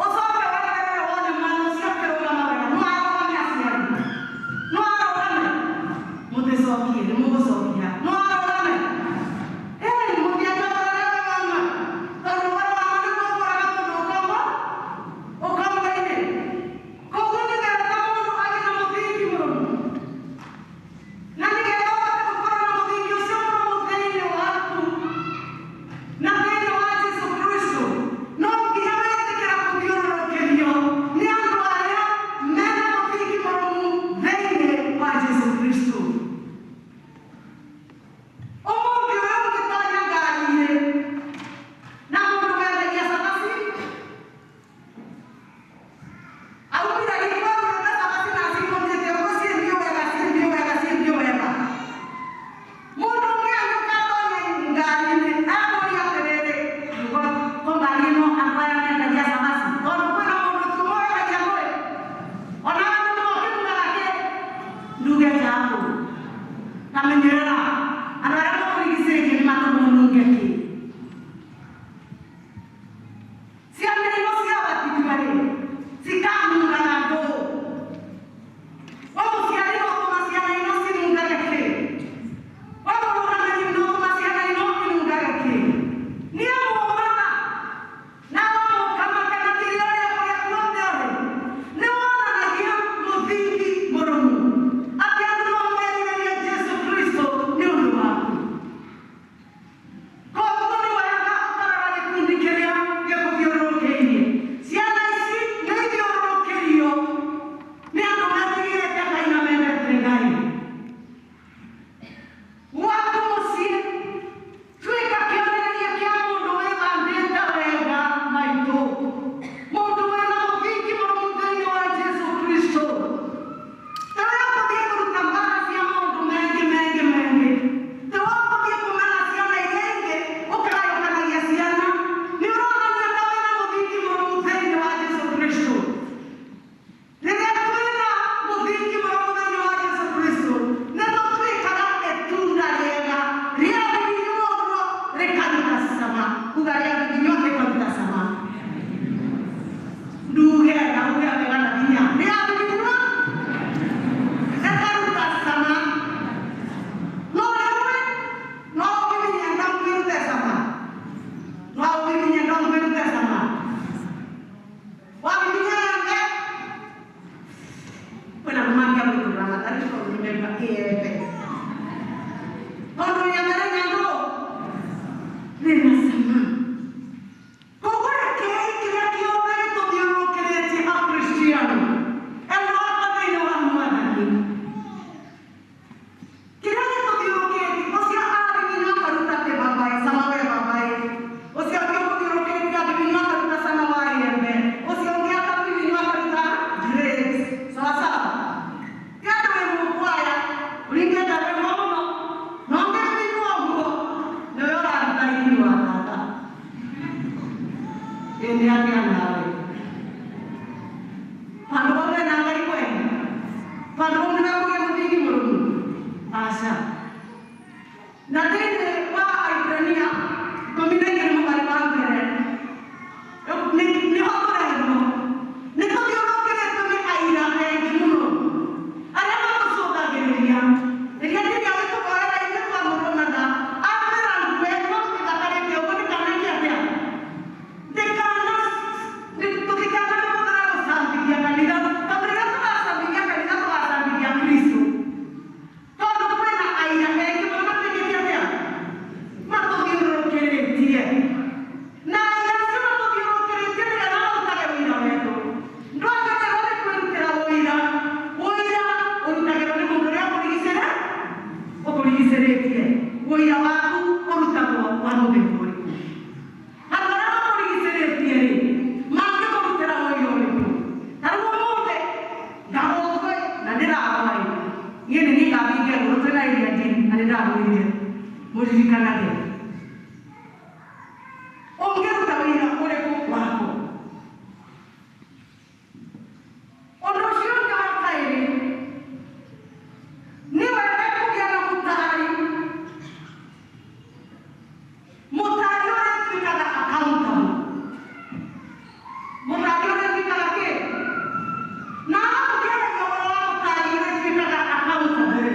Ũcoke weterere wone mwana ũcio akĩrũgama wega. No arũgame aciari? No arũgame? Mũticokie, nĩ mũgũcokia. No arũgame? Ĩĩ, mũtianjokerere ũhoro wa ma. Tondũ ũhoro wa ma nĩguo ũkũraga mũndũ ũkombo, ũkombo-inĩ. Koguo nĩgetha mũndũ agĩe na mũthingi mũrũmu, na nĩgetha ũhote gũkorwo na mũthingi ũcio mũrũmu thĩinĩ waku na thĩinĩ wa Jesu Kristo, no nginya wetĩkĩra kũthiũrũrũkĩrio nĩ andũ arĩa mena mũthingi mũrũmu thĩinĩ wa Jesu Kristo. Ũmũthĩ ũyũ ũngĩtonya ngari-inĩ na mũndũ wendagia cabaci aumire riko arugĩte cabaci na acikũnjĩte ũguo ciĩ wega, ciĩ wega, ciĩ wega. Mũndũ ũngĩ agĩũka atonya ngari-inĩ akũria atĩrĩrĩ, ko ngari ĩno andũ aya mendagia cabaci? Tondũ kwĩna mũndũ tu ũmwe wendagia ngũĩ. Ona andũ nĩ mokĩrugaga kĩ? Nduge chafu. Kamenyerera. Andũ arĩa makũrigicĩirie nĩ matũmwo nunge kĩ? Ciana ino cia batithio rĩ, cikanungaga ndũ? We mũciari no ũtũma ciana ino cinungage kĩ? We mũrũgamĩrĩri no ũtũma ciana ino inungage kĩ? Niĩ mũmaga na mũkamaka na kĩrĩa ũrĩa kũrĩa guothe ũrĩ, nĩ wonanagia mũthingi mũrũmu atĩ andũ no merirĩrie Jesu Kristo nĩ ũndũ waku. Koguo nĩ wega ũkarora gĩkundi kĩrĩa gĩkũthiũrũrũkĩirie. Ciana ici nĩ ithiũrũrũkĩirio nĩ andũ metigĩrĩte Ngai na mendete Ngai. Gwaku mũciĩ tuĩka kĩonereria kĩa mũndũ wĩhandĩte wega maitũ, mũndũ wĩna mũthingi mũrũmu thĩinĩ wa Jesu Kristo. Tiwe ũgũthiĩ kũruta mbara cia maũndũ maingĩ maingĩ maingĩ, tiwe ũgũthiĩ kũmena ciana iria ingĩ ũkagayũkanagia ciana. Nĩ ũronania ta wĩna mũthingi mũrũmu thĩinĩ wa Jesu Kristo. Rĩrĩa twĩna mũthingi mũrũmu thĩinĩ wa Jesu Kristo, nĩ tũtuĩkaga itunda rĩega rĩabibinywo ũguo rĩkaruta cama. Uga rĩabibinywo rĩkaruta cama. Nduge na uge wega na hinya. Rĩabibinywo rĩkaruta cama. No rĩmwe no ũbibinyie ndomu ĩrute cama. No ũbibinyie ndomu ĩrute cama. Wabibinya yembe kwĩna andũ mangĩamũkĩra matarĩ tondũ nĩmendwa ĩembe. Tondũ rĩembe rĩna ndũ? Rĩna cama. Koguo rekei kĩrĩa kĩothe gĩtũthiũrũrũkĩrĩtie Akristiano, endwa akwa thĩinĩ wa Mwathani, kĩrĩa gĩtũthiũrũrũkĩtie, ũcio abibinywo akaruta kĩbabaĩ, cama we babaĩ. Ũcio ũngĩ ũkũthiũrũrũkĩtie abibinywo akaruta cama wa iembe. Ũcio ũngĩ akabibinywo akaruta grapes. Sawa sawa. Ti atĩ wĩ mũkwaya ũringĩte rwĩmbo mũno, no ũngĩbibinywo ũguo nĩwe ũraruta riri wa tata. Ĩ nĩ atĩa nawe? Handũ hau hena Ngai kweli? Handũ hau nĩhekũgĩa mũthingi mũrũmu? Aca. Na thĩinĩ wa Aibrania 12 mũhari wa mbere nĩho tũrerwo nĩ tũthiũrũrũkĩrĩtio nĩ aira aingĩ mũno arĩa matũcũthagĩrĩria. Rĩrĩa ndini agĩtũkorera ithuĩ twamũrũmaga, atwĩra nguo ĩno ĩthakarĩte ũguo ndĩkaneke atĩa? Ndĩkana tũtikanamĩhũthĩra gũcambithia kanitha, tondũ rĩrĩa tũracambithia kanitha tũracambithia Kristo. Tondũ kwĩna aira aingĩ mũno matuĩkĩte atĩa? Mũririkanage ũngĩruta wĩra ũrĩkũ wako. Ũndũ ũcio ũngĩ wa kaĩrĩ nĩ wega kũgĩa na mũtaari, mũtaari ũrĩa ũtuĩkaga accountable, mũtaari ũrĩa ũtuĩkaga kĩ na ũkĩaragia ũhoro wa mũtaari ũrĩa ũtuĩkaga accountable.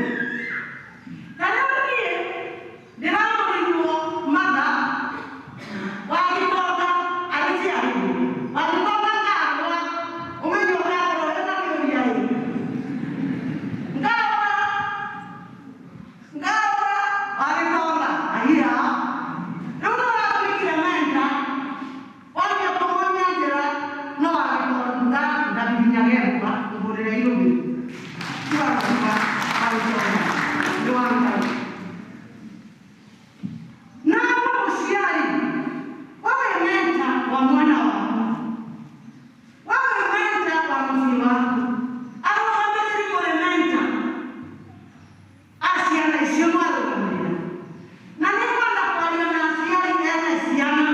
Ta rĩu niĩ ndĩramũrirwo matha wa gĩtonga agĩciarĩrwo wa gĩtonga ngagwa ũmenye ũgakorwo wĩna kĩũria ĩ ngagwa ngagwa wa gĩtonga ahia rĩu no watuĩkire menta wambia kũmuonia njĩra no wa gĩtonga ndabibinyage ngwa ngũrĩre irũmĩ ti wa gĩtonga wa gĩtonga nĩ wa Ngai. Nawe mũciari wewe menta wa mwana waku, wewe menta wa mũciĩ waku, arũgamĩrĩri mũrĩ menta a ciana icio mwarũgamĩrĩra. Na nĩ ngwenda kwaria na aciari ene ciana,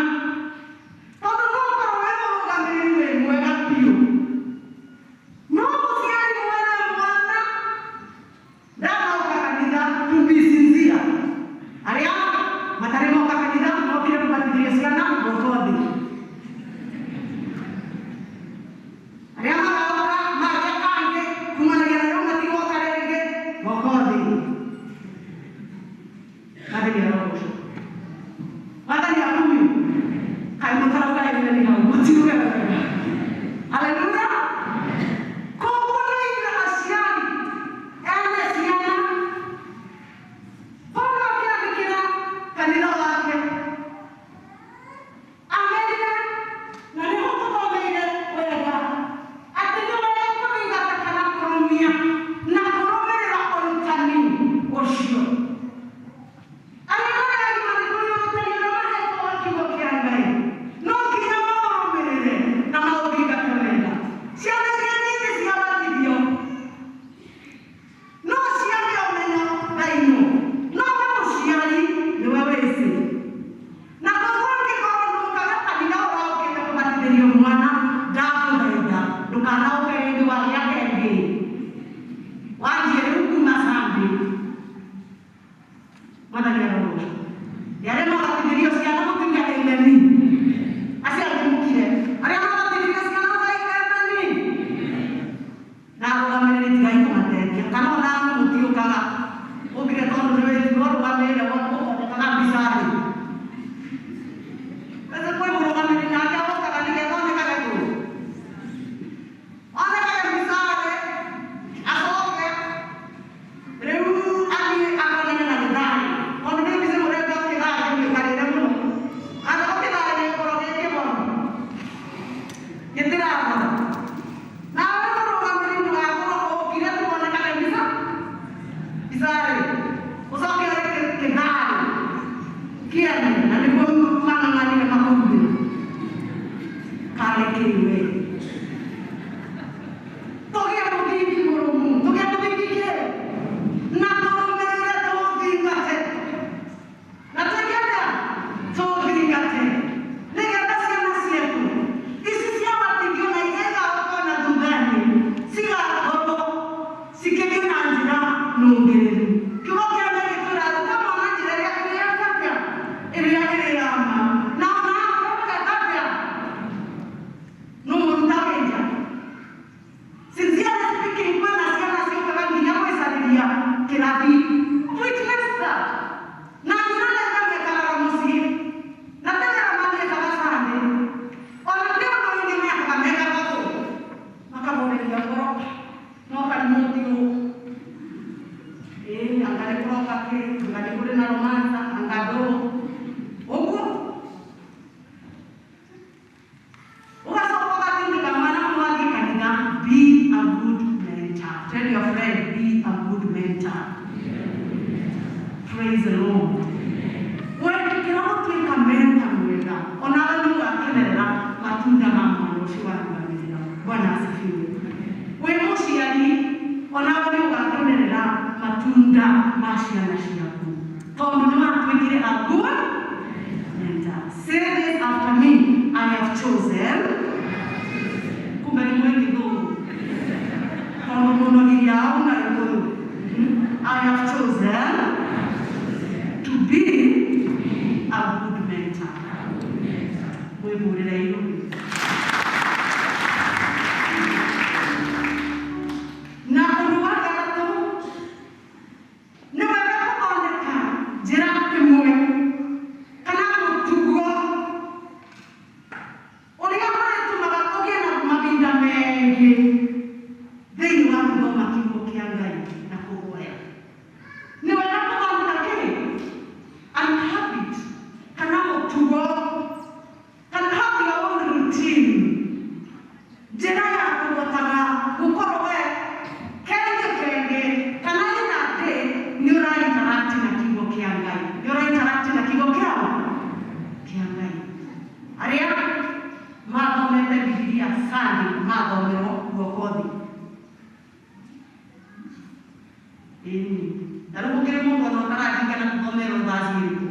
tondũ no ũkorwo wĩ mũrũgamĩrĩri wĩ mwega biũ, no mũciari mwene mwana ndanoka kanitha tumbicinzia arĩa matarĩ moka kanitha mokire kũbatithia ciana gũkũ thĩ, arĩa maroka marĩa kangĩ kumanagia na rĩu matigoka rĩngĩ gũkũ thĩ. Mwathani arogocwo. Mwathani akumio. Kaĩ mũtarauga ĩmeni hau mũtiuge wega. Haleluya. Koguo nĩ ithuĩ aciari ene ciana, Paulo akĩandĩkĩra kanitha wake amerire na nĩho tũthomeire wega atĩ nĩ wega kũthingata kana kũrũmia na kũrũmĩrĩra ũrutani ũcio. Arĩa marĩ agima nĩ kũrĩ ũrutani ũrĩa mahetwo wa kiugo kĩa Ngai, no nginya maũrũmĩrĩre na maũthingate wega. Ciana iria nyingĩ ciabatithio no ciage ũmenyo thaino, no we mũciari nĩwe wĩci. Na koguo angĩkorwo ndũkaga kanitha ũrokĩte kũbatithĩrio mwana, ndakũthaitha ndũkanaũke rĩngĩ wagĩa kengĩ wanjie rĩu kuma Sunday. Mwathani arogocwo. Nĩ arĩa mabatithĩrio ciana mũtiuge amen. Acio angĩ mũkire. Arĩa mabatithĩrio ciana mũkaige amen. Na arũgamĩrĩri tigai kũmateithia kana ona amwe mũtiũkaga ũkire tondũ nĩ wĩtirwo ũrũgamĩrĩre ũkonekaga mbica-rĩ. Sasa kwĩ mũrũgamĩrĩri nake ũkaga nĩgetha onekage kũ onekage mbica-rĩ acoke rĩu athiĩ akonane na gĩtharĩ tondũ nĩ mbica mũrenda kĩtharĩ kĩmũikarĩre mũno akorwo kĩtharĩ gĩgũkorwo gĩ kĩmono gĩtirabora. Nawe mũrũgamĩrĩri ndũgakorwo ũkire tu wonekage mbica mbica-rĩ ũcoke ũrĩ kĩtharĩ kĩene na nĩguo mang'ang'anire makũrumĩra karĩ kĩwe. Tũgĩe mũthingi mũrũmu, tũgĩe mũthingi kĩ na tũrũmĩrĩre tũũthingate na twĩke atĩa tũũthingate nĩgetha ciana ciitũ ici ciabatithio na iria igaũka na thutha-inĩ cigakorwo cikĩthiĩ na njĩra nũngĩrĩru. Kiugo kĩa Ngai gĩtwĩraga ruta mwana njĩra ĩrĩa ĩrĩa atĩa ĩrĩa ĩrĩ ya ma na ona akorwo ageka atĩa nũmũruta wĩ Chosen kumbe nĩ mwĩ Gĩthũngũ tondũ mũnogiria au na Gĩkũyũ. I have chosen to be a good mentor. Mwĩhũrĩre irũmi. Na ũndũ wa gatatũ nĩ wega gũthondeka njĩra ĩmwe kana mũtugo ũrĩa ũrĩtũmaga ũgĩe na mahinda maingĩ thĩinĩ wa gũthoma kiugo kĩa Ngai na kũhoya. Nĩ wega gũthondeka kĩ an habit kana mũtugo kana have your own routine, njĩra ya kũhotaga gũkorwo we kenge kenge kana ina atĩ nĩ ũra interact na kiugo kĩa Ngai, nĩ ũra interact na kiugo kĩa Ngai. Arĩa mathomete Bibilia Sunday mathomerwo guoko thĩ. Ĩni na rĩu gũkĩrĩ mũndũ ona ũtararirikana gũthomerwo thaa cirĩkũ.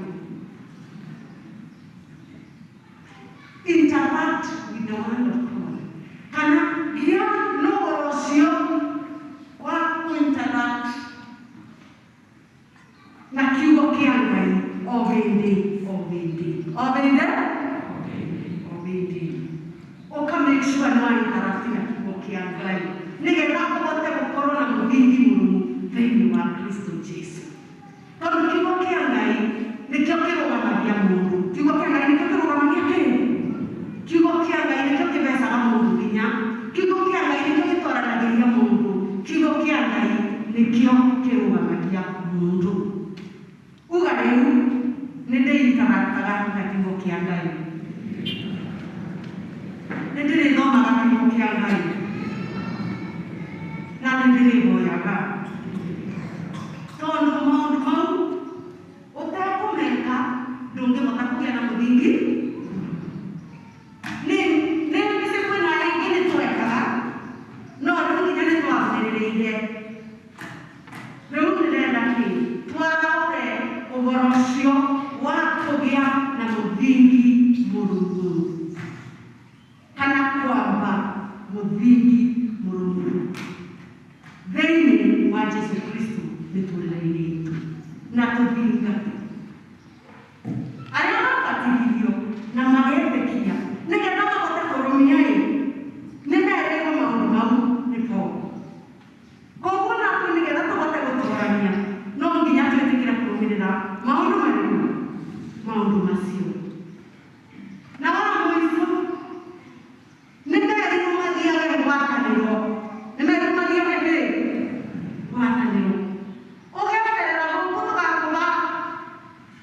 Interact with the word of God kana gĩa na ũhoro ũcio wa kũ-interact na kiugo kĩa Ngai o hĩndĩ o hĩndĩ o hĩndĩ o hĩndĩ, ũka make sure nĩ wa interact na kiugo kĩa Ngai nĩgetha ũhote gũkorwo na mũthingi mũrũmu thĩinĩ wa Kristo Jesu, tondũ kiugo kĩa Ngai nĩkĩo kĩrũgamagia mũndũ. Kiugo kĩa Ngai nĩkĩo kĩrũgamagia kĩ kiugo kĩa Ngai nĩkĩo kĩbecaga mũndũ hinya. Kiugo kĩa Ngai nĩkĩo gĩtwaranagĩria mũndũ. Kiugo kĩa Ngai nĩkĩo kĩrũgamagia mũndũ. Uga rĩu nĩ ndĩinteractaga na kiugo kĩa Ngai, nĩ ndĩrĩthomaga kiugo kĩa Ngai na nĩ ndĩrĩhoyaga, tondũ maũndũ mau ũtekũmeka ndũngĩhota kũgĩa na mũthingi. Nĩ mĩciĩ kwĩna ĩngĩ nĩ twekaga, no rĩu nginya nĩ twambĩrĩrĩire. Rĩu ndĩrenda kĩ twarore ũhoro ũcio wa kũgĩa na mũthingi mũrũmu kana kwamba mũthingi mũrũmu thĩinĩ wa Jesu Kristo mĩtũrĩre-inĩ itũ na tũthingate arĩa mabatithirio na magetĩkia nĩgetha mahote kũrũmia ĩ nĩ merĩirwo maũndũ mau nĩ Paul. Koguo natwe nĩgetha tũhote gũtũrania no nginya twĩtĩkĩre kũrũmĩrĩra maũndũ marĩkũ, maũndũ macio. Na wa mũico nĩ merirwo mathiage ngwatanĩro, nĩ merirwo mathiage kĩ ngwatanĩro. Ũgeterera gũkũ tũgakũga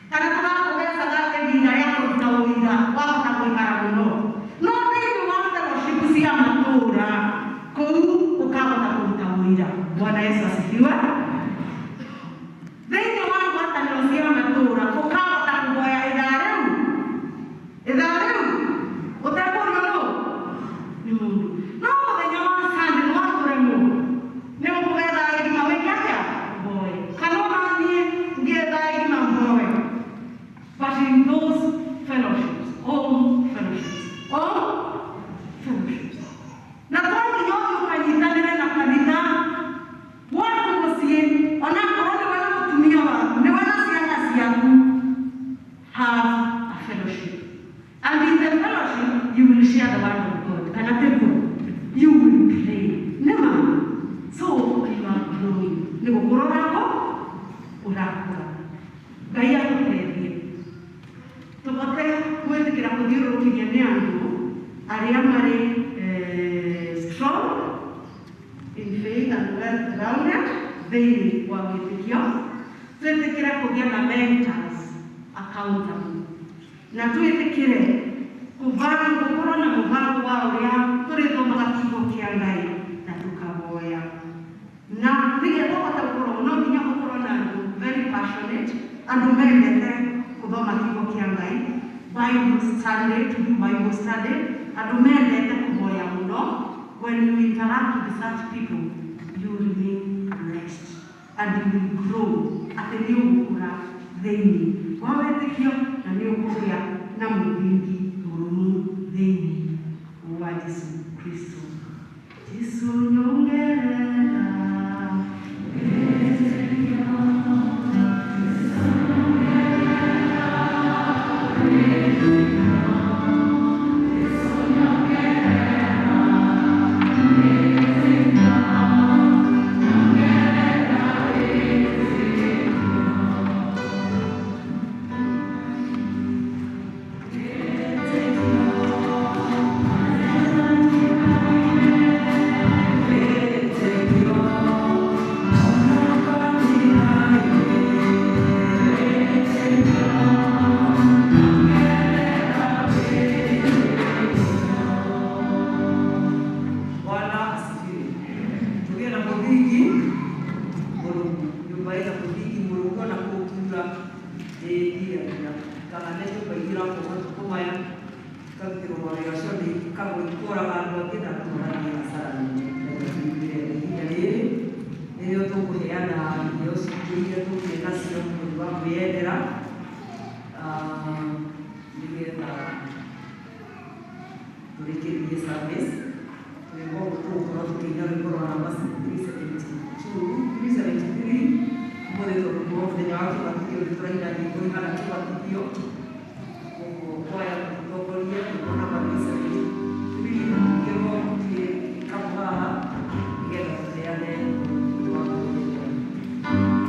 kana tũgakũgecaga ihinda rĩa kũruta ũira wahota gũikara mũno, no thĩinĩ wa fellowship cia matũũra kũu ũkahota kũruta ũira. Bwana Yesu asifiwe. Thĩinĩ wa ngwatanĩro cia matũũra ũkahota kũhoya ithaa rĩu, ithaa rĩu ũtekũrio nũ nĩ mũndũ. No mũthenya wa Sunday nĩ watũremwo nĩ ũkũgetha ngima wĩke atĩa mboe kana ona niĩ ngĩetha ngima mboe. But in those fellowships, home fellowships, home fellowships, na to nginya ũthiĩ ũkanyitanĩre na kanitha waku mũciĩ, onakorwo nĩwe na mũtumia waku, nĩwe na ciana ciaku, have a fellowship, and in the fellowship you will share the word of God kana tiguo you will pray nĩma. So you are growing, nĩ gũkũra ũrako ũrakũra. Ngai atũteithie tũhote gwĩtĩkĩra kũthiũrũrũkĩria nĩ andũ arĩa marĩ strong in faith and well grounded thĩinĩ wa wĩtĩkio, twĩtĩkĩre kũgĩa na mentors accountable na twĩtĩkĩre kũbanga gũkorwo na mũbango wa ũrĩa tũrĩthomaga kiugo kĩa Ngai na tũkahoya. Na nĩgetha ũhote gũkorwo no nginya ũkorwo na andũ very passionate, andũ mendete gũthoma kiugo kĩa Ngai, Bible study, to do Bible study, andũ mendete kũhoya mũno. When you interact with such people, you remain blessed and you will grow, atĩ nĩ ũgũkũra thĩinĩ wa wĩtĩkio na nĩ ũkũgĩa na mũthingi mũrũmu thĩinĩ. Nĩ thiaga kana nĩ nyũmba ingĩ irakwo matukũ maya ikarutĩrwo mawĩra ũcio nĩ ikamwe ikoraga andũ angĩ na tũgathiĩ hasara nene. Na tũingĩre ihinda rĩrĩ nĩrĩo tũkũheana iheo citũ iria tũkire nacio nĩ ũndũ wa kwĩyendera, nĩgetha tũrĩkĩrie service. Rwĩmbo tũgũkorwo tũkĩina rwĩmbo rwa namba 372, 373. Ũmũthĩ tondũ nĩ mũthenya wa kĩbatithio nĩ tũraina nyĩmbo ihana kĩbatithio. Koguo kwaya mũtongoria rwĩmbo namba 373 mũkĩrwo kĩkabu haha nĩgetha tũheane ũndũ wa kwĩyendera. Thank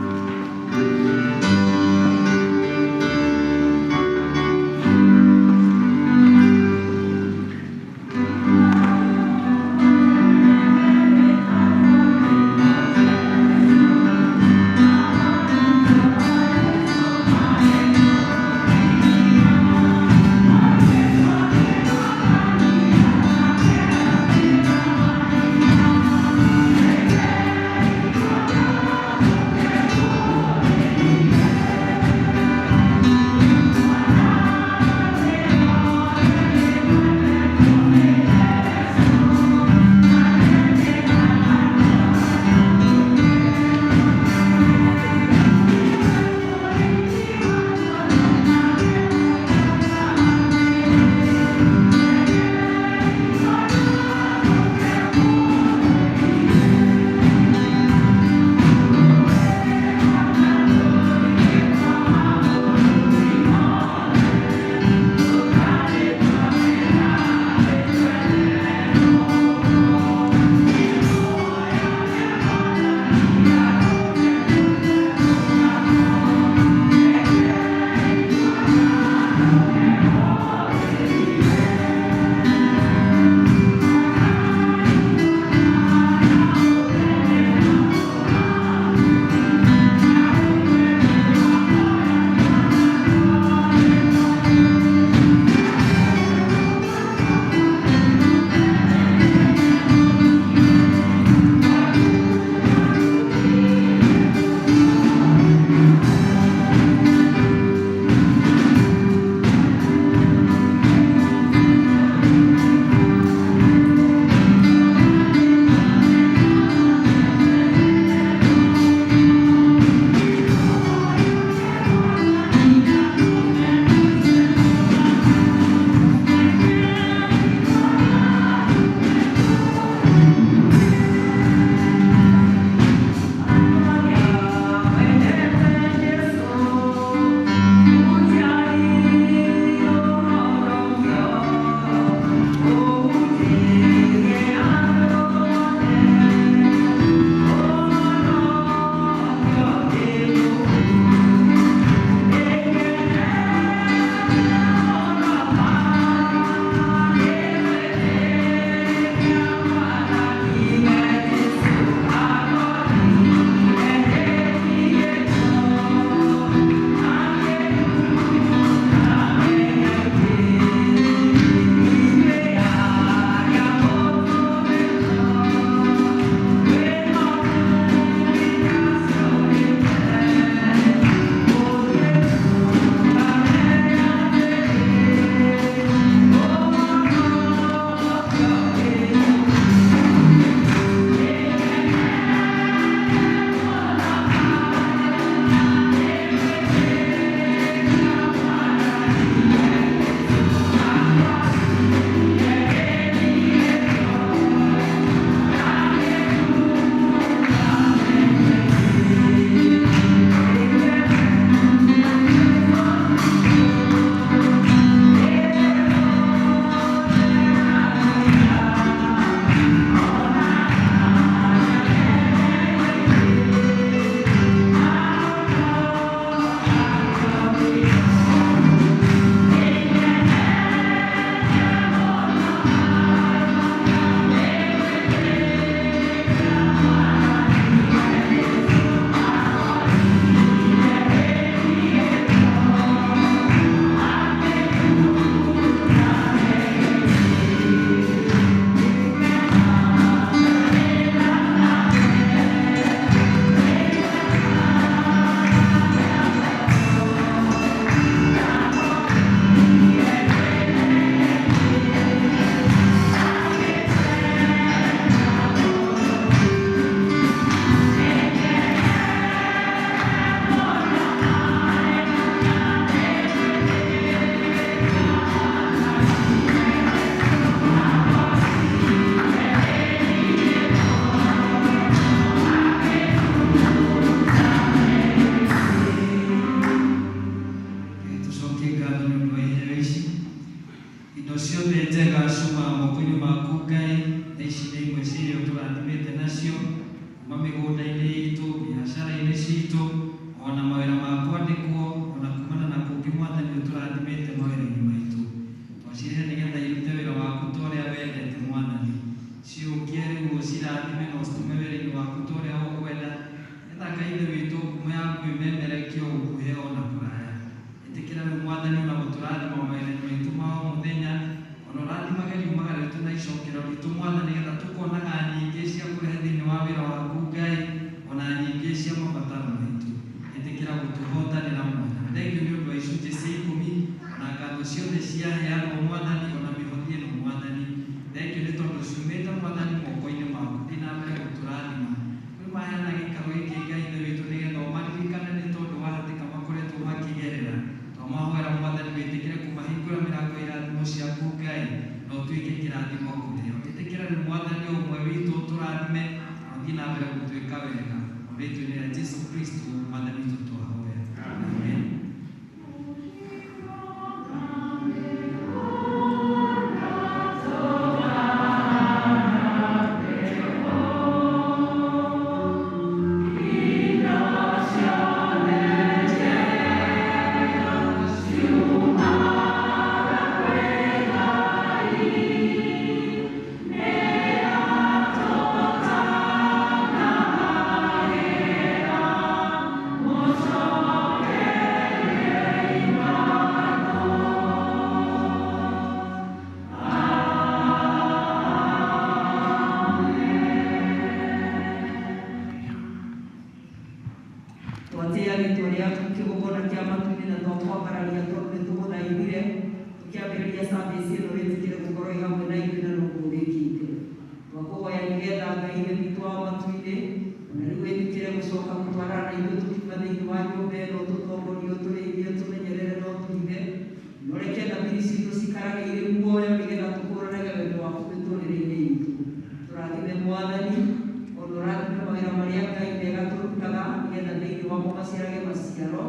Tũcokie ngatho nĩ ũndũ wa iheo ici. Indo ciothe njega ciumaga moko-inĩ maku Ngai, na ici nĩ imwe cia iria ũtũrathimĩte nacio kuma mĩgũnda-inĩ itũ, biacara-inĩ citũ, ona mawĩra ma kwandĩkwo, ona kumana na kũngĩ Mwathani ũtũrathimĩte mawĩra-inĩ maitũ. Twacirehe nĩgetha irute wĩra waku ta ũrĩa wendete Mwathani. Ciũkie rĩu ũcirathime na ũcitũme wĩra-inĩ waku ta ũrĩa ũkwenda, nĩgetha Ngai Ithe witũ ngumo yaku ĩmemerekio gũkuhĩ ona kũraya. Ĩtĩkĩra rĩu Mwathani ona gũtũrathima mawĩra-inĩ maitũ ma o mũthenya, ona ũrathimage riumaga ritũ na icokero ritũ Mwathani, nĩgetha tũkonaga nyingĩ cia kũrehe thĩinĩ wa wĩra waku Ngai, ona nyingĩ cia mabataro maitũ. Ĩtĩkĩra gũtũhotanĩra Mwathani. Thengiũ nĩ ũndũ wa icunjĩ cia ikũmi, ona ngatho ciothe ciaheanwo Mwathani, ona mĩhothi ĩno Mwathani. Thengiũ nĩ tondũ ciumĩte Mwathani moko-inĩ maku. Thiĩ na mbere gũtũrathima. Rĩu maheana gĩikaro gĩkĩ Ngai Ithe witũ nĩgetha ũmaririkane nĩ tondũ wa hatĩka makoretwo makĩgerera. Twamahoera Mwathani wĩtĩkĩre kũmahingũra mĩrango ya irathimo ciaku Ngai, na ũtuĩke kĩrathimo kũrĩ o. Ĩtĩkĩra rĩu Mwathani o ũmwe witũ ũtũrathime na ũthiĩ na mbere gũtuĩka wega. O rĩtwa-inĩ rĩa Jesũ Kristo Mwathani witũ twahoya. Amen. Twatĩa rĩtwa rĩaku kĩgongona kĩa matu-inĩ na twakwambararia tondũ nĩtũgũthaithire tũkĩambĩrĩria service ĩno wĩtĩkĩre gũkorwo ĩ hamwe na ithuĩ na noguo wĩkĩte. Twakũhoya nĩgetha Ngai Ithe witũ wa matu-inĩ ona rĩu wĩtĩkĩre gũcoka gũtwarana na ithuĩ tũkiuma thĩinĩ wa nyũmba ĩno, ũtũtongorie, ũtũrĩithie, ũtũmenyerere na ũtũhithe. Na ũreke thamiri citũ cikarage irĩ muoyo nĩgetha tũkũranage wendo waku mĩtũrĩre-inĩ itũ. Tũrathime Mwathani, ona ũrathime mawĩra marĩa Ngai mega tũrutaga nĩgetha thĩinĩ wamo maciarage maciaro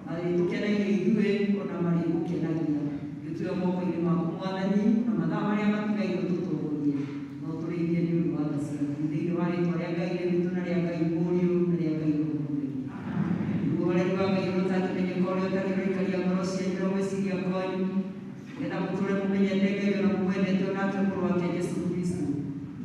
marĩtũkenagia ithuĩ ona marĩgũkenagia. Gĩtue moko-inĩ maku Mwathani, na mathaa marĩa matigaire ũtũtongorie na ũtũrĩithie nĩ ũndũ wa tha ciaku. Thĩinĩ wa rĩtwa rĩa Ngai Ithe witũ na rĩa Ngai Mũriũ na rĩa Ngai Roho Mũtheru. Nĩguo ũreri wa Ngai ũtangĩmenyeka ũrĩa ũtariĩ ũroikaria ngoro cianyu na gwĩciria kwanyu, nĩgetha mũtũũre mũmenyete Ngai ona mũmwendete onake Mũrũ wake Jesũ Kristo.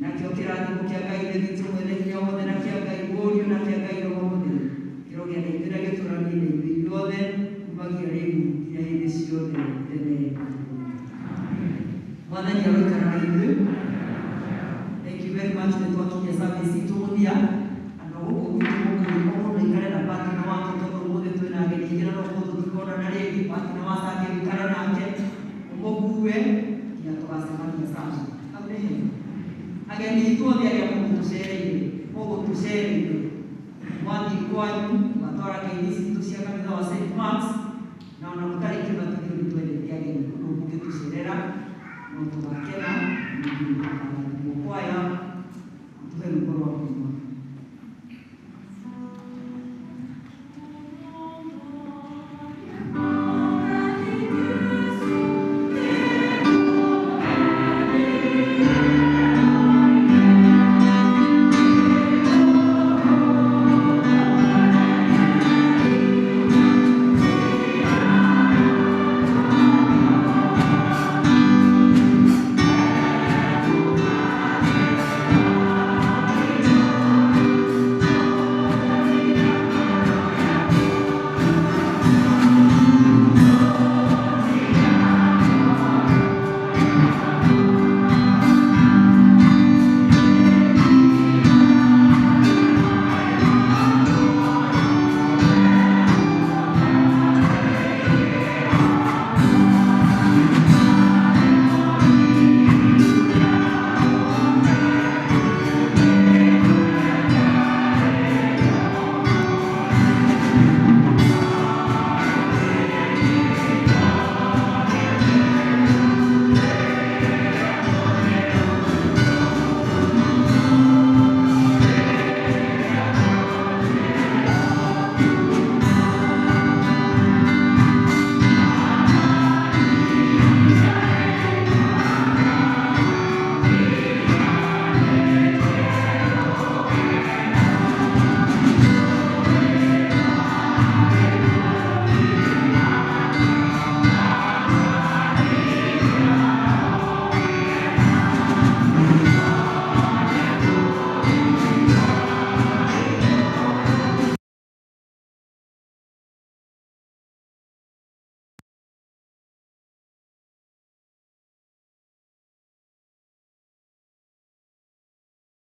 Nakĩo kĩrathimo kĩa Ngai Ithe witũ mwene hinya wothe na kĩa Ngai Mũriũ na kĩa Ngai Roho Mũtheru kĩrogĩa na ithuĩ na gĩtũũranie na ithuĩ ithuothe kumagia rĩu nginya hĩndĩ ciothe tene na tene. Mwathani aroikara na ithuĩ. Thank you very much. Nĩ twakinyia service itũ mũthia. Andũ a gũkũ gwitũ mũkũrĩ o mũndũ aikare na partner wake tondũ ũmũthĩ twĩna ageni aingĩ na no ũkorwo tũtikonana rĩngĩ. Partner wa Sunday ũikare nake ũmũkue nginya tũgacemania Sunday. Hau nĩ hega. Ageni itũ othe arĩa mũgũtũcereire mwathiĩ kwanyu mwatwara ngeithi citũ cia kanitha wa St. Mark's, na ona mũtarĩ kĩbatithio nĩ twendete ageni ũndũ mũngĩtũcerera no tũgakena nĩ kwaya tũhe rwĩmbo rwa kũina.